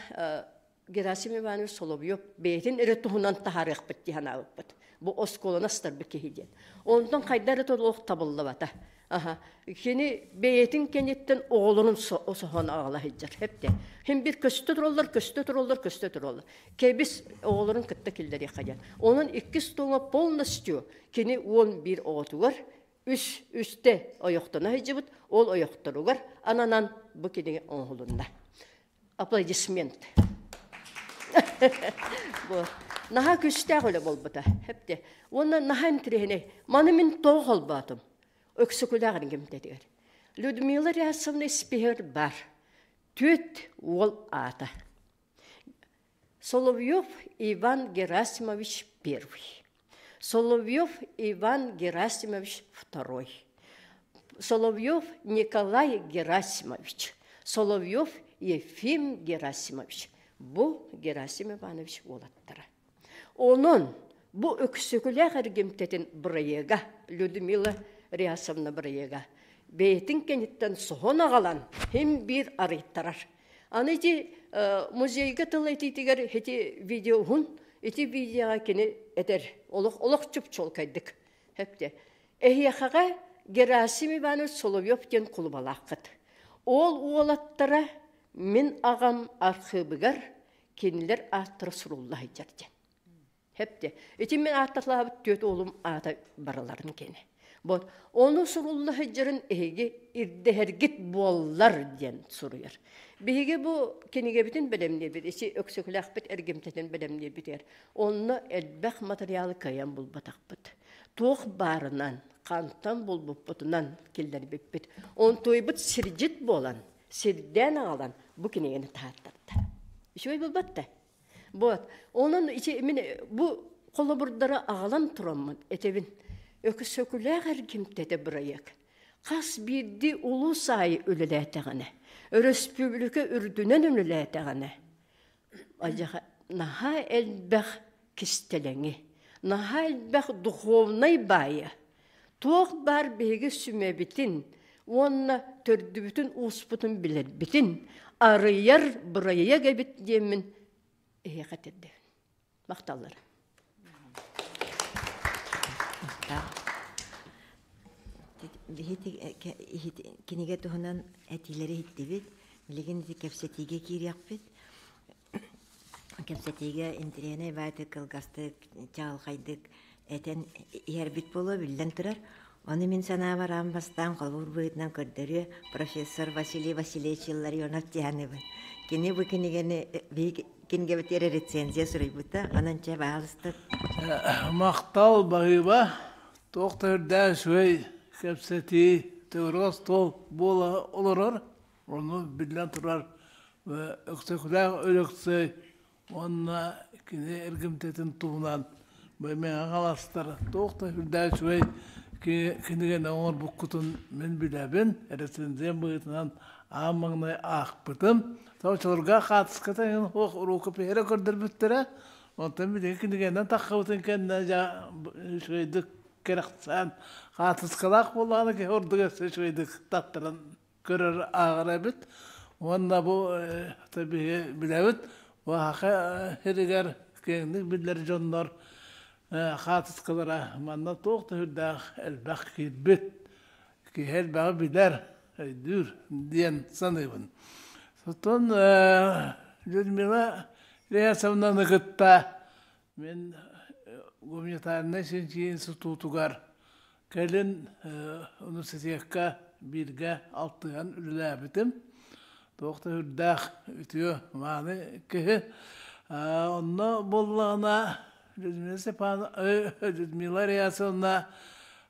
Герасим Иванович Соловьев бэйэтин эрэ туһунан таһаарыахпыт дии санаабыппыт. Бу оскуоланы астарбыт киһи диэн. Онтон хайда эрэ толуох табыллыбата. Аха. Кини бэйэтин кэнниттэн оҕолорун соһон аҕала сылдьар. Хэпте. Хим бир көстө тураллар, көстө тураллар, көстө тураллар. Кэбис оҕолорун кытта киллэриэххэ диэн. Онон иккис тоҥа полностью кини 11 оҕотугар үс үстэ ойохтоно сылдьыбыт, ол ойохторугар ананан бу кинигэ оҥоһулунна. Аплодисмент. Вот. Наһаа күстээх үлэ буолбута. Хэпте. Уонна наһаа интириэһинэй. Маны мин тоҕо холбоотум. Өксөкүлээх эргимтэтигэр. Людмила Рясовна испиһэр бар. Түөт уол аата. Соловьев Иван Герасимович первый. Соловьев Иван Герасимович второй. Соловьев Николай Герасимович. Соловьев Ефим Герасимович. Бу Герасим Иванович уолаттара. Онон бу Өксөкүлээх эргимтэтин бырайыага Людмила Рясовна бырайыага бэйэтин кэнниттэн соһон аҕалан хим биир арыйтарар. Аны ити музейга тыл этиитигэр ити видео уһун, ити видеоҕа кини этэр олох олох чуп-чуолкайдык Хэпте. Эһиэхэҕэ Герасим Иванович Соловьев диэн кулубалааххыт. Ол уолаттара мин аҕам архыыбыгар кинилэр ааттара сурулла сылдьар диэн. Хэпте. Ити мин аатталаабыт түөт уолум аата барыларын кини. Вот. Ону сурулла сылдьарын эһиги ирдэһэргит буоллар диэн суруйар. Биһиги бу кинигэбитин бэлэмниирбит, ити Өксөкүлээхпит эргимтэтин бэлэмниирбитигэр онно элбэх материалы кыайан булбатахпыт. Туох баарынан, хантан булбуппутунан киллэрбиппит. Онтуйбут сирдьит буолан, сирдээн аҕалан бу кинигэни таһааттарда. Үчүгэй булбат да. Вот. Онон ити мин бу холобурдары аҕалан тураммын этэбин. Өксөкүлээх эргимтэтэ бырайыак. Хас биирдии улуус аайы үлэлээтэҕинэ, өрөспүүбүлүкэ үрдүнэн үлэлээтэҕинэ, адьаха наһаа элбэх кистэлэҥи, наһаа элбэх духовнай баайа, туох баар биһиги сүмэбитин уонна төрдүбүтүн ууспутун билэрбитин арыйар бырайыак эбит диэммин эһиэхэ тирдэбин. Махталлар. Кинигэ туһунан этиилэри иһиттибит. Билигин ити кэпсэтиигэ киириэхпит. Кэпсэтиигэ интэриэһинэй баайдык, кылгастык, чаҕылхайдык этэн иһэрбит буолуо биллэн турар. Ону мин санаабар аан бастаан холобур быһыытынан көрдөрүө профессор Василий Васильевич Илларионов диэханыбын. Кини бу кинигэни кинигэбитигэр рецензия суруйбута. Онон чэ, баһаалыста. Махтал баһыыба. Туох да үрдээх үчүгэй кэпсэтии, төгүрүк остуол буола олорор. Ону биллэн турар Өксөкүлээх Өлөксөй уонна кини эргимтэтин туһунан Мэҥэ Хаҥаластар туох да үрдээх үчүгэй кинигэни оҥорбуккутун мин билэбин, рецензиям быһыытынан аан маҥнай аахпытым. Оччолорго хаартыската иһин суох рукопиһи эрэ көрдөрбүттэрэ. Онтон билигин кинигэнэн таххыбытын кэннэ дьэ үчүгэйдик кэрэхсээн хаатыскалаах буоллаҕына киһи ордук өссө үчүгэйдик таттаран көрөр ааҕар эбит. Уонна бу биһиги билэбит, бу саха сиригэр киэҥник биллэр дьоннор хаатыскалара манна туох да сүрдээх элбэх киирбит. Киһи элбэҕи билэр, өйдүүр диэн саныыбын. Оттон Людмила Реасовнаны кытта мин гуманитарнай чинчийии институтугар кэлин университекка бииргэ алтыһан үлэлээбитим. Туох да сүрдээх үтүө мааны киһи. Онно буоллаҕына Людмила Степан Людмила Реасовна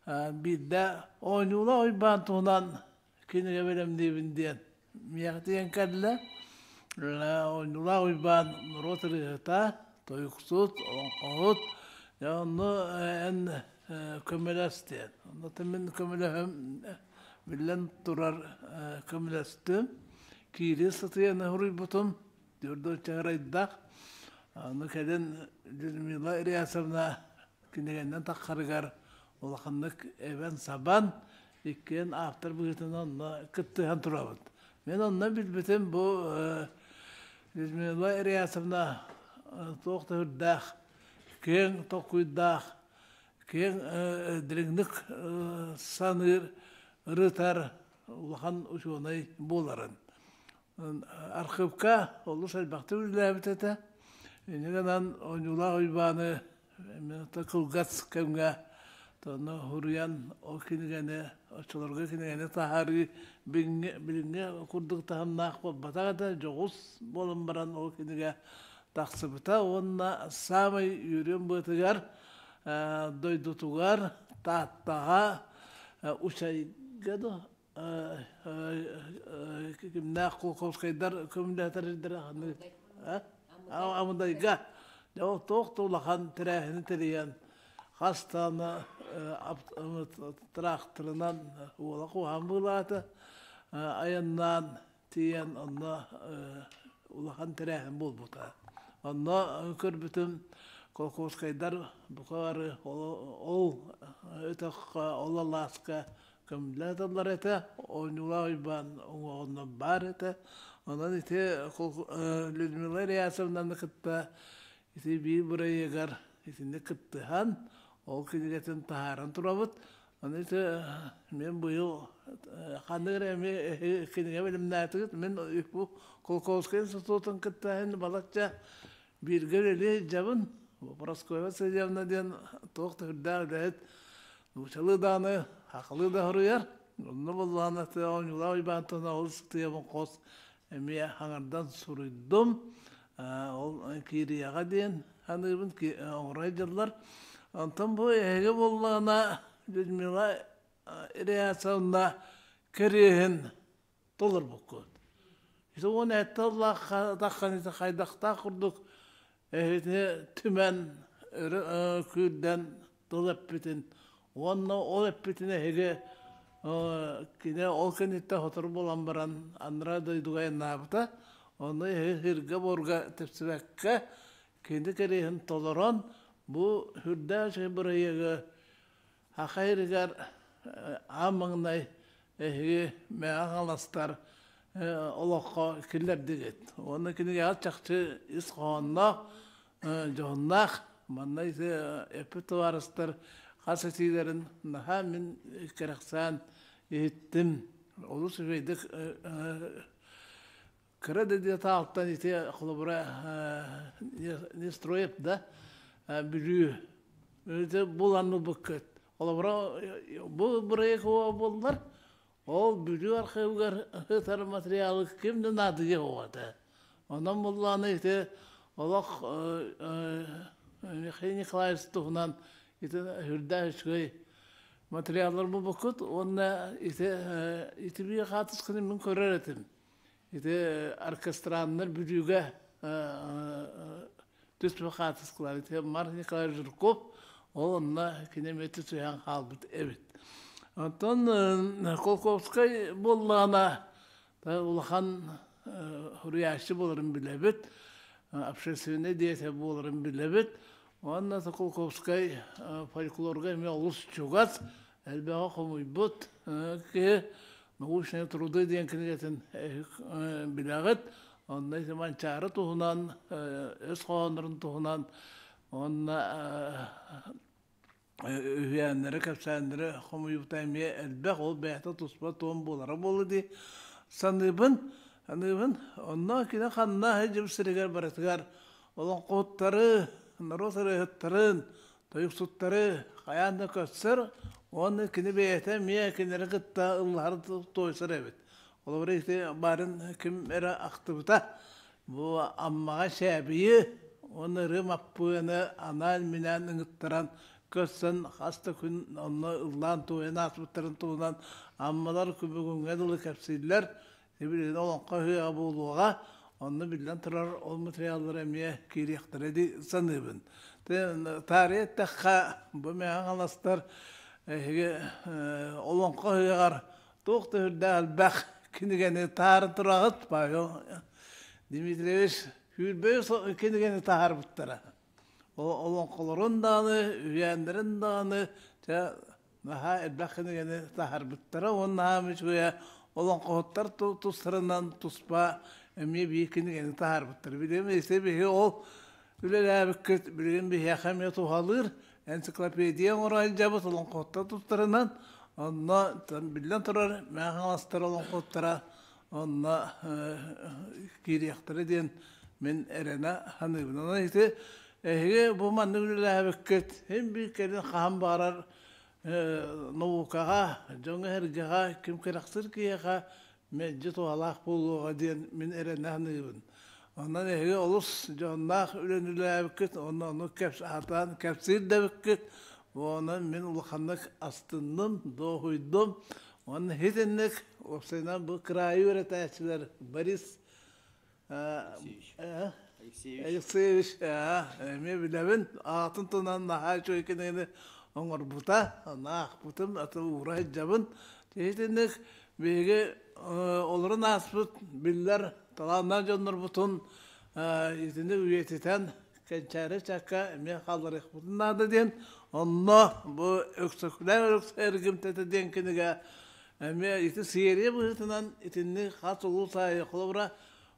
биирдэ оонньуулаах Уйбаан туһунан кинигэ бэлэмниибин диэн миэхэ тиийэн кэллэ. Оонньуулаах Уйбаан норуот ырыаһыта, тойуксут, олоҥхоһут. Дьэ онно эн көмөлөс диэн. Онно мин көмөлөһөм биллэн турар көмөлөстүм. Киирии сытыйаны суруйбутум. Түөрт чаҕырайдаах. Аны кэлин Людмила Реасовна кинигэннэн таххарыгар улаханнык эбэн-сабан, иккиэн автор быһыытынан онно кыттыһан турабыт. Мин онно билбитим бу Людмила Реасовна туох да үрдээх, киэҥ толкуйдаах, киэҥ дириҥник саныыр, ырытар улахан учуонай буоларын. Архыыпка олус элбэхтик үлэлээбит этэ. Инньэ гынан Оонньуулаах Уйбааны кылгас кэмҥэ онно суруйан ол кинигэни оччолорго кинигэни таһаарыы билиҥҥи курдук таһымнаах буолбатах этэ, дьоҕус буолан баран ол кинигэ тахсыбыта уонна саамай үөрүөм быатыгар дойдутугар Тааттаҕа Учайга да кимнээх Кулаковскайдар көмүлээтэрдэрэ ханнык Амындайга дьэ ол туох да улахан тэрээһини тэрийэн хас даҕаны тыраахтырынан уола куһаҕан быылаата айаннаан тиийэн онно улахан тэрээһин буолбута. Онно көрбүтүм Кулаковскайдар бука бары ол өтөххө, ол алааска көмүлээтэллэр этэ, Оонньуулаах Уйбаан уҥуоҕунан баар этэ. Онон ити Людмила Реасовнаны кытта ити биир бырайыагар итинник кыттыһан, ол кинигэтин таһааран турабыт. Аны ити мен быйыл ханнык эрэ эмиэ кинигэ бэлэмнээтигит. Мин бу Кулаковскай институтун кытта балачча бииргэ үлэлии сылдьабын. Прасковья Васильевна диэн туох да үрдээх үлэһит нууччалыы даҕаны, сахалыы да суруйар. Онно буоллаҕына оонньуулаах Уйбаантан олус сытыйабын хос эмиэ хаҥардан суруйдум. Ол киириэҕэ диэн саныыбын оҥоро сылдьаллар. Онтон бу эһиги буоллаҕына Людмила Реасовна кэриэһин толорбуккут. Ити уон сэттэ сыллаах таххан ити хайдахтаах курдук эһигини түмэн өрө күүрдэн тыл эппитин уонна ол эппитин эһиги кини ол кэнниттэн сотору буолан баран анараа дойдуга айаннаабыта. Онно эһиги сиргэ-буорга тэпсибэккэ кини кэриэһин толорон бу сүрдээх үчүгэй бырайыагы Саха сиригэр аан маҥнай эһиги Мэҥэ Хаҥаластар олоххо киллэрдигит. Уонна кинигэҕэ чахчы ис хоһоонноох, дьоһуннаах. Манна ити эппит табаарыстар хас этиилэрин наһаа мин кэрэхсээн иһиттим. Олус үчүгэйдик кыра да диэтаалтан ити холобура Нестроев да Бүлүү ити булан ылбыккыт. Холобура бу бырайыак буоллар ол Бүлүү архыыбыгар сытар материалы ким да наадыйа оҕото. Онон буллааны ити олох Михаил Николаевич туһунан ити сүрдээх үчүгэй материаллар булбуккут уонна ити ити биир хаартысканы мин көрөр этим. Ити оркестраннар Бүлүүгэ түспүт хаартыскалар. Ити Марк Николаевич Жирков ол онно кини эмиэ түсүһэн хаалбыт эбит. Онтон Колковскай буоллаҕына улахан суруйааччы буоларын билэбит. общественный деятель буоларын билэбит. Уонна Кулаковскай фольклорга эмиэ олус чугас, элбэҕи хомуйбут киһи научные труды диэн кинигэтин билэҕит. Онно ити Манчаары туһунан, өс хоһооннорун туһунан уонна үһүйээннэри, кэпсээннэри хомуйбута эмиэ элбэх, ол бэйэтэ туспа туом буолара буолла дии саныыбын. Саныыбын. Онно кини ханна сылдьыбыт сиригэр барытыгар олоҥхоһуттары, норуот ырыаһыттарын, тойуксуттары хайаан да көрсөр уонна кини бэйэтэ эмиэ кинилэри кытта ыллаһар туойсар эбит. Холобура ити баарын ким эрэ ахтыбыта. Бу Аммаҕа Сээбийи уонна ырыа маппыаны анаан-минээн ыҥыттаран көрсөн хас да күн онно ыллаан-туойан ааспыттарын туһунан Аммалар бүгүҥҥэ дылы кэпсииллэр. Билигин олоҥхо ыһыаҕа буолуоҕа, онно биллэн турар ол материаллар эмиэ киириэхтэрэ дии саныыбын. Таарыйа эттэххэ, бу Мэҥэ Хаҥаластар эһиги олоҥхо ыһыаҕар туох да үрдээх элбэх кинигэни таары тураҕыт, Павел Дмитриевич сүүрбэ кинигэни таһаарбыттара. Олоҥхолорун даҕаны, үһүйээннэрин даҕаны, чэ, наһаа элбэх кинигэни таһаарбыттара уонна наһаа үчүгэйэ олоҥхоһуттар тустарынан туспа эмиэ биир кинигэни таһаарбыттар. Билигин ити биһиги ол үлэлээбиккит билигин биһиэхэ эмиэ туһалыыр энциклопедия оҥоро сылдьабыт олоҥхоһуттар тустарынан. Онно биллэн турар Мэҥэ Хаҥаластар олоҥхоһуттара онно киириэхтэрэ диэн мин эрэнэ саныыбын. Онон ити эһиги бу маннык үлэлээбиккит син биир кэлин хаһан баҕарар наукаҕа, дьоҥҥо-сэргэҕэ ким кэрэхсир киһиэхэ мэлдьи туһалаах буолуоҕа диэн мин эрэнэ саныыбын. Онон эһиги олус дьоһуннаах үлэни үлэлээбиккит, уонна ону кэпсаатаан кэпсиир да эбиккит. Онон мин улаханнык астынным, дуоһуйдум. Уонна итинник уопсайынан бу кыраайы үөрэтээччилэр Борис Алексеевич эмиэ билэбин, аатын тылынан наһаа үчүгэй кинигэни оҥорбута, аахпытым, аты уура сылдьабын. Итинник биһиги олорон ааспыт биллэр талааннаах дьоннорбутун итинник үйэтитэн кэнчээри чакка эмиэ хаалларыахпытын наада диэн, онно бу Өксөкүлээх эргимтэтэ диэн кинигэ эмиэ ити серия быһыытынан итинник хас улуус аайы холобура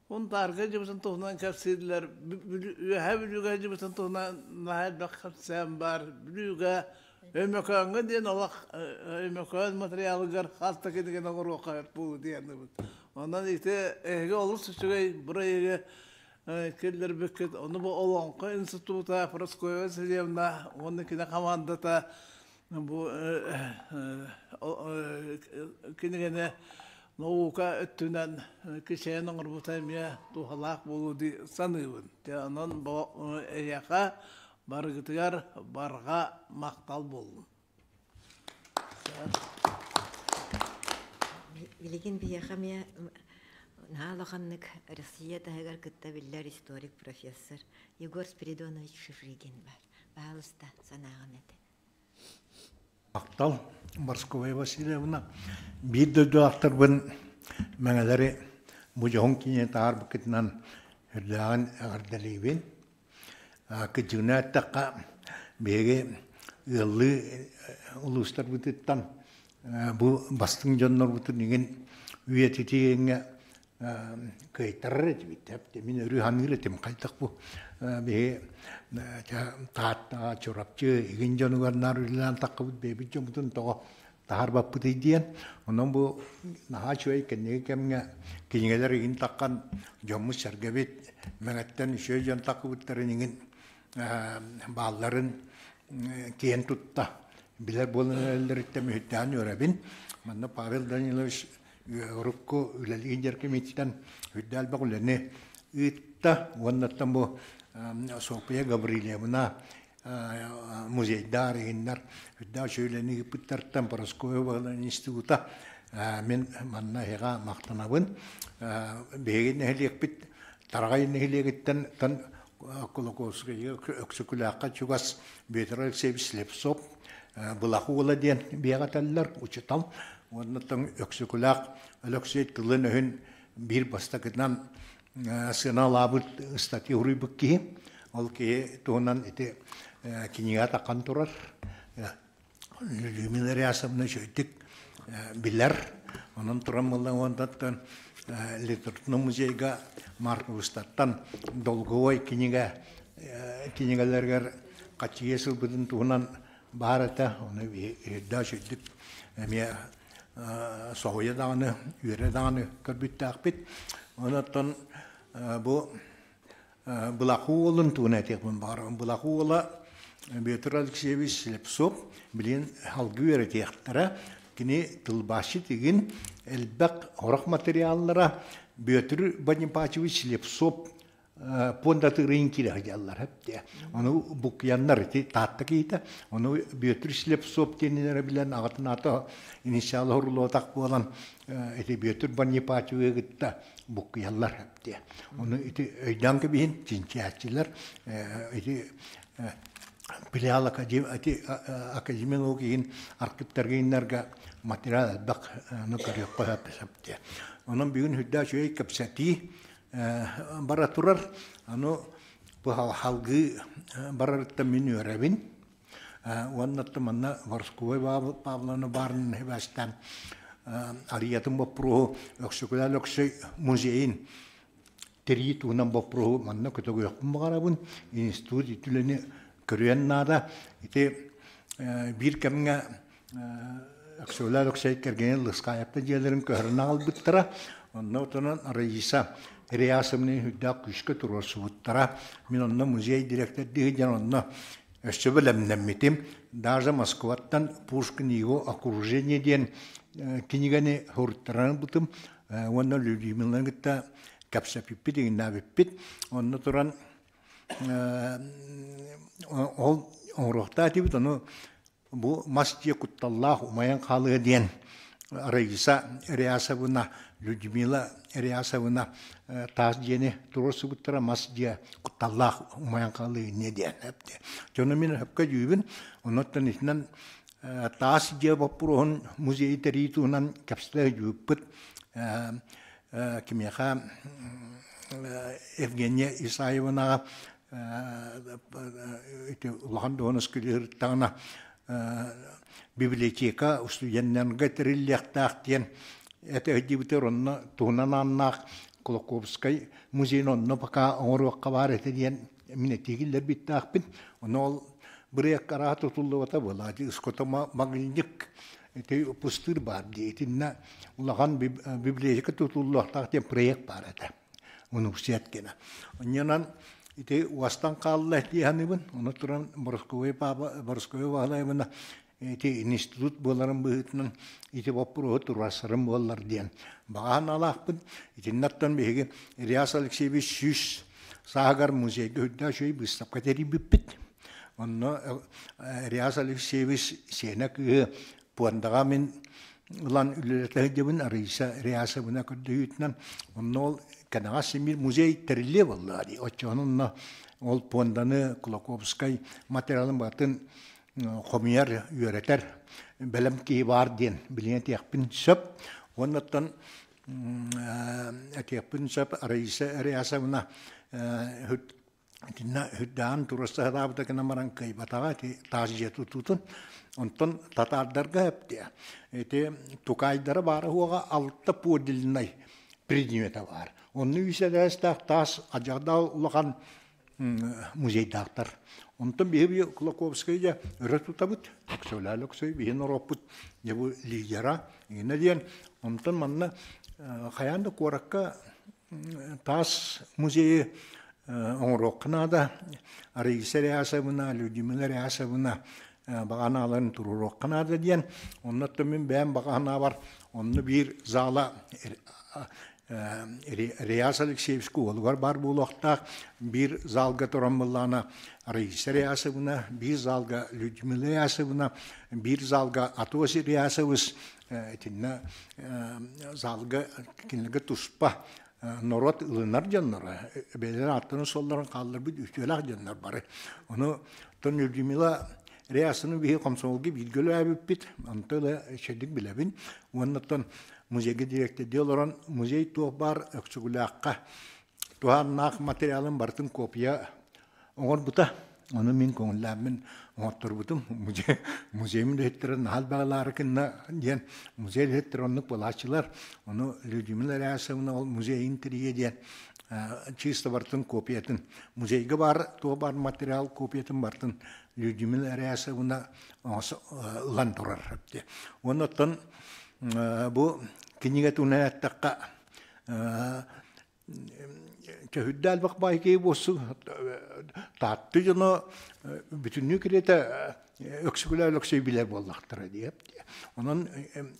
Унтаарга дьыбытын туһунан кэпсииллэр, Үөһээ Бүлүүгэ дьыбытын туһунан наһаа элбэх кэпсээн баар. Бүлүүгэ Өймөкөөҥҥө диэн олох Өймөкөөн материалыгар хас да кинигэни оҥоруохха сөп буолуо диэн Онон ити эһиги олус үчүгэй бырайыагы киллэрбиккит. Ону бу Олоҥхо института Прасковья Васильевна уонна кини хамаандата бу кинигэни наука өттүнэн кичэйэн оҥорбута эмиэ туһалаах буолуо дии саныыбын. Онон эйиэхэ барыгытыгар барҕа махтал буоллун. Билигин биһиэхэ эмиэ наһаа улаханнык Россия таһыгар кытта биллэр историк профессор Егор Спиридонович Шишигин бар. Пожалуйста, санааҕын эт. Махтал, Барсковая Васильевна. Биир дойдулаахтарбын мэҥэлэри бу дьоһун кинини таһаарбыккытынан үрдээҕин эҕэрдэлиибин. Кыдьыгына эттэххэ, биһиги ыаллыы улуустарбытыттан бу бастыҥ дьоннорбутун игин үйэтитииҥҥэ кыайтарар этибит. Мин өрүү саныыр этим, хайдах бу биһи Тааттаҕа, Чурапчы игин дьонугар наар үлэлээн таххыбыт бэйэбит дьоммутун тоҕо таһаарбаппытый диэн. Онон бу наһаа үчүгэй кэнники кэмҥэ кинигэлэр игин таххан дьоммут-сэргэбит Мэҥэттэн үчүгэй дьон таххыбыттарын игин баалларын киэн тутта билэр буолан эрэллэриттэн үһүттээн үөрэбин. Манна Павел Данилович урукку үлэлиир дьэркимиттэн үрдэ элбэх үлэни ыытта уоннаттан бу Софья Гаврильевна музейдар иһиннэр үрдээх үчүгэй ыыппыттартан Парасковья института мин манна эһиэхэ махтанабын. Биһиги нэһилиэкпит Тараҕай нэһилиэгиттэн тан Кулаковскайга Өксөкүлээххэ чугас Петр Алексеевич Слепцов Былах уола диэн биэҕэ этэллэр, учутал. Уонна Өксөкүлээх Өлөксөй тылын-өһүн биир бастакынан сыаналаабыт статья уруйбут киһи. Ол киһи туһунан ити кинигэ таххан турар. Людмила Рясовна үчүгэйдик билэр. Онон туран буолла уонтаттан литературный музейга Марковустаттан долговой кинигэ кинигэлэригэр хаччыйа сылбытын туһунан баар этэ. Ону үрдэ үчүгэйдик эмиэ соһуйа даҕаны, үөрэ даҕаны көрбүттээхпит. Онон бу Былахы уолун туһунан этиэхпин баҕарабын. Былахы уола Петр Алексеевич Слепцов билигин салгыы үөрэтиэхтэрэ. Кини тылбаасчыт игин элбэх орох материаллара Петр Бонипачевич Слепцов пуондатыырын киирэ сылдьаллар эптиэ. Ону букуйаннар ити Таатта киһитэ. Ону Петр Слепцов диэнинэрэ билэн аҕатын аата инициала уруулуотах буолан ити Петр Бонипачевы кытта буккуйаллар эптиэ. Ону ити өйдөөн кэбиһин чинчийээччилэр ити филиал ити академия наук иһин архивтарга иннарга материал элбэх ну көрүөххэ сөп диэ. Онон бүгүн үрдээ үчүгэй кэпсэтии бара турар. Аны бу халгыы барарыттан мин үөрэбин. Уонна манна Ворсковой Павловна баарын хибэстэн арыйатын боппуруоһу Өксөкүлээн Өксөй музейын тэрийии туһунан боппуруоһу манна көтөгүөхпүн баҕарабын. Институт итилэни көрүөн наада. Ити биир кэмҥэ Өксөкүлээн Өксөй кэргэнин Лыскаайапта дьиэлэрин көһөрөн аҕалбыттара. Онно отонон Раиса Реасовна үрдээх күүскэ туруорсубуттара. Мин онно музей директордыы диэн онно өссө бэлэмнэммитим. Даже Москваттан Пушкин его окружение диэн кинигэни суруттаран ылбытым. Уонна Людмиланы кытта кэпсэппиппит, иҥнээбиппит. Онно туран ол оҥоруохтаах этибит, ону бу мас дьиэ кутталлаах умайан хаалыа диэн Раиса Реасовна, Людмила Реасовна таас дьиэни туруорсубуттара мас дьиэ кутталлаах умайан хаалыа инньэ диэн. Дьону мин өпкө дьүүбүн, оннуттан итинэн таас дьиэ боппуруоһун музейы тэрийии туһунан кэпсэтэ дьүүппүт кимиэхэ Евгения Исаевнаҕа ити улахан дуоһунас күлүһүртаҕына библиотека студеннарга тэриллиэхтээх диэн этэ өйдүүбүтэр онно туһунан ааннаах Кулаковскай музейын онно пока оҥоруохха баар этэ диэн мин этии киллэрбиттээхпин. Ону ол бырайыак арааһа тутуллубата буолаа иското магнитик ити пустыр баар дии итиннэ улахан библиотека тутуллуохтаах диэн проект баар этэ университет гына. Онньонон ити уостан хаалла дии саныыбын. Ону туран Боросковой папа Боросковой Баһылайбына ити институт буоларын быһыытынан ити боппуруоһу туруорсарым буоллар диэн баҕа санаалаахпын. Итиннэртэн биһиги Ильяс Алексеевич 100 сааһыгар музейга үрдээх үчүгэй быыстапка тэрийбиппит. Онно Ильяс Алексеевич сиэнэ кыыһы пуондаҕа мин ылан үлэлэтэ сылдьабын Раиса Реасовна көрдөһүүтүнэн онно ол кэнэҕэс симир музей тэриллиэ буоллаҕа дии оччоҕуна онно ол пуонданы Кулаковскай материалын барытын хомуйар үөрэтэр бэлэм киһи баар диэн билигин этиэхпин сөп уоннаттан этиэхпин сөп Раиса Реасовна Итиннэ үрдээн туруорса сатаабыта гынан баран кыайбатаҕа ити таас дьиэ тутуутун. Онтон татаардарга эптиэ. Ити тукаайдара баара уоҕа алта подлиннай предмета баар. Онно үс этээстээх таас адьаҕдаал улахан музейдаахтар. Онтон биһи Кулаковскай дьэ өрө тутабыт. Өксөлөөл Өксөй биһи норуоппут дьэ бу лидера. Иннэ диэн онтон манна хайаан да куоракка таас музейы оҥоруохха наада. Раиса Рясовна, Людмила Рясовна баҕанааларын туруоруохха наада диэн. Оннуттан мин бэйэм баҕанаабар онно биир зала Реас Алексеевич уолугар баар буолуохтаах. Биир залга туран быллаана Раиса Рясовна, биир залга Людмила Рясовна, биир залга Атос Рясович итиннэ залга кинилэргэ туспа норуот ылынар дьонноро бэйэлэрин ааттарын суолларын хаалларбыт үтүөлээх дьоннор бары. Ону тон Людмила Реасыны биһи комсомолга бииргэ үлэлээбиппит, онто ыла үчүгэйдик билэбин. Уонна оттон музейга директордии олорон музей туох баар Өксөкүлээххэ Туһааннаах материалын барытын копия оҥорбута. Ону мин көҥүллээммин оҥотторбутум. Музей музейым үлэһиттэрэ наһаа элбэҕи кынна диэн музей үлэһиттэрэ оннук буолааччылар. Ону Людмила Рясовна ол музейын тэрийэ диэн чисто барытын копиятын музейга баар туох баар материал копиятын барытын Людмила Рясовна ылан турар. Уонна оттон бу кинигэ туһунан эттэххэ Чөһүрдэ элбэх баайкей буолсу таатты дьоно бүтүннүү кириэтэ Өксөкүлээх Өлөксөй билэр буоллахтара диэп. Онон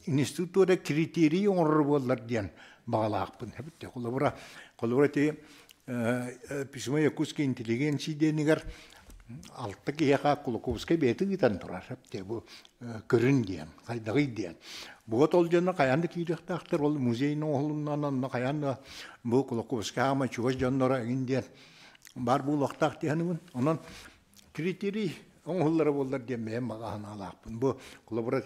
институт туора критерий оҥорор буоллар диэн баҕалаахпын. Холобура, холобура ити письмо якутской интеллигенции диэнигэр алта киһиэхэ Кулаковскай бэйэтэ ыытан турар. Бу көрүн диэн, хайдаҕый диэн. Буот ол дьоно хайаан да киириэхтээхтэр, ол музейын оҥоһулуннаан онно хайаан да бу Кулаковскай хаама чугас дьонноро эҥин диэн баар буолуохтаах диэхинибин. Онон критерий оҥоһуллара буоллар диэн бэйэм баҕа санаалаахпын. Бу холобура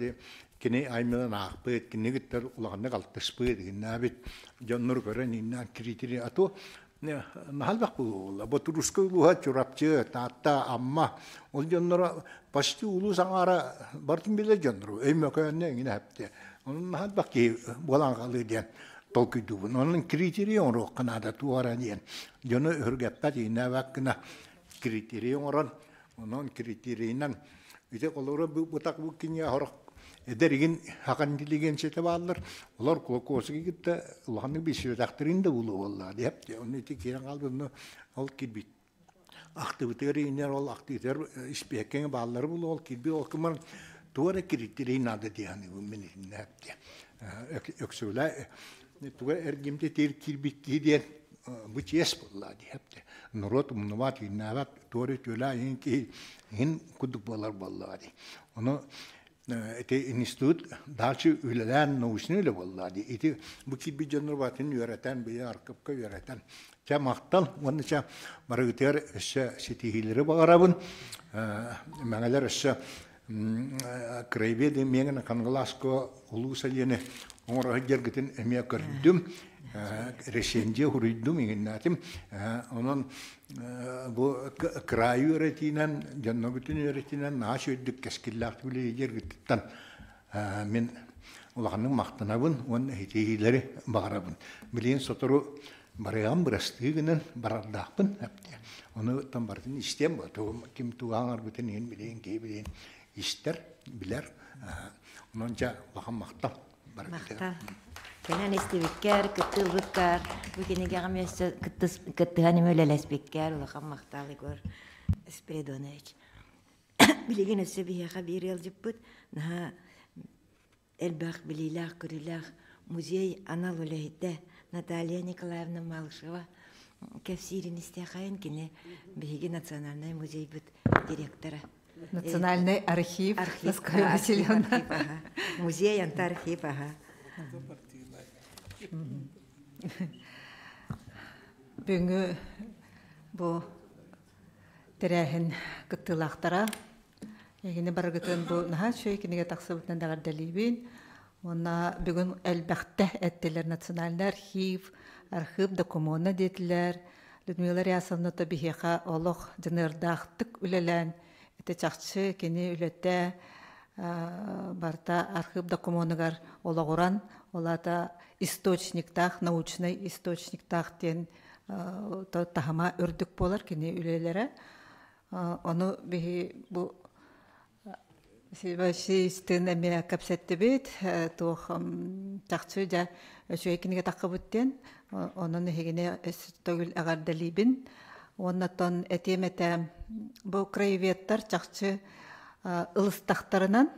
кини аймынан аахпыт, кини кытта улаханнык алтыспыт, иннээбит дьоннору көрөн иннээн критерий а то наһаа буолла. Ботурускай улууһа Чурапчы, Таатта, Амма ол дьонноро почти улуус аҥаара бартын билэр дьоннору Өймөкөөннө эҥин эһэпти. Онон наһаа элбэх киһи буолан хаалыы диэн толкуйдуубун. Онон критерий оҥоруохха наада туора диэн. Дьону өһүргэппэт, ииннээбэт гына критерий оҥорон, онон критерийинэн ити олору бутак бу кинигэ сорох эдэр игин хахан интеллигенцията бааллар. Олор Кулаковскай кытта улаханнык билсибэтэхтэрин да булуо буоллаҕа диэп. Онно ити киирэн хаалбыт ол кирбит ахтыбытыгар иинэр ол ахтыытыгар испиэккэҥэ бааллары булуо ол кирбит ол кымар туга эрэ критерий наада диэханыбын мин итиннэ Өксөкүлээ туга эргимтэ тиэр киирбит киһи диэн бу чиэс буолла диэп норуот умнубат ииннээбэт туора үтүөлээх иһин киһи иһин курдук буолар буоллаҕа дии. Ону ити институт дальше үлэлээн научный үлэ буоллаҕа дии. Ити бу киирбит дьоннор батын үөрэтэн, быйа аркыпка үөрэтэн. Чэ махтал уонна чэ барыгытыгар өссө ситиһиилэри баҕарабын. Мэҥэлэр өссө краеведы миэҥин Кангаласко улуу сэлиэни оҥоро сылдьаргытын эмиэ көрдүм. Ресензия хуруйдум иҥиннээтим. Онон бу кыраайы үөрэтиинэн, дьоннобутун үөрэтиинэн наһаа үчүгэйдик кэскиллээхтик үлэлииргититтэн мин улаханнык махтанабын уонна ситиһиилэри баҕарабын. Билигин сотору барыаҕым бырастыы гынан барардаахпын. Ону оттон барытын истиэм ким тугу аҥарбытын иһин билигин киһи билигин истэр, билэр. Онон дьэ улахан махтал. Махтал. Кэлэн истибиккэр, кыттыылбыккар, бу кинигэҕэ миэстэ кыттыһан үлэлэспиккэр улахан махтал Егор Спиридонович. Билигин өссө биһиэхэ биир ыалдьыппыт наһаа элбэх билиилээх-көрүүлээх музей анал үлэһитэ Наталья Николаевна Малышева кэпсиирин истиэхэйин кини биһиги национальнай музейбыт директора. Национальный архив, архив Москвы Васильевна. Музей анта архив, ага. Бүгүҥҥү бу тэрээһин кыттыылаахтара эһини барыгытын бу наһаа үчүгэй кинигэ тахсыбытынан эҕэрдэлиибин. Уонна бүгүн элбэхтэ эттилэр национальный архив, архив докумуона диэтилэр. Людмила Рясовна то биһиэхэ олох дьаныардаахтык үлэлээн ити чахчы кини үлэтэ барыта архыып докумуонугар олоҕуран, ол аата источниктаах, научнай источниктаах диэн таһыма үрдүк буолар кини үлэлэрэ. Ону биһи бу Васильевичтыын эмиэ кэпсэттибит, туох чахчы дьэ үчүгэй кинигэ таххыбыт диэн, онон эһигини төгүл эҕэрдэлиибин. Уоннаттан этиэм этэ, бу краеведтар чахчы ылыстахтарынан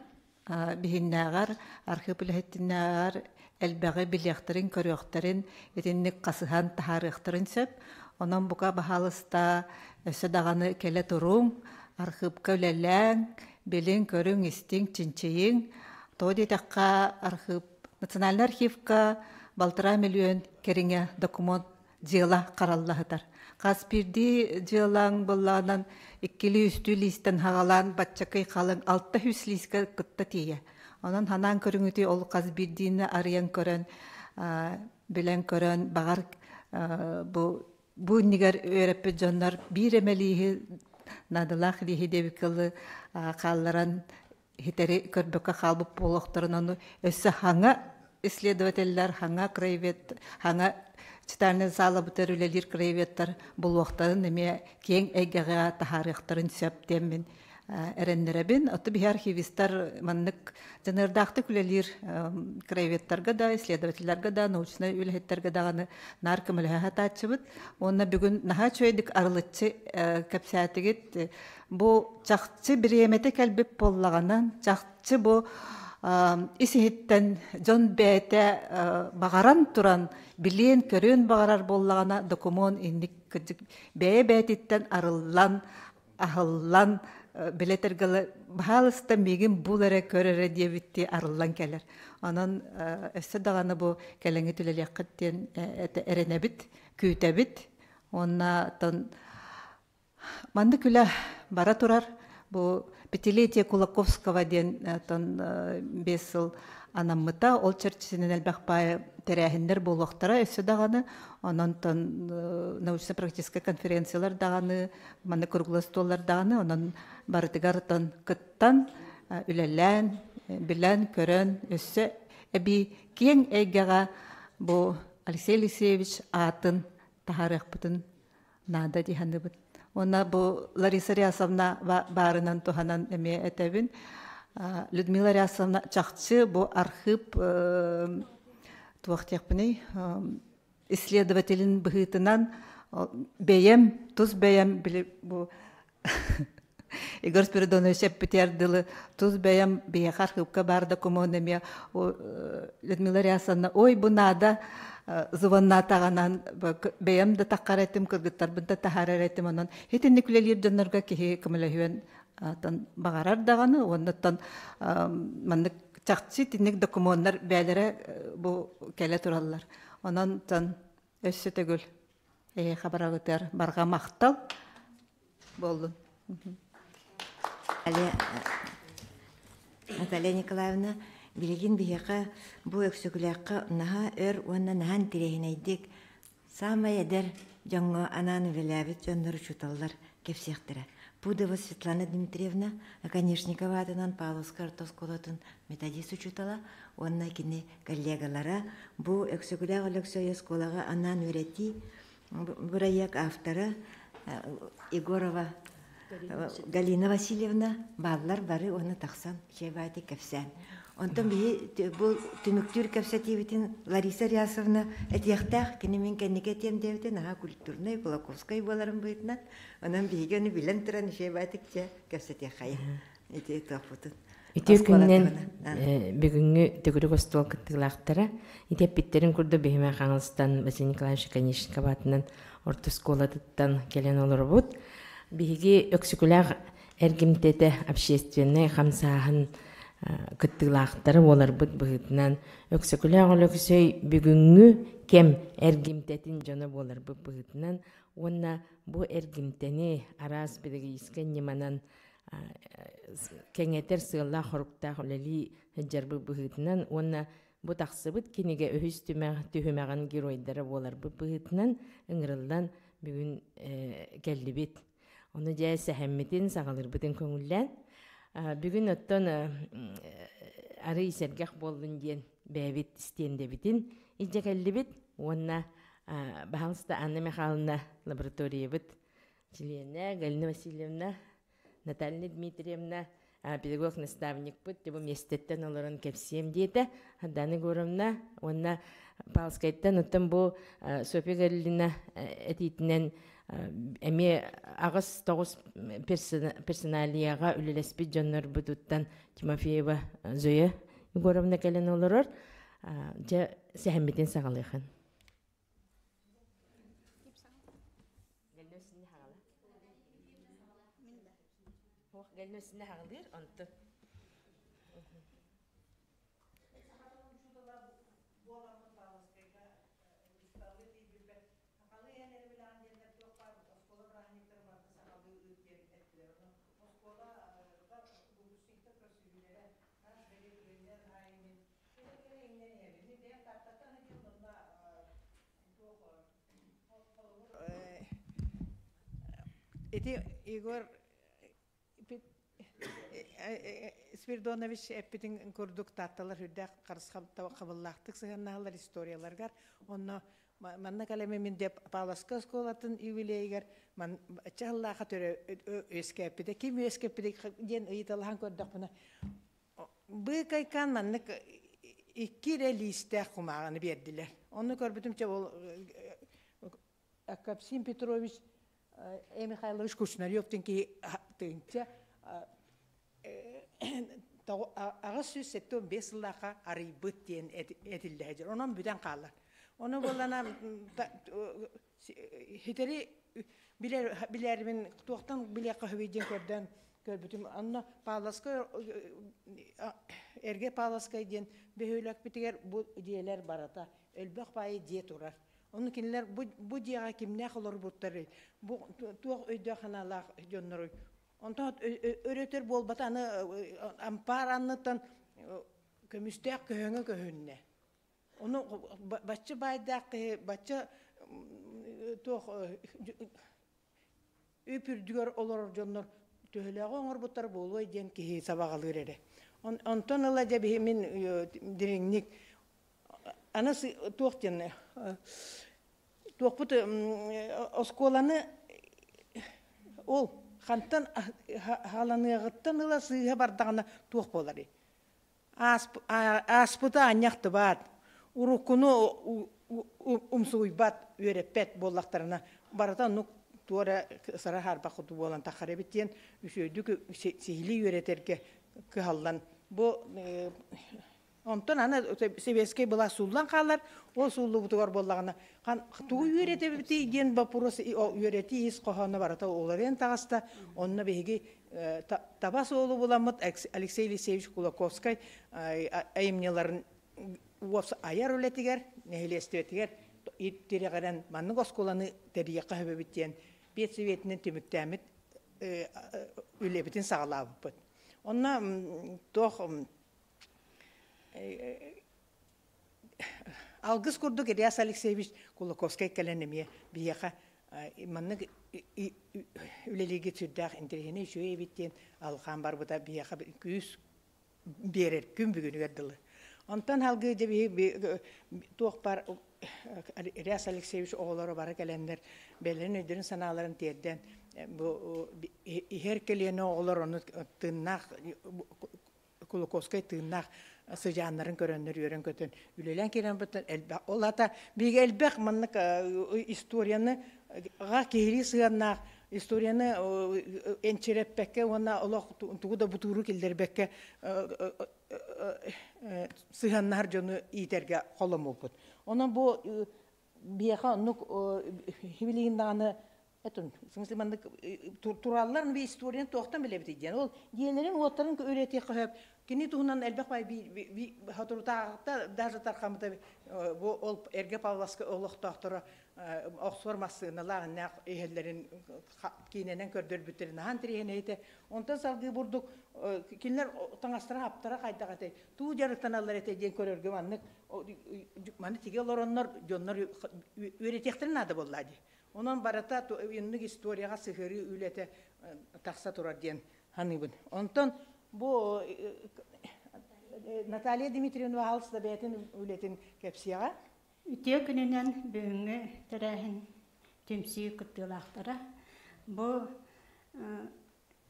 биһиннээҕэр, архыып үлэһиттиннээҕэр элбэҕи билиэхтэрин, көрүөхтэрин, итинник хасыһан таһаарыахтарын сөп. Онон бука баһаалыста өссө даҕаны кэлэ туруҥ, архыыпка үлэлээҥ, билиҥ, көрүҥ, истиҥ, чинчийиҥ. Тоҕо диэтэххэ, архыып Национальнай архивка балтараа миллион кэриҥэ документ дьыала хараллаһытар. Хас биирдии дьыалаҥ былаанан иккилии-үстүү лиистэн хаҕалаан баччакый халыҥ 600 лиискэ кытта тиийэ. Онон ханаан көрүҥүтүй ол хас биирдиини арыйан көрөн, билэн көрөн, баҕар бу Бу иннигэр үөрэппит дьоннор биир эмэлииһи наадалаах илииһи диэбиккэ хаалларан хитэри көрбөккө хаалбыт буолуохтарын ону өссө хаҥа исследователлэр, хаҥа краевед, хаҥа читальный залабытар үлэлиир краеведтар булуохтарын эмиэ киэҥ эйгэҕэ таһаарыахтарын сөп диэммин эрэннэрэбин. Оттон биһи архивистар маннык дьаныардаахтык үлэлиир краеведтарга да, исследователлэргэ да, научнай үлэһиттэргэ даҕаны наар көмөлөһө сатааччыбыт. Уонна бүгүн наһаа үчүгэйдик арылыччы кэпсээтигит. Бу чахчы бириэмэтэ кэлбит буоллаҕынан, чахчы бу ис-иһиттэн дьон бэйэтэ баҕаран туран билиэн-көрүөн баҕарар буоллаҕына, докумуон инник кырдьык бэйэ-бэйэтиттэн арыллан аһыллан билэтэргэ баһаалыста миигин бул эрэ көр эрэ диэбиттии арыллан кэлэр. Онон өссө даҕаны бу кэлэҥҥит үлэлиэххит диэн эрэнэбит, күүтэбит. Уонна тон маннык үлэ бара турар. Бу пятилетие Кулаковского диэн тон 5 сыл анаммыта. Ол чэрчитинэн элбэх баай тэрээһиннэр буолуохтара өссө даҕаны. Онон тон научно-практическай конференциялар даҕаны, манна круглый столлар даҕаны, онон барытыгар тон кыттан, үлэлээн, билэн, көрөн, өссө эбии киэҥ эйгэҕэ бу Алексей Алексеевич аатын таһаарыахпытын наада дии саныыбын. Уонна бу Лариса Рясовна баарынан туһанан эмиэ этэбин. Людмила Рясовна чахчы бу архыып туох диэхпиний исследователин быһыытынан бэйэм тус бэйэм били бу Игорь Спиридонович эппитигэр дылы тус бэйэм биһиэхэ архыыпка баар докумуон эмиэ Людмила Рясовна ой бу наада звоннаатаҕынан бэйэм да таххар этим кыргыттарбын да таһаарар этим онон итинник үлэлиир дьоннорго киһи көмөлөһүөн баҕарар даҕаны уоннаттан маннык чахчы итинник докумуоннар бээлэрэ бу кэлэ тураллар онон өссө төгүл эһиэхэ барабытыгар барҕа махтал буоллун. Наталья Николаевна, билигин биһиэхэ бу Өксөкүлээххэ наһаа өр уонна наһаа интэриэһинэйдик саамай эдэр дьоҥҥо анаан үлэлээбит дьоннор учууталлар кэпсиэхтэрэ. Пудова Светлана Дмитриевна Оконешникова аатынан Павловскай орто оскуолатын методист учуутала уонна кини коллегалара бу Өксөкүлээх Өлөксөй оскуолаҕа анаан үөрэтии бырайыак автора Егорова Галина Васильевна бааллар бары уонна тахсан чэбаати кэпсээн. Онтон биһи бу түмүктүүр кэпсэтиибитин Лариса Рясовна этиэхтээх, кини мин кэнники этиэм диэбитэ наһаа культурнай, Кулаковскай буоларын быһыытынан. Онон биһиги ону билэн туран чэбаатик чэ кэпсэтиэххэйэ. Ити туохпутун. Үтүө күнүнэн бүгүҥҥү төгүрүк остуол кыттыылаахтара ити эппиттэрин курдук биһимэ Хаҥаластан Василий Николаевич Конечников аатынан орто оскуолатыттан кэлэн олоробут. Биһиги Өксөкүлээх эргимтэтэ общественнай хамсааһын кыттыылаахтара буоларбыт быһыытынан Өксөкүлээх Өлөксөй бүгүҥҥү кэм эргимтэтин дьоно буоларбыт быһыытынан уонна бу эргимтэни араас педагогическай ньыманан кэҥэтэр сыаллаах-соруктаах үлэлии сылдьарбыт быһыытынан уонна бу тахсыбыт кинигэ үһүс түһүмэҕин геройдара буоларбыт быһыытынан ыҥырыллан бүгүн кэллибит. Ону дьэ сэһэммитин, саҕалыырбытын көҥүллээн. Бүгүн оттон арый сэргэх буоллун диэн бэйэбит стендэбитин илдьэ кэллибит уонна баһаалыста Анна Михайловна лабораториябыт чилиэнэ Галина Васильевна, Наталья Дмитриевна, педагог-наставникпыт, бу миэстэттэн олорон кэпсиэм диэтэ Ардана Егоровна уонна Палскайтан оттон бу Софья Галилина этиитинэн эмиэ 8-9 персоналияҕа үлэлэспит дьоннорбутуттан Тимофеева Зоя Егоровна кэлэн олорор. Дьэ, сэһэммитин саҕалыахын. Гэлнөсүнэ хаҕалыыр онтун. Ити Егор Спиридонович эппитин курдук таатталар үрдээх хабыллаахтык сыһыаннаһаллар историяларгар. Онно манна кэлэми мин деп Павловскай оскуолатын юбилейигэр чаһыллааха төрө үөскээппитэ ким үөскэппитэ диэн ыйыталаһан көрдөхпүнэ быыкайкаан маннык икки эрэ лиистээх кумааҕыны биэрдилэр. Онно көрбүтүм чэ ол Акапсин Петрович Э Михайлович Кушнарев диэн киһи тыынча 875 сыллаахха арыйбыт диэн этиллэ сылдьар. Онон бүтэн хаалар. Ону буоллана хитэри билэр билэрбин туохтан билиэххэ сөбүй диэн көрдөөн көрбүтүм. Онно Павловскай эргэ Павловскай диэн бөһүөлэкпитигэр бу дьиэлэр барыта элбэх баайы дьиэ турар. Ону кинилэр бу, бу дьиэҕэ кимнээх олорбуттарый, бу туох өйдөөх-санаалаах дьонноруй? Онтон өрөтөр буолбата аны ампаар анныттан көмүстээх көһөҥө көһүннэ. Ону бачча баайдаах киһи бачча туох үп үрдүгэр олорор дьоннор төһөлөөҕү оҥорбуттар буолуой диэн киһи сабаҕалыыр эрэ. Онтон ыла дьэ биһи мин дириҥник аны туох диэн туохпут оскуоланы ол хантан хааланыаҕыттан ыла сыыһа бардаҕына туох буоларый? Ааспыта анньахтыбаат, уруккуну умсугуйбат, үөрэппэт буоллахтарына барыта оннук туора сара хаарбах курдук буолан таххар эбит диэн үчүгэйдик сиһилии үөрэтэргэ кыһаллан бу онтон аны сэбиэскэй былаас сууллан хаалар ол сууллубутугар буоллаҕына тугу үөрэтэбитий диэн боппуруос үөрэтии ис хоһооно барыта уларыйан таҕыста онно биһиги таба суолу буламмыт Алексей Елисеевич Кулаковскай айымньыларын айар үлэтигэр, нэһилиэстибэтигэр тирэҕирэн маннык оскуоланы тэрийиэххэ сөбөбүт диэн педсоветинэн түмүктээммит үлэбитин саҕалаабыппыт. Онно туох Алгыс курдук Ильяс Алексеевич Кулаковскай кэлэн эмиэ биһиэхэ маннык үлэлииргит сүрдээх интэриэһинэй үчүгэй эбит диэн алҕаан барбыта биһиэхэ күүс биэрэр күн бүгүнүгэр дылы. Онтон салгыы дьэ биһи туох баар Ильяс Алексеевич оҕолоро бары кэлэннэр бэйэлэрин өйдөрүн-санааларын тиэрдэн бу иһэр кэлиэнэ оҕолор ону тыыннаах Кулаковскай тыыннаах сыдьааннарын көрөннөр үөрэн-көтөн үлэлээн киирэн быттан элбэх. Ол аата биһиги элбэх маннык историяны га киһилии сыһыаннаах историяны энчирэппэккэ уонна олох тугу да бутууру киллэрбэккэ сыһыаннаһар дьону иитэргэ холоммуппут. Онон бу биһиэхэ оннук билигин даҕаны этун смысле маннык тураллар би историяны туохтан билэбитий диэн ол дьиэлэрин уоттарын үөрэтиэххэ сөп кини туһунан элбэх бай соторутааҕыта даже тархаммыта бу ол эргэ Павловска олохтоохторо охсор массыыналаах иннээх иһэллэрин киинэнэн көрдөрбүттэрин аһаан тириэһинэйитэ онтон салгыы бурдук кинилэр таҥастара хаптара хайдах этэй туу дьарыктаналлар этэ диэн көрөргө маннык маны тигэ олороннор дьоннор үөрэтиэхтэрин наада буоллаа дии Онон барыта инник историяҕа сыһыарыы үлэтэ тахса турар диэн саныыбын. Онтон бу Наталья Дмитриевна Баһаалыста бэйэтин үлэтин кэпсиэҕэ. Үтүө күнүнэн бүгүҥҥү тэрээһин түмсүү кыттыылаахтара. Бу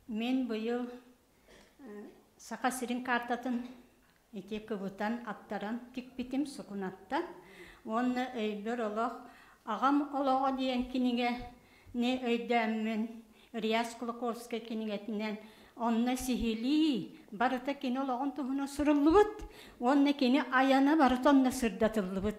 мин быйыл Саха сирин картатын ити кыбытан аттаран тикпитим сукунаттан уонна өйбөр олох аҕам олоҕо диэн кинигэни өйдөөммүн Ильяс Кулаковскай кинигэтинэн онно сиһилии барыта кини олоҕун туһунан суруллубут уонна кини айана барыта онно сырдатыллыбыт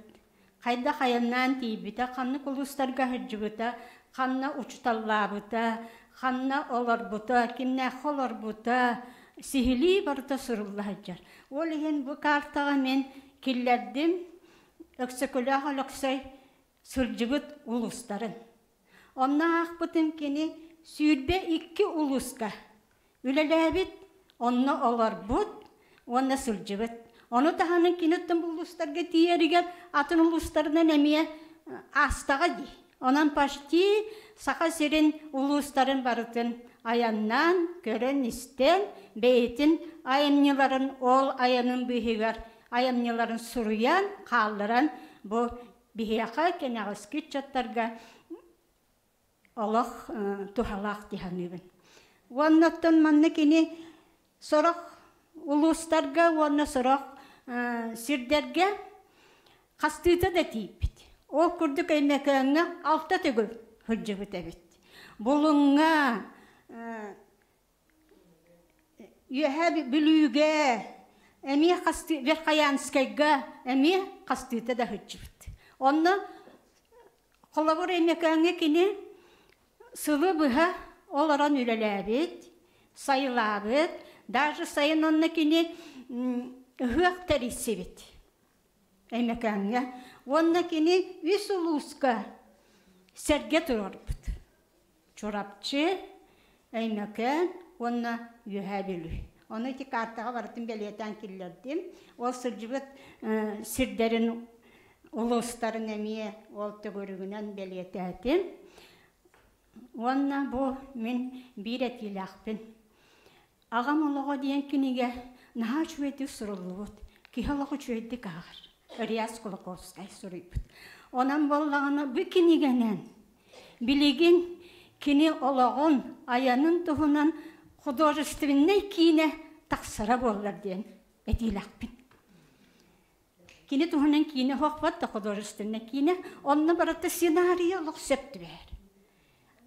хайдах айаннаан тиийбитэ, ханнык улуустарга сылдьыбыта, ханна учуталлаабыта, ханна олорбута, кимнээххэ олорбута сиһилии барыта сурулла сылдьар. Ол иһин бу картаҕа мин киллэрдим Өксөкүлээх Өлөксөй сылдьыбыт улуустарын. Онно аахпытым кини 22 улууска Үлэлээбит, онно олорбут уонна сылдьыбыт. Ону таһынан кини оттон бу улуустарга тиийэригэр атын улуустарынан эмиэ аастаҕа дии. Онон почти Саха сирин улуустарын барытын айаннаан, көрөн-истэн, бэйэтин айымньыларын ол айанын быыһыгар айымньыларын суруйан, хаалларан бу биһиэхэ кэнэҕэски ыччаттарга олох туһалаах дии саныыбын. Уонна оттон манна кини сорох улуустарга уонна сорох сирдэргэ хастыыта да тиийбит. Ол курдук Өймөкөөҥҥө алта төгүл сылдьыбыт эбит. Булуҥҥа, Үөһээ Бүлүүгэ, эмиэ хастыы Верхоянскайга эмиэ хастыыта да сылдьыбыт. Онно холобур Өймөкөөҥҥө кини сылы быһа олорон үлэлээбит, сайылаабыт, даже сайын онно кини ыһыах тэрийсибит Өймөкөөҥҥө. Уонна кини үс улууска сэргэ туруорбут. Чурапчы, Өймөкөөн уонна Үөһээ Бүлүү. Ону ити картаҕа барытын бэлиэтээн киллэрдим. Ол сылдьыбыт сирдэрин улуустарын эмиэ ол төгүрүгүнэн бэлиэтээтим. Уонна бу мин биир этиилээхпин. Аҕам олоҕо диэн кинигэ наһаа үчүгэйдик суруллубут. Киһи олох үчүгэйдик ааҕар. Риас Кулаковскай суруйбут. Онон буоллаҕына бу кинигэнэн билигин кини олоҕун, айанын туһунан художественнай киинэ тахсара буоллар диэн этиилээхпин. Кини туһунан киинэ оһохпот да художественнай киинэ, онно барыта сценарийа олох сөп түбэһэр.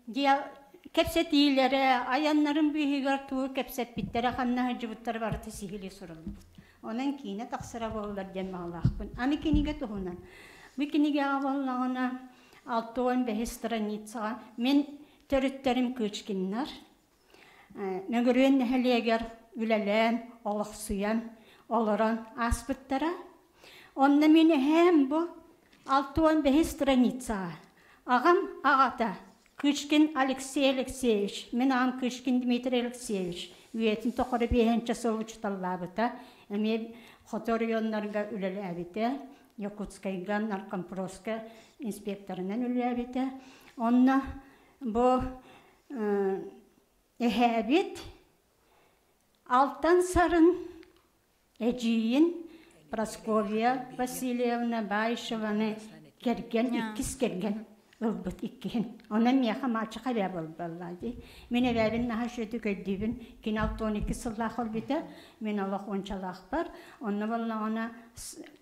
Диа кэпсэтиилэрэ, айаннарын быыһыгар тугу кэпсэппиттэрэ, ханна сылдьыбыттара барыта сиһилии суруллубут. Онон киинэ тахсара буоллар диэн баҕалаахпын. Аны кинигэ туһунан. Бу кинигэҕэ буоллаҕына 65 страницаҕа мин төрүттэрим Кычкиннар, Мөҥүрүөн нэһилиэгэр үлэлээн, олохсуйан, олорон ааспыттара. Онно мин эһээм бу 65 страницаҕа аҕам аҕата Кычкин Алексей Алексеевич, мин аҕам Кычкин Дмитрий Алексеевич үйэтин тухары биэһинчэ сыл учууталлаабыта, эмиэ хоту оройуоннарга үлэлээбитэ, Якутскайга наркомпроска инспекторынан үлэлээбитэ. Онно бу Эһээбит Алтан Сарын эдьиийин Прасковья Васильевна Баишеваны кэргэн иккис кэргэн ылбыт иккиһин. Онон миэхэ мачеха эбээ буолбаллаа дии. Мин эбээбин наһаа үчүгэйдик өйдүүбүн. Кини 62 сыллаах өлбүтэ. Мин олох уончалаахпар. Онно буоллаҕына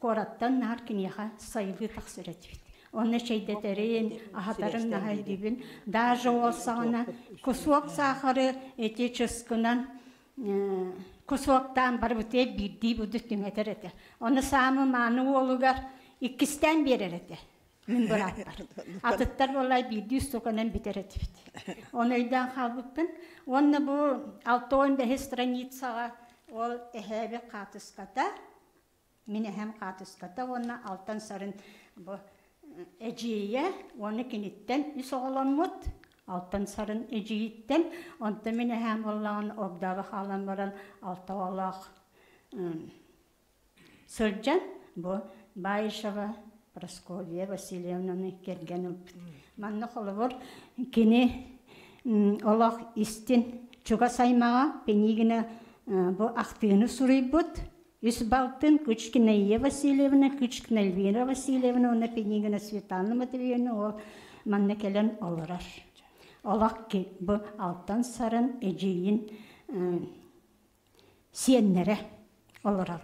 куораттан наһар киниэхэ сайылыы тахсар этибит. Онно чэйдэтэрин, аһатарын наһаа өйдүүбүн. Даже ол саҕана кусок саахары эти чыскынан кусоктаан барыбытыгар биирдии буду түҥэтэр этэ. Ону саамы мааны уолугар иккистээн биэрэр этэ. Мин бырааппар. Атыттар буоллар биирдии устуканан бүтэр этибит. Ону өйдөөн хаалбыппын. Уонна бу 65 страницаҕа ол эһээби хаатыската Мин эһэм хаатыската уонна Алтан Сарын бу эдьиийэ уонна киниттэн үс оҕоломмут Алтан Сарын эдьиийиттэн онтон мин эһээм буоллаҕына Огдообо хаалан баран алта оҕолоох сылдьан бу Баишева Прасковья Васильевнаны кэргэн ылбыт. Манна холобур кини олох истин чугас аймаҕа Пенигина бу ахтыыны суруйбут Үс балтын Кычкина Ия Васильевна, Кычкина Эльвира Васильевна уонна Пенигина Светлана Матвеевна ол манна кэлэн олорор. Олох бу Алтан Сарын эдьиийин сиэннэрэ олорор.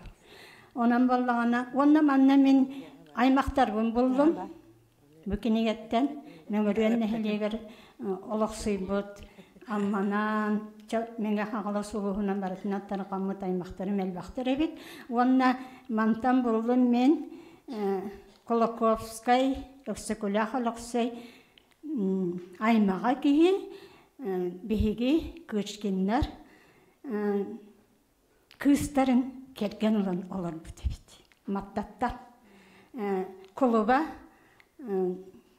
Онон буоллаҕына, уонна манна мин аймахтарбын буллум. Бу кинигэттэн Мөҥүрүөн нэһилиэгэр олохсуйбут Амманан, Мэҥэ Хаҥалас улууһунан барытынан тарҕаммыт аймахтарым элбэхтэр эбит. Уонна мантан буллум мин Кулаковскай, Өксөкүлээх Өлөксөй аймаҕа киһи, биһиги Кычкиннар кыыстарын кэргэн ылан олорбут эбит. Маттаттар. Кулуба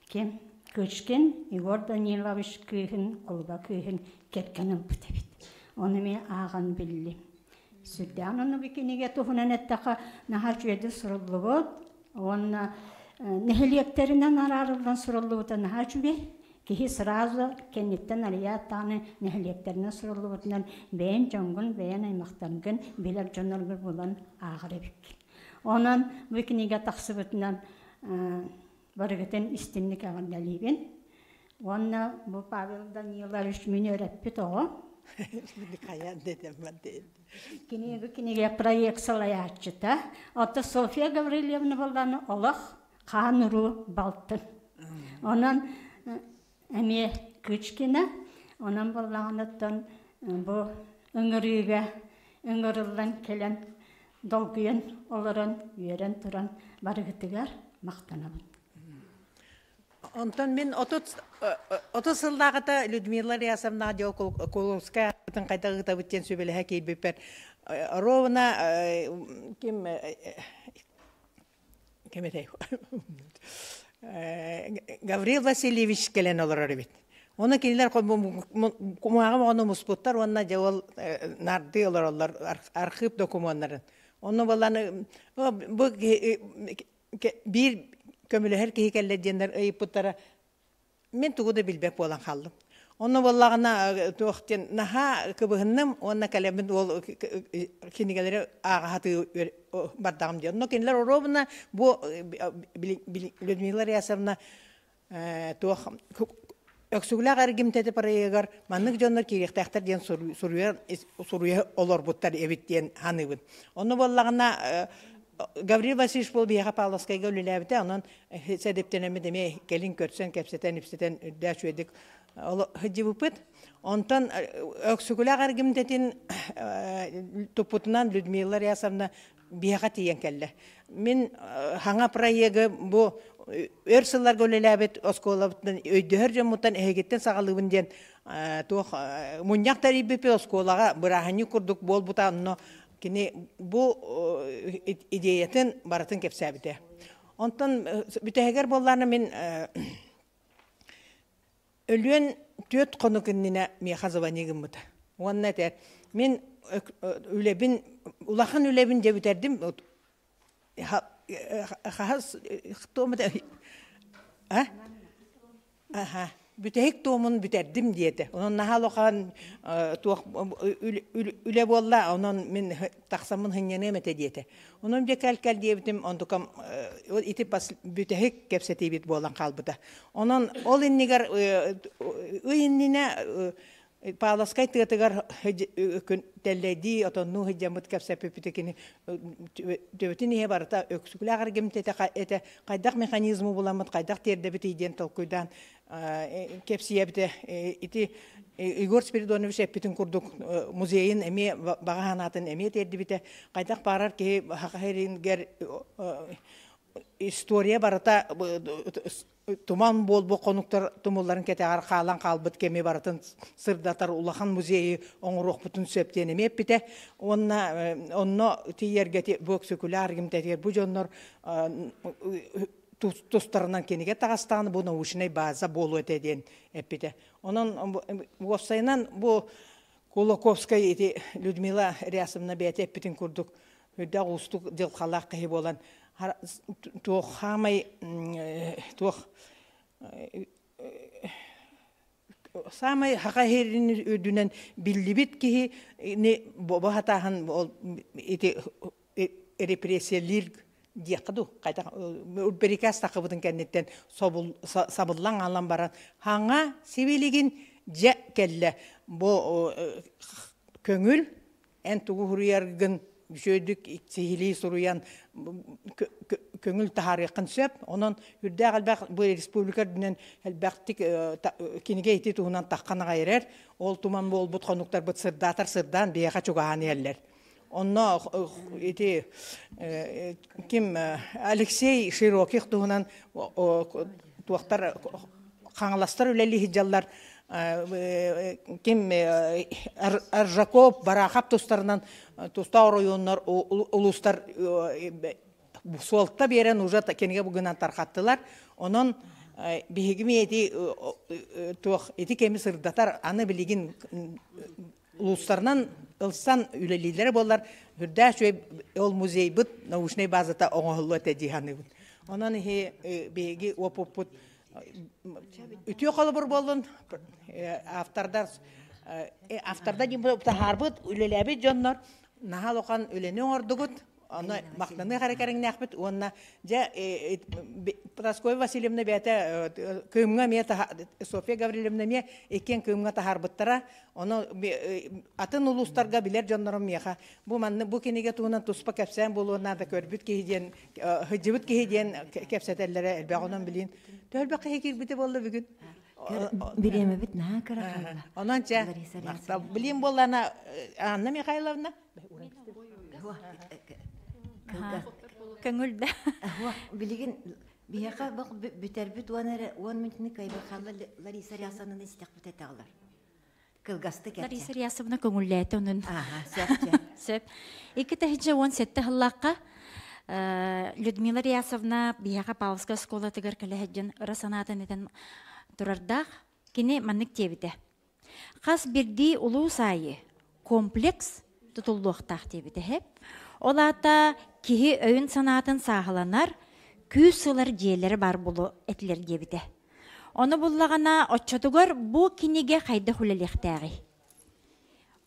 ким Кычкин Егор Данилович кыыһын, кулуба кыыһын кэргэн ылбыт эбит. Ону эмиэ ааҕан биллим. Сүрдээх ону бу кинигэ туһунан эттэххэ наһаа үчүгэйдик суруллубут. Уонна Нэһилиэктэринэн араарыллан суруллубута наһаа үчүгэй. Киһи сразу кэнниттэн арыйаат даҕаны нэһилиэктэринэн суруллубутунан бэйэн дьоҥҥун, бэйэн аймахтаргын билэр дьонноргун булан ааҕар эбиккин. Онон бу кинигэ тахсыбытынан барыгытын истинник эҕэрдэлиибин. Уонна бу Павел Данилович мин үөрэппит оҕо. Кини бу кинигэ проект салайааччыта. Оттон Софья Гаврильевна буоллаҕына олох хаан уруу балтын. Онон эмиэ Кычкина, онон буоллаҕына бу ыҥырыыга ыҥырыллан кэлэн долгуйан олорон, үөрэн туран барыгытыгар махтанабын. Онтон мин 30 сыллааҕыта Людмила Рясовна Куловская атын хайдах ыытабыт диэн сүбэлэһэ киирбиппэр ровно ким ким этэй Гаврил Васильевич кэлэн олорор эбит. Оны кинилэр кумааҕы оҕону муспуттар уонна дьэ ол нардыы олороллор архыып докумуоннарын. Онно буолан бу биир көмөлөһөр киһи кэллэ диэннэр ыйыппыттара мин тугу да билбэт буолан хааллым. Онно буоллаҕына туох диэн наһаа кыбыһынным уонна кэлэммин уол кинигэлэри ааҕа бардаҕым диэн. Онно кинилэр оруобуна бу Людмила Рясовна туох Өксүгүлээх эргимтэтэ проегар маннык дьоннор киириэхтээхтэр диэн суруйа олорбуттар эбит диэн саныыбын. Онно буоллаҕына Гаврил Васильевич буол биһиэхэ Павловскайга үлэлээбитэ, онон сэдиптэнэммит эмиэ кэлин көрсөн, кэпсэтэн, ипсэтэн үрдээх үчүгэйдик сылдьыбыппыт. Онтон Өксүгүлээх эргимтэтин туппутунан Людмила Рясовна биһиэхэ тиийэн кэллэ. Мин хаҥа проегы бу өр сылларга үлэлээбит оскуолабыттан өйдөһөр дьоммуттан эһигиттэн саҕалыыбын диэн туох мунньах тэрийбиппит оскуолаҕа бырааһынньык курдук буолбута онно кини бу идеятын барытын кэпсээбитэ. Онтон бүтэһигэр буоллаана мин өлүөн түөрт хонук иннинэ миэхэ звони гыммыта. Уонна этэр, мин үлэбин, улахан үлэбин дьэ бүтэрдим, хаһас а? Аха. Бүтэһик туомун бүтэрдим диэтэ. Онон наһаа улахан туох үлэ буолла, онон мин тахсаммын сынньаныам этэ диэтэ. Онон дьэ кэл-кэл диэбитим, онтукам ити бүтэһик кэпсэтиибит буолан хаалбыта. Онон ол иннигэр ый иннинэ Павловскай тыатыгар тэллэйдии отоннуу сылдьаммыт кэпсэппиппит кини төбөтүн иһэ барыта өксүкүлээх эргимтэтэ этэ хайдах механизмы буламмыт хайдах тиэрдэбитий диэн толкуйдаан кэпсиэбитэ ити Егор Спиридонович эппитин курдук музейын эмиэ баҕа санаатын эмиэ тиэрдибитэ хайдах баарар киһи саха сирингэр история барыта туман буолбут хонуктар тумулларын кэтэҕэр хаалан хаалбыт кэми барытын сырдатар улахан музейы оҥоруохпутун сөп диэн эмиэ эппитэ. Уонна онно тиийэргэ бу өксөкүлээх эргимтэтигэр бу дьоннор тустарынан кинигэ таҕыстаҕына бу научнай база буолуо этэ диэн эппитэ. Онон уопсайынан бу Кулаковскай ити Людмила Рясовна бэйэтэ эппитин курдук үрдээх уустук дьылҕалаах киһи буолан туох хаамай туох саамай хаха иһирин үрдүнэн биллибит киһи бобо хатааһын ол ити репрессиялиир диэххэ дуу хайдах бирикээс тахыбытын кэнниттэн сабыллан аалан баран хаҥа сибилигин дьэ кэллэ бу көҥүл эн тугу суруйаргын үчүгэйдик сиһилии суруйан көҥүл таһаарыаххын сөп. Онон үрдээх элбэх бу республика үрдүнэн элбэхтик кинигэ ити туһунан таххан аҕай эрэр. Ол туман буолбут хонуктарбыт сырдаатар сырдаан биһиэхэ чугаһаан иһэллэр. Онно ити ким Алексей Широких туһунан туохтар хаҥаластар үлэлии сылдьаллар ким Аржаков, Барахов тустарынан тустаах оройуоннар улуустар суолта биэрэн уже кинигэ бугунан тархаттылар. Онон биһиги ити туох ити кэми сырдатар аны билигин улуустарынан ылсан үлэлииллэрэ буоллар үрдээх үчүгэй ол музейбыт научнай базата оҥоһуллуо этэ дии саныыбын. Онон иһи биһиги опуппут үтүө холобур буоллун автордар автордар таһаарбыт үлэлээбит дьоннор наһаа улахан үлэни оҥордугут. Онно махтаныах эрэ кэриҥнээхпит уонна дьэ Прасковья Васильевна бэйэтэ Кыымҥа эмиэ Софья Гаврильевна эмиэ иккиэн Кыымҥа таһаарбыттара. Ону атын улуустарга билэр дьоннорум миэхэ бу манны бу кинигэ туһунан туспа кэпсээн буолуон наада көрбүт киһи диэн сылдьыбыт киһи диэн кэпсэтэллэрэ элбэх онон билин төһөлбөх киһи киирбитэ буолла бүгүн. Бириэмэбит наһаа кыра хаалла. Онон чэ билим буоллана Анна Михайловна. Көҥүл да. Билигин биһиэхэ бүтэрбит уон эрэ уон мүнүүтүнү кыайбыт хаалла Лариса Рясовнаны истэхпит этэ аҕалар. Кылгастык этэ. Лариса Рясовна көҥүллээтэ онун. Аха, сөп. Сөп. 2017 сыллаахха Людмила Рясовна биһиэхэ Павловскай оскуолатыгар кэлэһэддьин ыра санаатын этэн турардаах. Кини маннык диэбитэ. Хас бирдии улуус аайы комплекс тутуллуохтаах диэбитэ иһэ. Ол аата киһи өйүн-санаатын сааһыланар, күүс ылар дьиэлэрэ баар буолуо этилэр диэбитэ. Ону буллаҕына оччотугар бу кинигэ хайдах үлэлиэхтээҕий?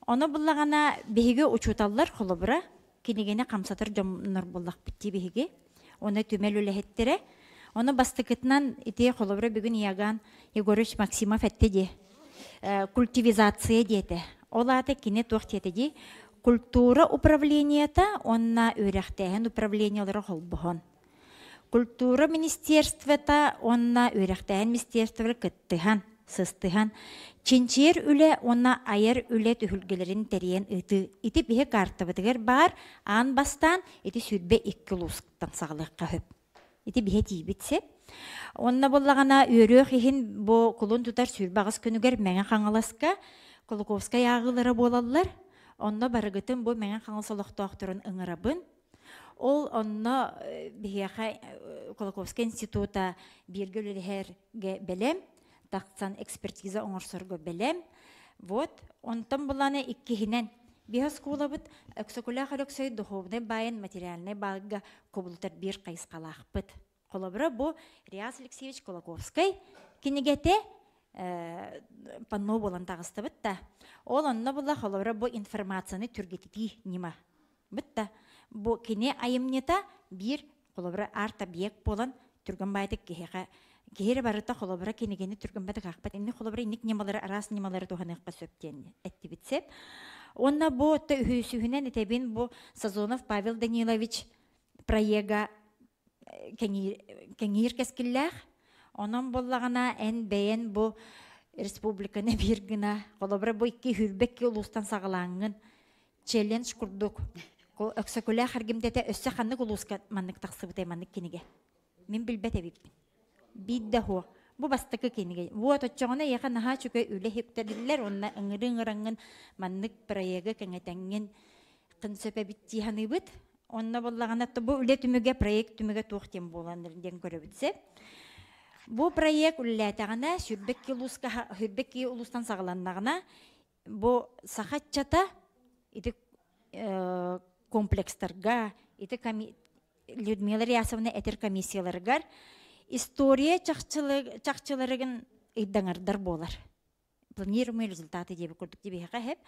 Ону буллаҕына биһиги учууталлар холобура кинигэни хамсатар дьоннор буоллахпыт дии биһиги. Оны түмэл үлэһиттэрэ. Ону бастакытынан ити холобура бүгүн Иоганн Егорович Максимов этте дии. Культивизация диэтэ. Ол аата кини туох диэтэ дии? Культура управлениета уонна үөрэхтээһин управлениелара холбоһон. Культура министерствота уонна үөрэхтээһин министерстволара кыттыһан, сыстыһан, чинчийэр үлэ уонна айар үлэ түһүлгэлэрин тэрийэн ыытыы. Ити биһи картабытыгар баар аан бастаан ити 22 улуустан саҕалыахха сөп. Ити биһи тиийбит сеп. Онно буллаҕына үөрүөх иһин бу кулун тутар 28 күнүгэр Мэҥэ Хаҥаласка Кулаковскай ааҕыылара буолаллар. Онно барыгытын бу Мэҥэ Хаҥалас олохтоохторун ыҥырабын. Ол онно биһиэхэ Кулаковскай института бииргэ үлэлэһэргэ бэлэм, тахсан экспертиза оҥорсорго бэлэм. Вот, онтон буланы иккиһинэн биһи оскуолабыт Өксөкүлээх Өлөксөй духовнай баайын материальнай баайга кубулутар биир хайысхалаахпыт. Холобура, бу Реас Алексеевич Кулаковскай кинигэтэ панно буолан таҕыстыбыт да. Ол онно була холобура бу информацияны түргэтитии ньыма. Бытта бу кини айымньыта биир холобура арт-объект буолан түргэн баайтык киһиэхэ киһи барыта холобура кинигини түргэн баайтык аахпат. Инник холобура инник ньымалары араас ньымалары туһаныахха сөп диэн эттибит сеп. Онно бу үһүсүһүнэн этэбин бу Сазонов Павел Данилович проега кэҥиир кэскиллээх. Онон буоллаҕына эн бэйэн бу республиканы биир гына холобура бу икки хүрбэкки улуустан саҕалааҥҥын челлендж курдук Өксөкүлээх эргимтэтэ өссө ханнык улууска маннык тахсыбытай маннык кинигэ? Мин билбэт эбиппин. Биир да хуо. Бу бастакы кинигэ. Вот оччоҕуна эйиэхэ наһаа үчүгэй үлэ иһиктэриллэр уонна ыҥыры-ыҥыраҥҥын маннык проегы кэҥэтэҥҥин кын сөп эбит дии саныыбыт. Онно буоллаҕына бу үлэ түмүгэ, проект түмүгэ туох диэн буолан диэн көрөбүт сеп. Бу проект үлэлээтэҕинэ сүрбэкки улууска сүрбэкки улуустан саҕаланнаҕына бу сахаччата ити комплекстарга ити Людмила Рясовна этэр комиссияларыгар история чахчыларыгын ыйдаҥардар буолар. Планируемые результаты диэби курдук дибиһэхэ хэп.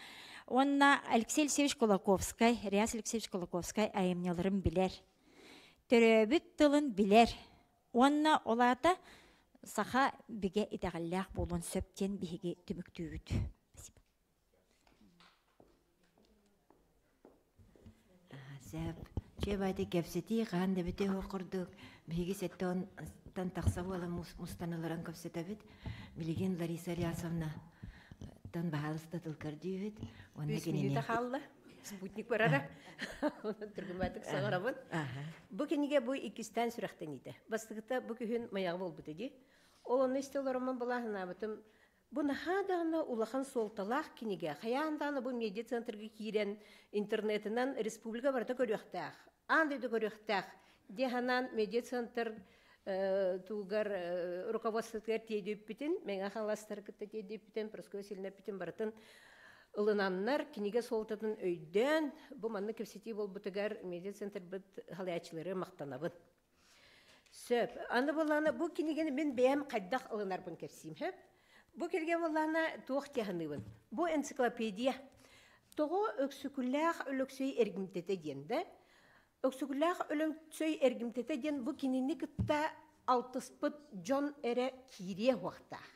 Уонна Алексей Алексеевич Кулаковскай, Реас Алексеевич Кулаковскай айымньыларын билэр. Төрөөбүт тылын билэр. Уонна ол аата саха бигэ итэҕэллээх буолуон сөп диэн биһиги түмүктүүбүт. Спасибо. Сөп. Чүө баайты кэпсэтии хаан да бүтэ оһох курдук биһиги сэттэ тахса буолан мустан ыларан көпсөтөбүт. Билигин Лариса Ильясовна тан баһаалыста тыл көрдүүбүт. Уонна Үс мүнүүтэ хаалла. Спутник барара. Түргүмэтик саҥарабын. Бу кинигэ бу иккистээн сүрэхтэниитэ. Бастакыта бу күһүн маяҕа буолбута дии. Ол онно истэ олороммун былааһынаабытым. Бу наһаа даҕаны улахан суолталаах кинигэ. Хайаан даҕаны бу медиа-центрга киирэн интернетинэн республика барыта көрүөхтээх. Аан дойду көрүөхтээх. Дии санаан медиа-центр туугар руководствотыгар тиэдиппитин, Мэҥэ Хаҥаластары кытта тиэдиппитин, Прасковья Васильевна эппитин барытын ылынаннар, кинигэ суолтатын өйдөөн, бу маннык кэпсэтии буолбутугар медиа-центрбыт халаяччылары махтанабын. Сөп. Аны буоллаҕына бу кинигэни мин бэйэм хайдах ылынарбын кэпсиим сөп. Бу кинигэ буоллаҕына туох дии саныыбын? Бу энциклопедия. Тоҕо Өксөкүлээх Өлөксөй эргимтэтэ диэн да? Өксөкүлээх Өлөксөй эргимтэтэ диэн бу кинини кытта алтыспыт дьон эрэ киириэ уохтаах.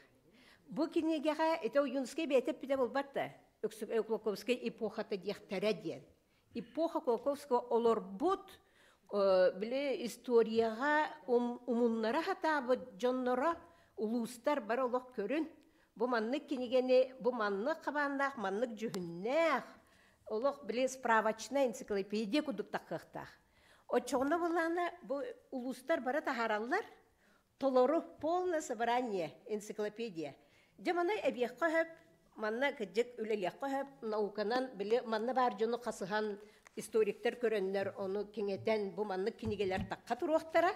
Бу кинигэҕэ ити Ойуунускай бэйэтэ эппитэ буолбат да, Кулаковскай эпохата диэхтэрэ диэн. Эпоха Кулаковского олорбут били историяҕа умуннара сатаабыт дьонноро улуустар бары олох көрүн бу маннык кинигэни бу маннык хабааннаах маннык дьүһүннээх олох били справочная энциклопедия курдук таххыахтаах. Оччоҕуна былаана бу улуустар бары таһаараллар толору полное собрание энциклопедия. Дьэ маны эбиэххэ сөп, манна кырдьык үлэлиэххэ сөп, науканан били манна баар дьону хасыһан историктар көрөннөр ону киҥэтэн бу маннык кинигэлэр тахха туруохтара.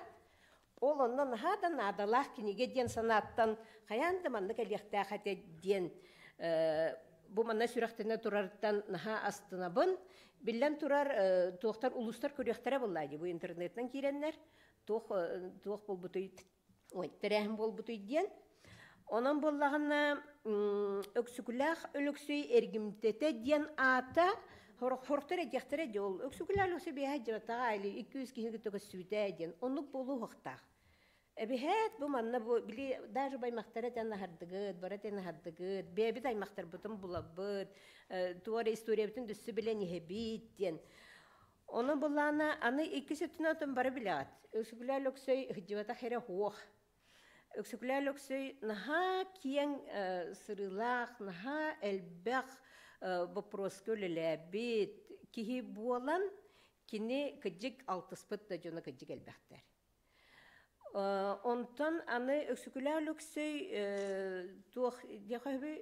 Ол онно наһаа да наадалаах кинигэ диэн санааттан хайаан да маннык элиэхтээх этэ диэн бу манна сүрэхтэнэ турарыттан наһаа астынабын. Биллэн турар, туохтар улуустар көрүөхтэрэ буоллаа дии бу интернетинэн киирэннэр туох туох буолбутуй ой тэрээһин буолбутуй диэн. Онон буоллаҕына Өксүкүлээх Өлөксөй эргимтэтэ диэн аата хорохтор этиэхтэрэ дии ол Өксүкүлээх Өлөксөй биэһэ дьыбатаҕа или 200 киһини кытта көссүүтэ диэн оннук буолуохтаах. Эбиһээт бу манна бу били даже баймахтара этэн аһардыгыт, бара этэн аһардыгыт, бэйэбит аймахтарбытын булабыт, туора историябытын дөссө билэн иһэбит диэн. Ону былаана аны иккис өттүнэн отон бары билэҕит. Өксөкүлээх Өлөксөй сылдьыбатах эрэ суох. Өксөкүлээх Өлөксөй наһаа киэҥ сырыылаах, наһаа элбэх боппуруоска үлэлээбит киһи буолан, кини кырдьык алтыспыт да дьоно кырдьык элбэхтэр. Онтон аны Өксөкүлээх Өлөксөй туох диэхэ сөбүй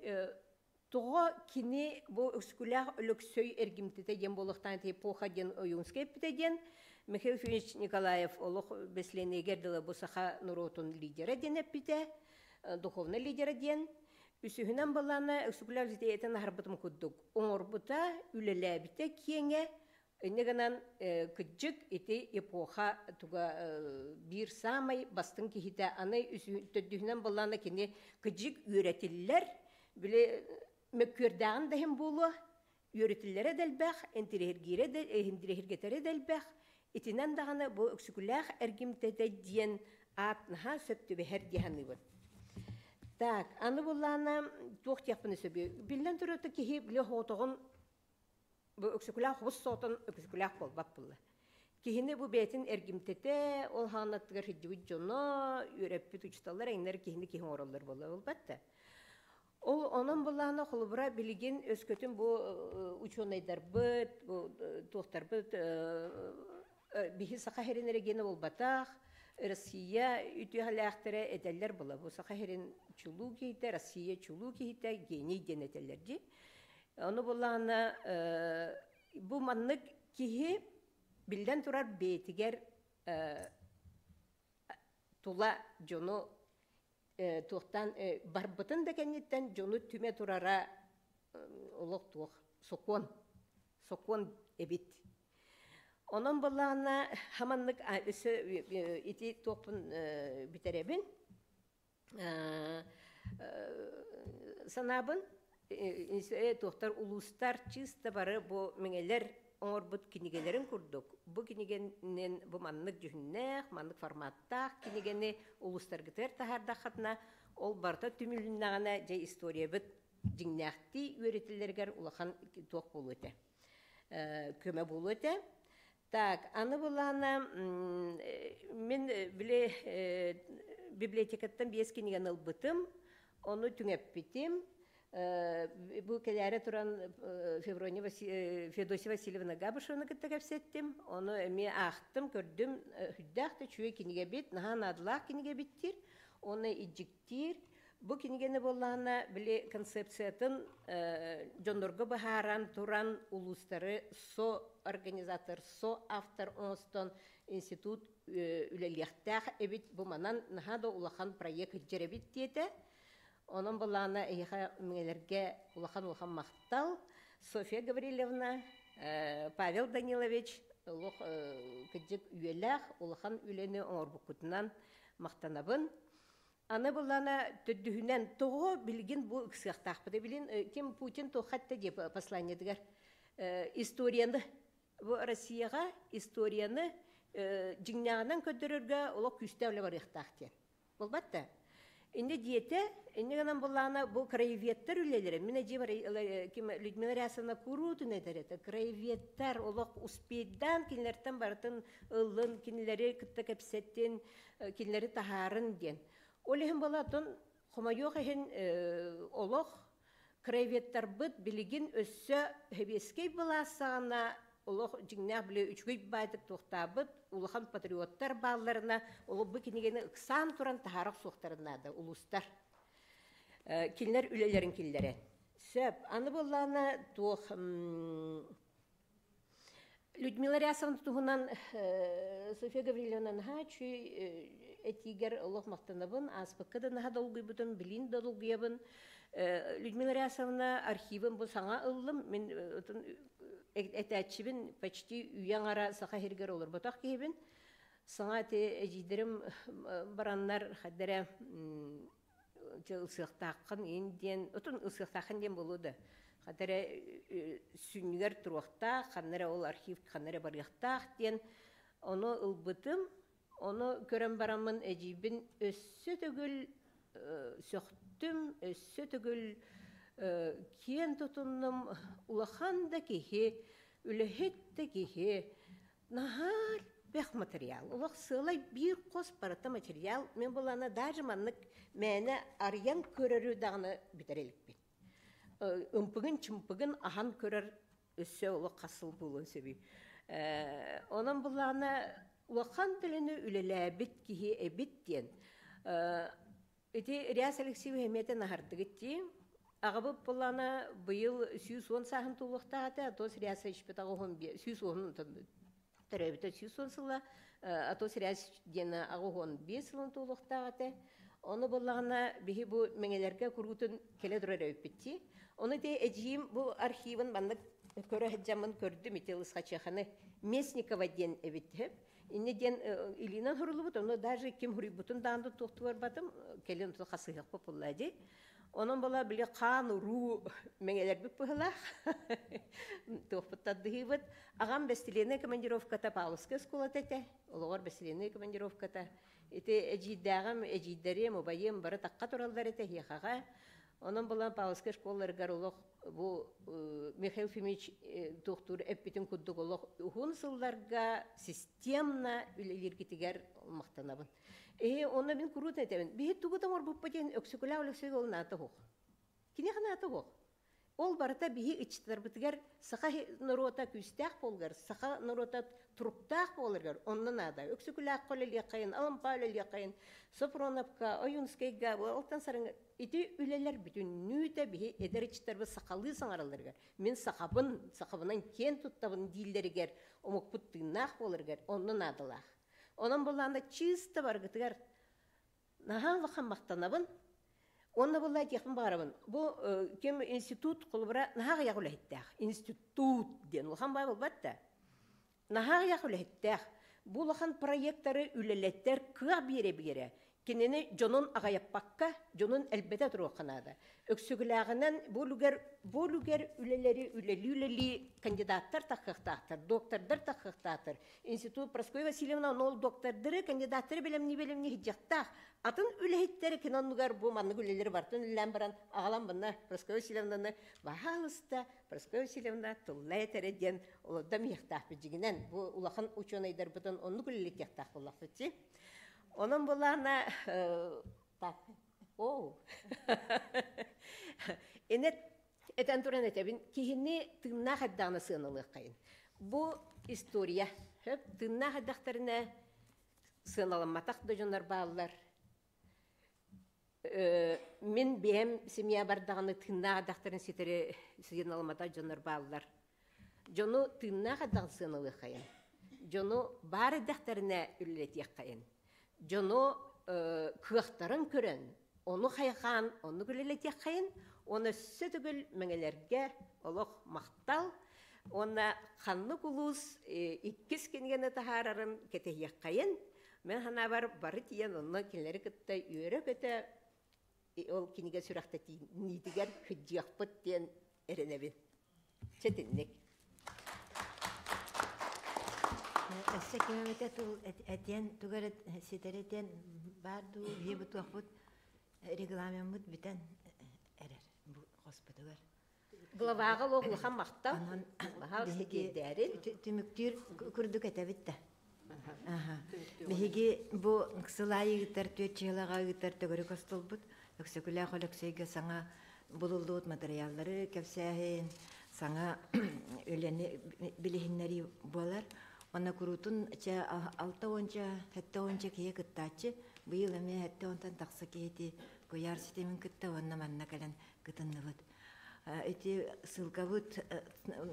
Тоҕо кини бу Өксөкүлээх Өлөксөй эргимтэтэ диэн буолуохтаах эпоха диэн Ойуунскай эппитэ диэн Михаил Ефимович Николаев олох бэсилиэнньигэр дылы бу саха норуотун лидерэ диэн эппитэ, духовнай лидерэ диэн. Үсүһүнэн былаана Өксөкүлээх Өлөксөй аһарбытым курдук оҥорбута, үлэлээбитэ киэҥэ, инньэ гынан кырдьык ити эпоха туга биир саамай бастыҥ киһитэ аны төрдүһүнэн былаана кини кырдьык үөрэтиллэр били мөккүөрдээҕин да иһин буолуо үөрэтиллэрэ да элбэх интириэһиргиирэ да интириэһиргэтэрэ да элбэх итинэн даҕаны бу Өксөкүлээх эргимтэтэ диэн аат наһаа сөп түбэһэр дии саныыбын. Так, аны буллаана туох диэхпин сөбүй? Биллэн турар киһи били хоотоҕун Бу Өксөкүлээх хобус соотон Өксөкүлээх буолбат буолла. Киһини бу бэйэтин эргимтэтэ, ол хаанаттыгар сылдьыбыт дьоно, үөрэппит учууталлар эҥнэр киһини киһи оҥороллор буолла буолбат да. Ол онон буллаана холобура билигин өскөтүн бу учуонайдарбыт, бу туохтарбыт биһи Саха сирин эрэгиэнэ буолбатах, Россия үтүөлээхтэрэ этэллэр була. Бу Саха сирин чулуу киһитэ, Россия чулуу киһитэ, гений диэн этэллэр дии. Ону буллаҕына бу маннык киһи биллэн турар бэйэтигэр тула дьону туохтаан барбытын да кэнниттэн дьону түмэ турара олох туох сокуон сокуон эбит. Онон буллаҕына хаманнык өссө ити туохпун бүтэрэбин санаабын туохтар улуустар чыыста бары бу мэҥэлэр оҥорбут кинигэлэрин курдук бу кинигэнэн бу маннык дьүһүннээх маннык форматтаах кинигэни улуустаргытыгар таһаардаххытына ол барыта түмүлүннэҕинэ дьэ историябыт дьиҥнээхтии үөрэтиллэригэр улахан туох буолуо этэ көмө буолуо этэ. Так, аны булаана мин били библиотекаттан биэс кинигэни ылбытым, ону түҥэппитим. Бу кэлээри туран Феврония Федосия Васильевна Габышеваны кытта кэпсэттим. Ону эмиэ аахтым, көрдүм. Сүрдээх да үчүгэй кинигэбит, наһаа наадалаах кинигэбит диир. Уонна идьиктиир. Бу кинигэни буоллаҕына, били концепциятын дьоннорго быһааран туран улуустары со-организатор, со-автор оҥостон институт үлэлиэхтээх эбит. Бу манан наһаа да улахан проект илдьэр эбит диэтэ. Онон былаана эһиэхэ миҥэлэргэ улахан-улахан махтал. Софья Гаврильевна, Павел Данилович, Олох кыдьык үйэлээх улахан үлэни оҥорбуккутунан махтанабын. Аны буллана төддүһүнэн тоҕо билигин бу ыксыахтаахпыт билин ким Путин туоххатта диэ посланиетыгар историяны бу Россияҕа историяны дьиҥнээҕинэн көрдөрөргө олох күүстээх үлэ барыахтаах диэн. Буолбат да? Инне диэтэ, инне гынан буллаана бу краеведтар үлэлэрэ, мин эдьиим ким Людмила Рясовна куруутун этэр этэ, краеведтар олох успейдаан кинилэртэн барытын ыллын, кинилэри кытта кэпсэттин, кинилэри таһаарын диэн. Ол иһин буолаатын хомойуох иһин олох краеведтарбыт билигин өссө сэбиэскэй былаас саҕана олох дьиҥнээх били үчүгэй баайдык туохтаабыт улахан патриоттар баалларына олох бу кинигэни ыксаан туран таһаара охсуохтарын наада улуустар кинилэр үлэлэрин киллэрэн сөп аны буоллаҕына туох Людмила Рясовна туһунан Софья Гаврильевна наһаа үчүгэй этиигэр олох махтанабын, ааспыкка да наһаа долгуйбутум, билин да долгуйабын. Людмила Рясовна архивын бу саҥа ыллым. Мин этээччибин почти үйэ аҥара саха сиригэр олорботох киһибин. Саҥа ити эдьиийдэрим бараннар хаддара ылсыахтааххын иин диэн, отун ылсыахтааххын диэн буолуо да, хата эрэ сүнньүгэр туруохтаах, ханна эрэ ол архив ханна эрэ барыахтаах диэн ону ылбытым. Ону көрөн бараммын эдьиийбин өссө төгүл сөхтүм, өссө төгүл киэн тутуннум. Улахан да киһи, үлэһит да киһи, наһаа элбэх материал. Олох сыалай биир хос барыта материал. Мен булана даже маннык мээнэ арыйан көрөрү даҕаны бүтэр иликпин. Ымпыгын-чымпыгын аһан көрөр өссө олох хас сыл буолуон сөбүй. Онон буллаҕына улахан төлөнү үлэлээбит киһи эбит диэн. Ити Реас Алексеевич эмиэтэн аһардыгыт дии. Аҕабыт буллаҕына быйыл 110 сааһын туолуохтаах этэ, Атос Реасовичпыт 110 төрөөбүтэ 110 сыла, Атос Реасович диэн 85 сылын туолуохтаах этэ. Ону буллаҕына биһи бу мэҥэлэргэ куруутун кэлэ турар эбиппит дии. Ону ити эдьиийим бу архивын маннык көрө сылдьаммын көрдүм ити Лысхачеханы Местникова диэн эбит. Инне диэн илиинэн суруллубут, ону даже ким суруйбутун даҕаны туохтугар батым, кэлин хасыһыахпыт буолла дии. Онон була били хаан уруу мэҥэлэрбит быһылаах туохпут тардыһыыбыт. Аҕам бэстилиэнэй командировката Павловскай оскуолата этэ, олоҕор бэстилиэнэй командировката. Ити эдьиийдээҕим, эдьиийдэрим, убайым бары тахха тураллар этэ эһиэхэҕэ. Онон булан Павловскай школаларыгар олох бу Михаил Фимич туохтуур эппитин курдук олох уһун сылларга системно үлэлииргитигэр махтанабын. Эһи онно мин куруутун этэбин. Биһи тугу да оҥорбуппут диэн Өксөкүлээх Өлөксөй ол наата суох. Киниэхэ наата суох. Ол барыта биһи ыччаттарбытыгар саха норуота күүстээх буолугар, саха норуота туруктаах буоларыгар онно наада. Өксөкүлээххэ үлэлиэххэйин, Алампа үлэлиэххэйин, Софроновка, Ойуунскайга, алтан сарыҥ ити үлэлэр бүтүннүүтэ биһи эдэр ыччаттарбыт сахалыы саҥаралларыгар, мин сахабын, сахабынан киэн туттабын дииллэригэр, омукпут тыыннаах буоларыгар онно наадалаах. Онон буллаанда чыыста баргытыгар наһаа улахан махтанабын. Уонна булла этиэхпин баҕарабын. Бу ким институт холобура наһаа аҕыйах үлэһиттээх. Институт диэн улахан баай буолбат да. Наһаа аҕыйах үлэһиттээх. Бу улахан проекттары үлэлэтэр кыах биэрэ-биэрэ кинини дьонун аҕайаппакка, дьонун элбэтэ туруохха наада. Өксөкүлээҕинэн бу үлүгэр бу үлүгэр үлэлэри үлэлии-үлэлии кандидаттар таххыахтаахтар, доктордар таххыахтаахтар. Институт Прасковья Васильевна ол доктордары, кандидаттары бэлэмнии-бэлэмнии сылдьыахтаах. Атын үлэһиттэри кини оннугар бу маннык үлэлэри барытын үлэлээн баран аҕалан манна Прасковья Васильевнаны баһаалыста Прасковья Васильевна тылла этэрэ диэн олордом иһиэхтээхпит дьиҥинэн бу улахан учуонайдарбытын оннук үлэлэтиэхтээх буоллахпыт дии. Онон булаана так оо Энет этэн туран этэбин киһини тыыннаах эрдэҕинэ сыаналыаххайын. Бу история хөп тыыннаах эрдэхтэринэ сыаналамматах да дьоннор бааллар. Мин бэйэм семья бардаҕына тыыннаах эрдэхтэрин ситэри сыаналамматах дьоннор бааллар. Дьону тыыннаах эрдэҕин сыаналыаххайын. Дьону баар эрдэхтэринэ үлэлэтиэххэйин. Дьону кыахтарын көрөн, ону хайҕаан, оннук үлэлэтиэххэйин. Уонна өссө төгүл мэҥэлэргэ олох махтал. Онна ханнык улуус иккис кинигени таһаарарын кэтэһиэххэйин. Мен ханабар бары тиийэн онно кинилэри кытта үөрэ-көтө ол кинигэ сүрэхтэтиинитигэр хыдьыахпыт диэн эрэнэбин. Чэтинник. Өссө кимэмэтэ тыл этиэн тугар ситэр этиэн баар дуу биһи бутуохпут регламеммыт бүтэн эрэр бу хоспутугар. Главаҕа лоох улахан махтал. Наһаа биһиги түмүктүүр курдук этэбит да. Биһиги бу сыл аайы ыытар түөрт чыһылаҕа ыытар төгүрүк остолбут Өксөкүлээх Өлөксөйгө саҥа булуллубут матырыйааллары кэпсээһин, саҥа үлэни билиһиннэрии буолар. Онно куруутун чэ алта уонча, сэттэ уонча киһи кыттааччы. Быйыл эмиэ сэттэ уонтан тахса киһити куйаар ситимин кытта уонна манна кэлэн кытынныбыт. Ити ссылкабыт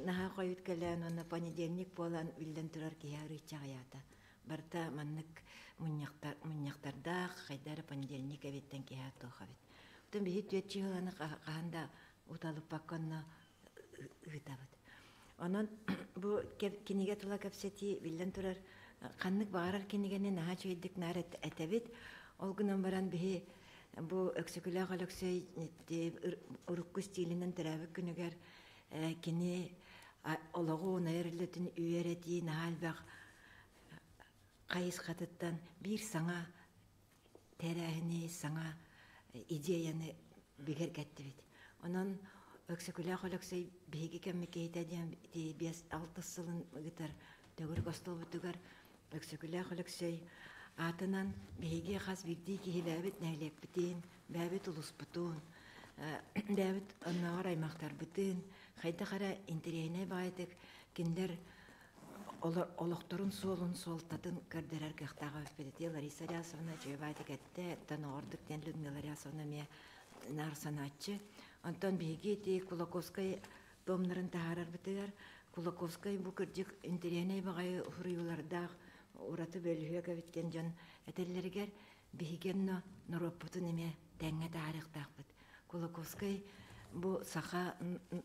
наһаа хойут кэлэн уонна понедельник буолан биллэн турар киһи арыычча аҕыйаата. Барыта маннык мунньахтар, мунньахтардаах, хайда эрэ понедельник эбиттэн киһи туох эбит. Оттон биһи түөрт чыһыланы хаһан да уталыппакка онно ыытабыт. Онон бу кинигэ тула кэпсэтии биллэн турар ханнык баҕарар кинигэни наһаа үчүгэйдик наар этэбит. Ол гынан баран биһи бу Өксөкүлээх Өлөксөй урукку стилинэн төрөөбүт күнүгэр кини олоҕу унайар үлэтин үөрэтии наһаа элбэх хайысхатыттан биир саҥа тэрээһини, саҥа идеяны бигэргэттибит. Онон Өксөкүлээх Өлөксөй биһиги кэммит киһитэ диэн биэс алтыс сылын ыытар төгүрүк остуолбутугар Өксөкүлээх Өлөксөй аатынан биһиги хас биирдии киһи бэйэбит нэһилиэкпитин, бэйэбит улууспутун, бэйэбит оннооҕор аймахтарбытын хайдах эрэ интэриэһинэй баҕайытык кинилэр олохторун суолун суолтатын көрдөрөр кыахтаах эбиппит. Ити Лариса Рясовна үчүгэй баҕайытык эттэ, оттон оҕордук диэн Людмила Рясовна эмиэ наар санааччы. Онтон биһиги ити Кулаковскай туомнарын таһаарарбытыгар Кулаковскай бу кырдьык интэриэһинэй баҕайы суруйуулардаах ураты бөлүһүөк эбит диэн дьон этэллэригэр биһиги онно норуоппутун эмиэ тэҥҥэ таһаарыахтаахпыт. Кулаковскай бу саха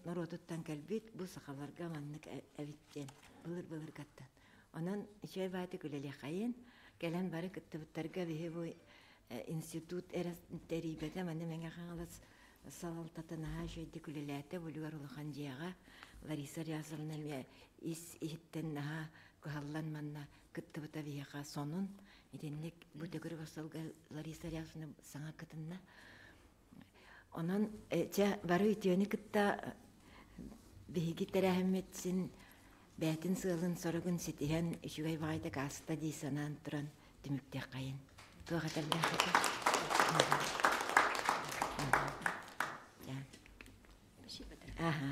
норуотуттан кэлбит, бу сахаларга маннык эбит диэн былыр-былыргаттан. Онон үчүгэй баайтык үлэлиэххэйин. Кэлэн бары кыттыбыттарга биһи бу институт эрэ тэрийбэтэ, маны Мэҥэ Хаҥалас салалтата наһаа үчүгэйдик үлэлээтэ. Булугар улахан дьиэҕэ Лариса Рязовна эмиэ ис иһиттэн наһаа кыһаллан манна кыттыбыта биһиэхэ сонун. Итинник бу төгүрүк остуолга Лариса Рязовна саҥа кытынна. Онон чэ бары үтүөнү кытта биһиги тэрээһиммит син бэйэтин сыалын-соругун ситиһэн үчүгэй баҕайытык ааста дии санаан туран түмүктиэххэйин. Туох этэрдээххитий? Аха.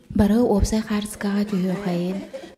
Бары уопсай хаартыскаҕа түһүөххэйин.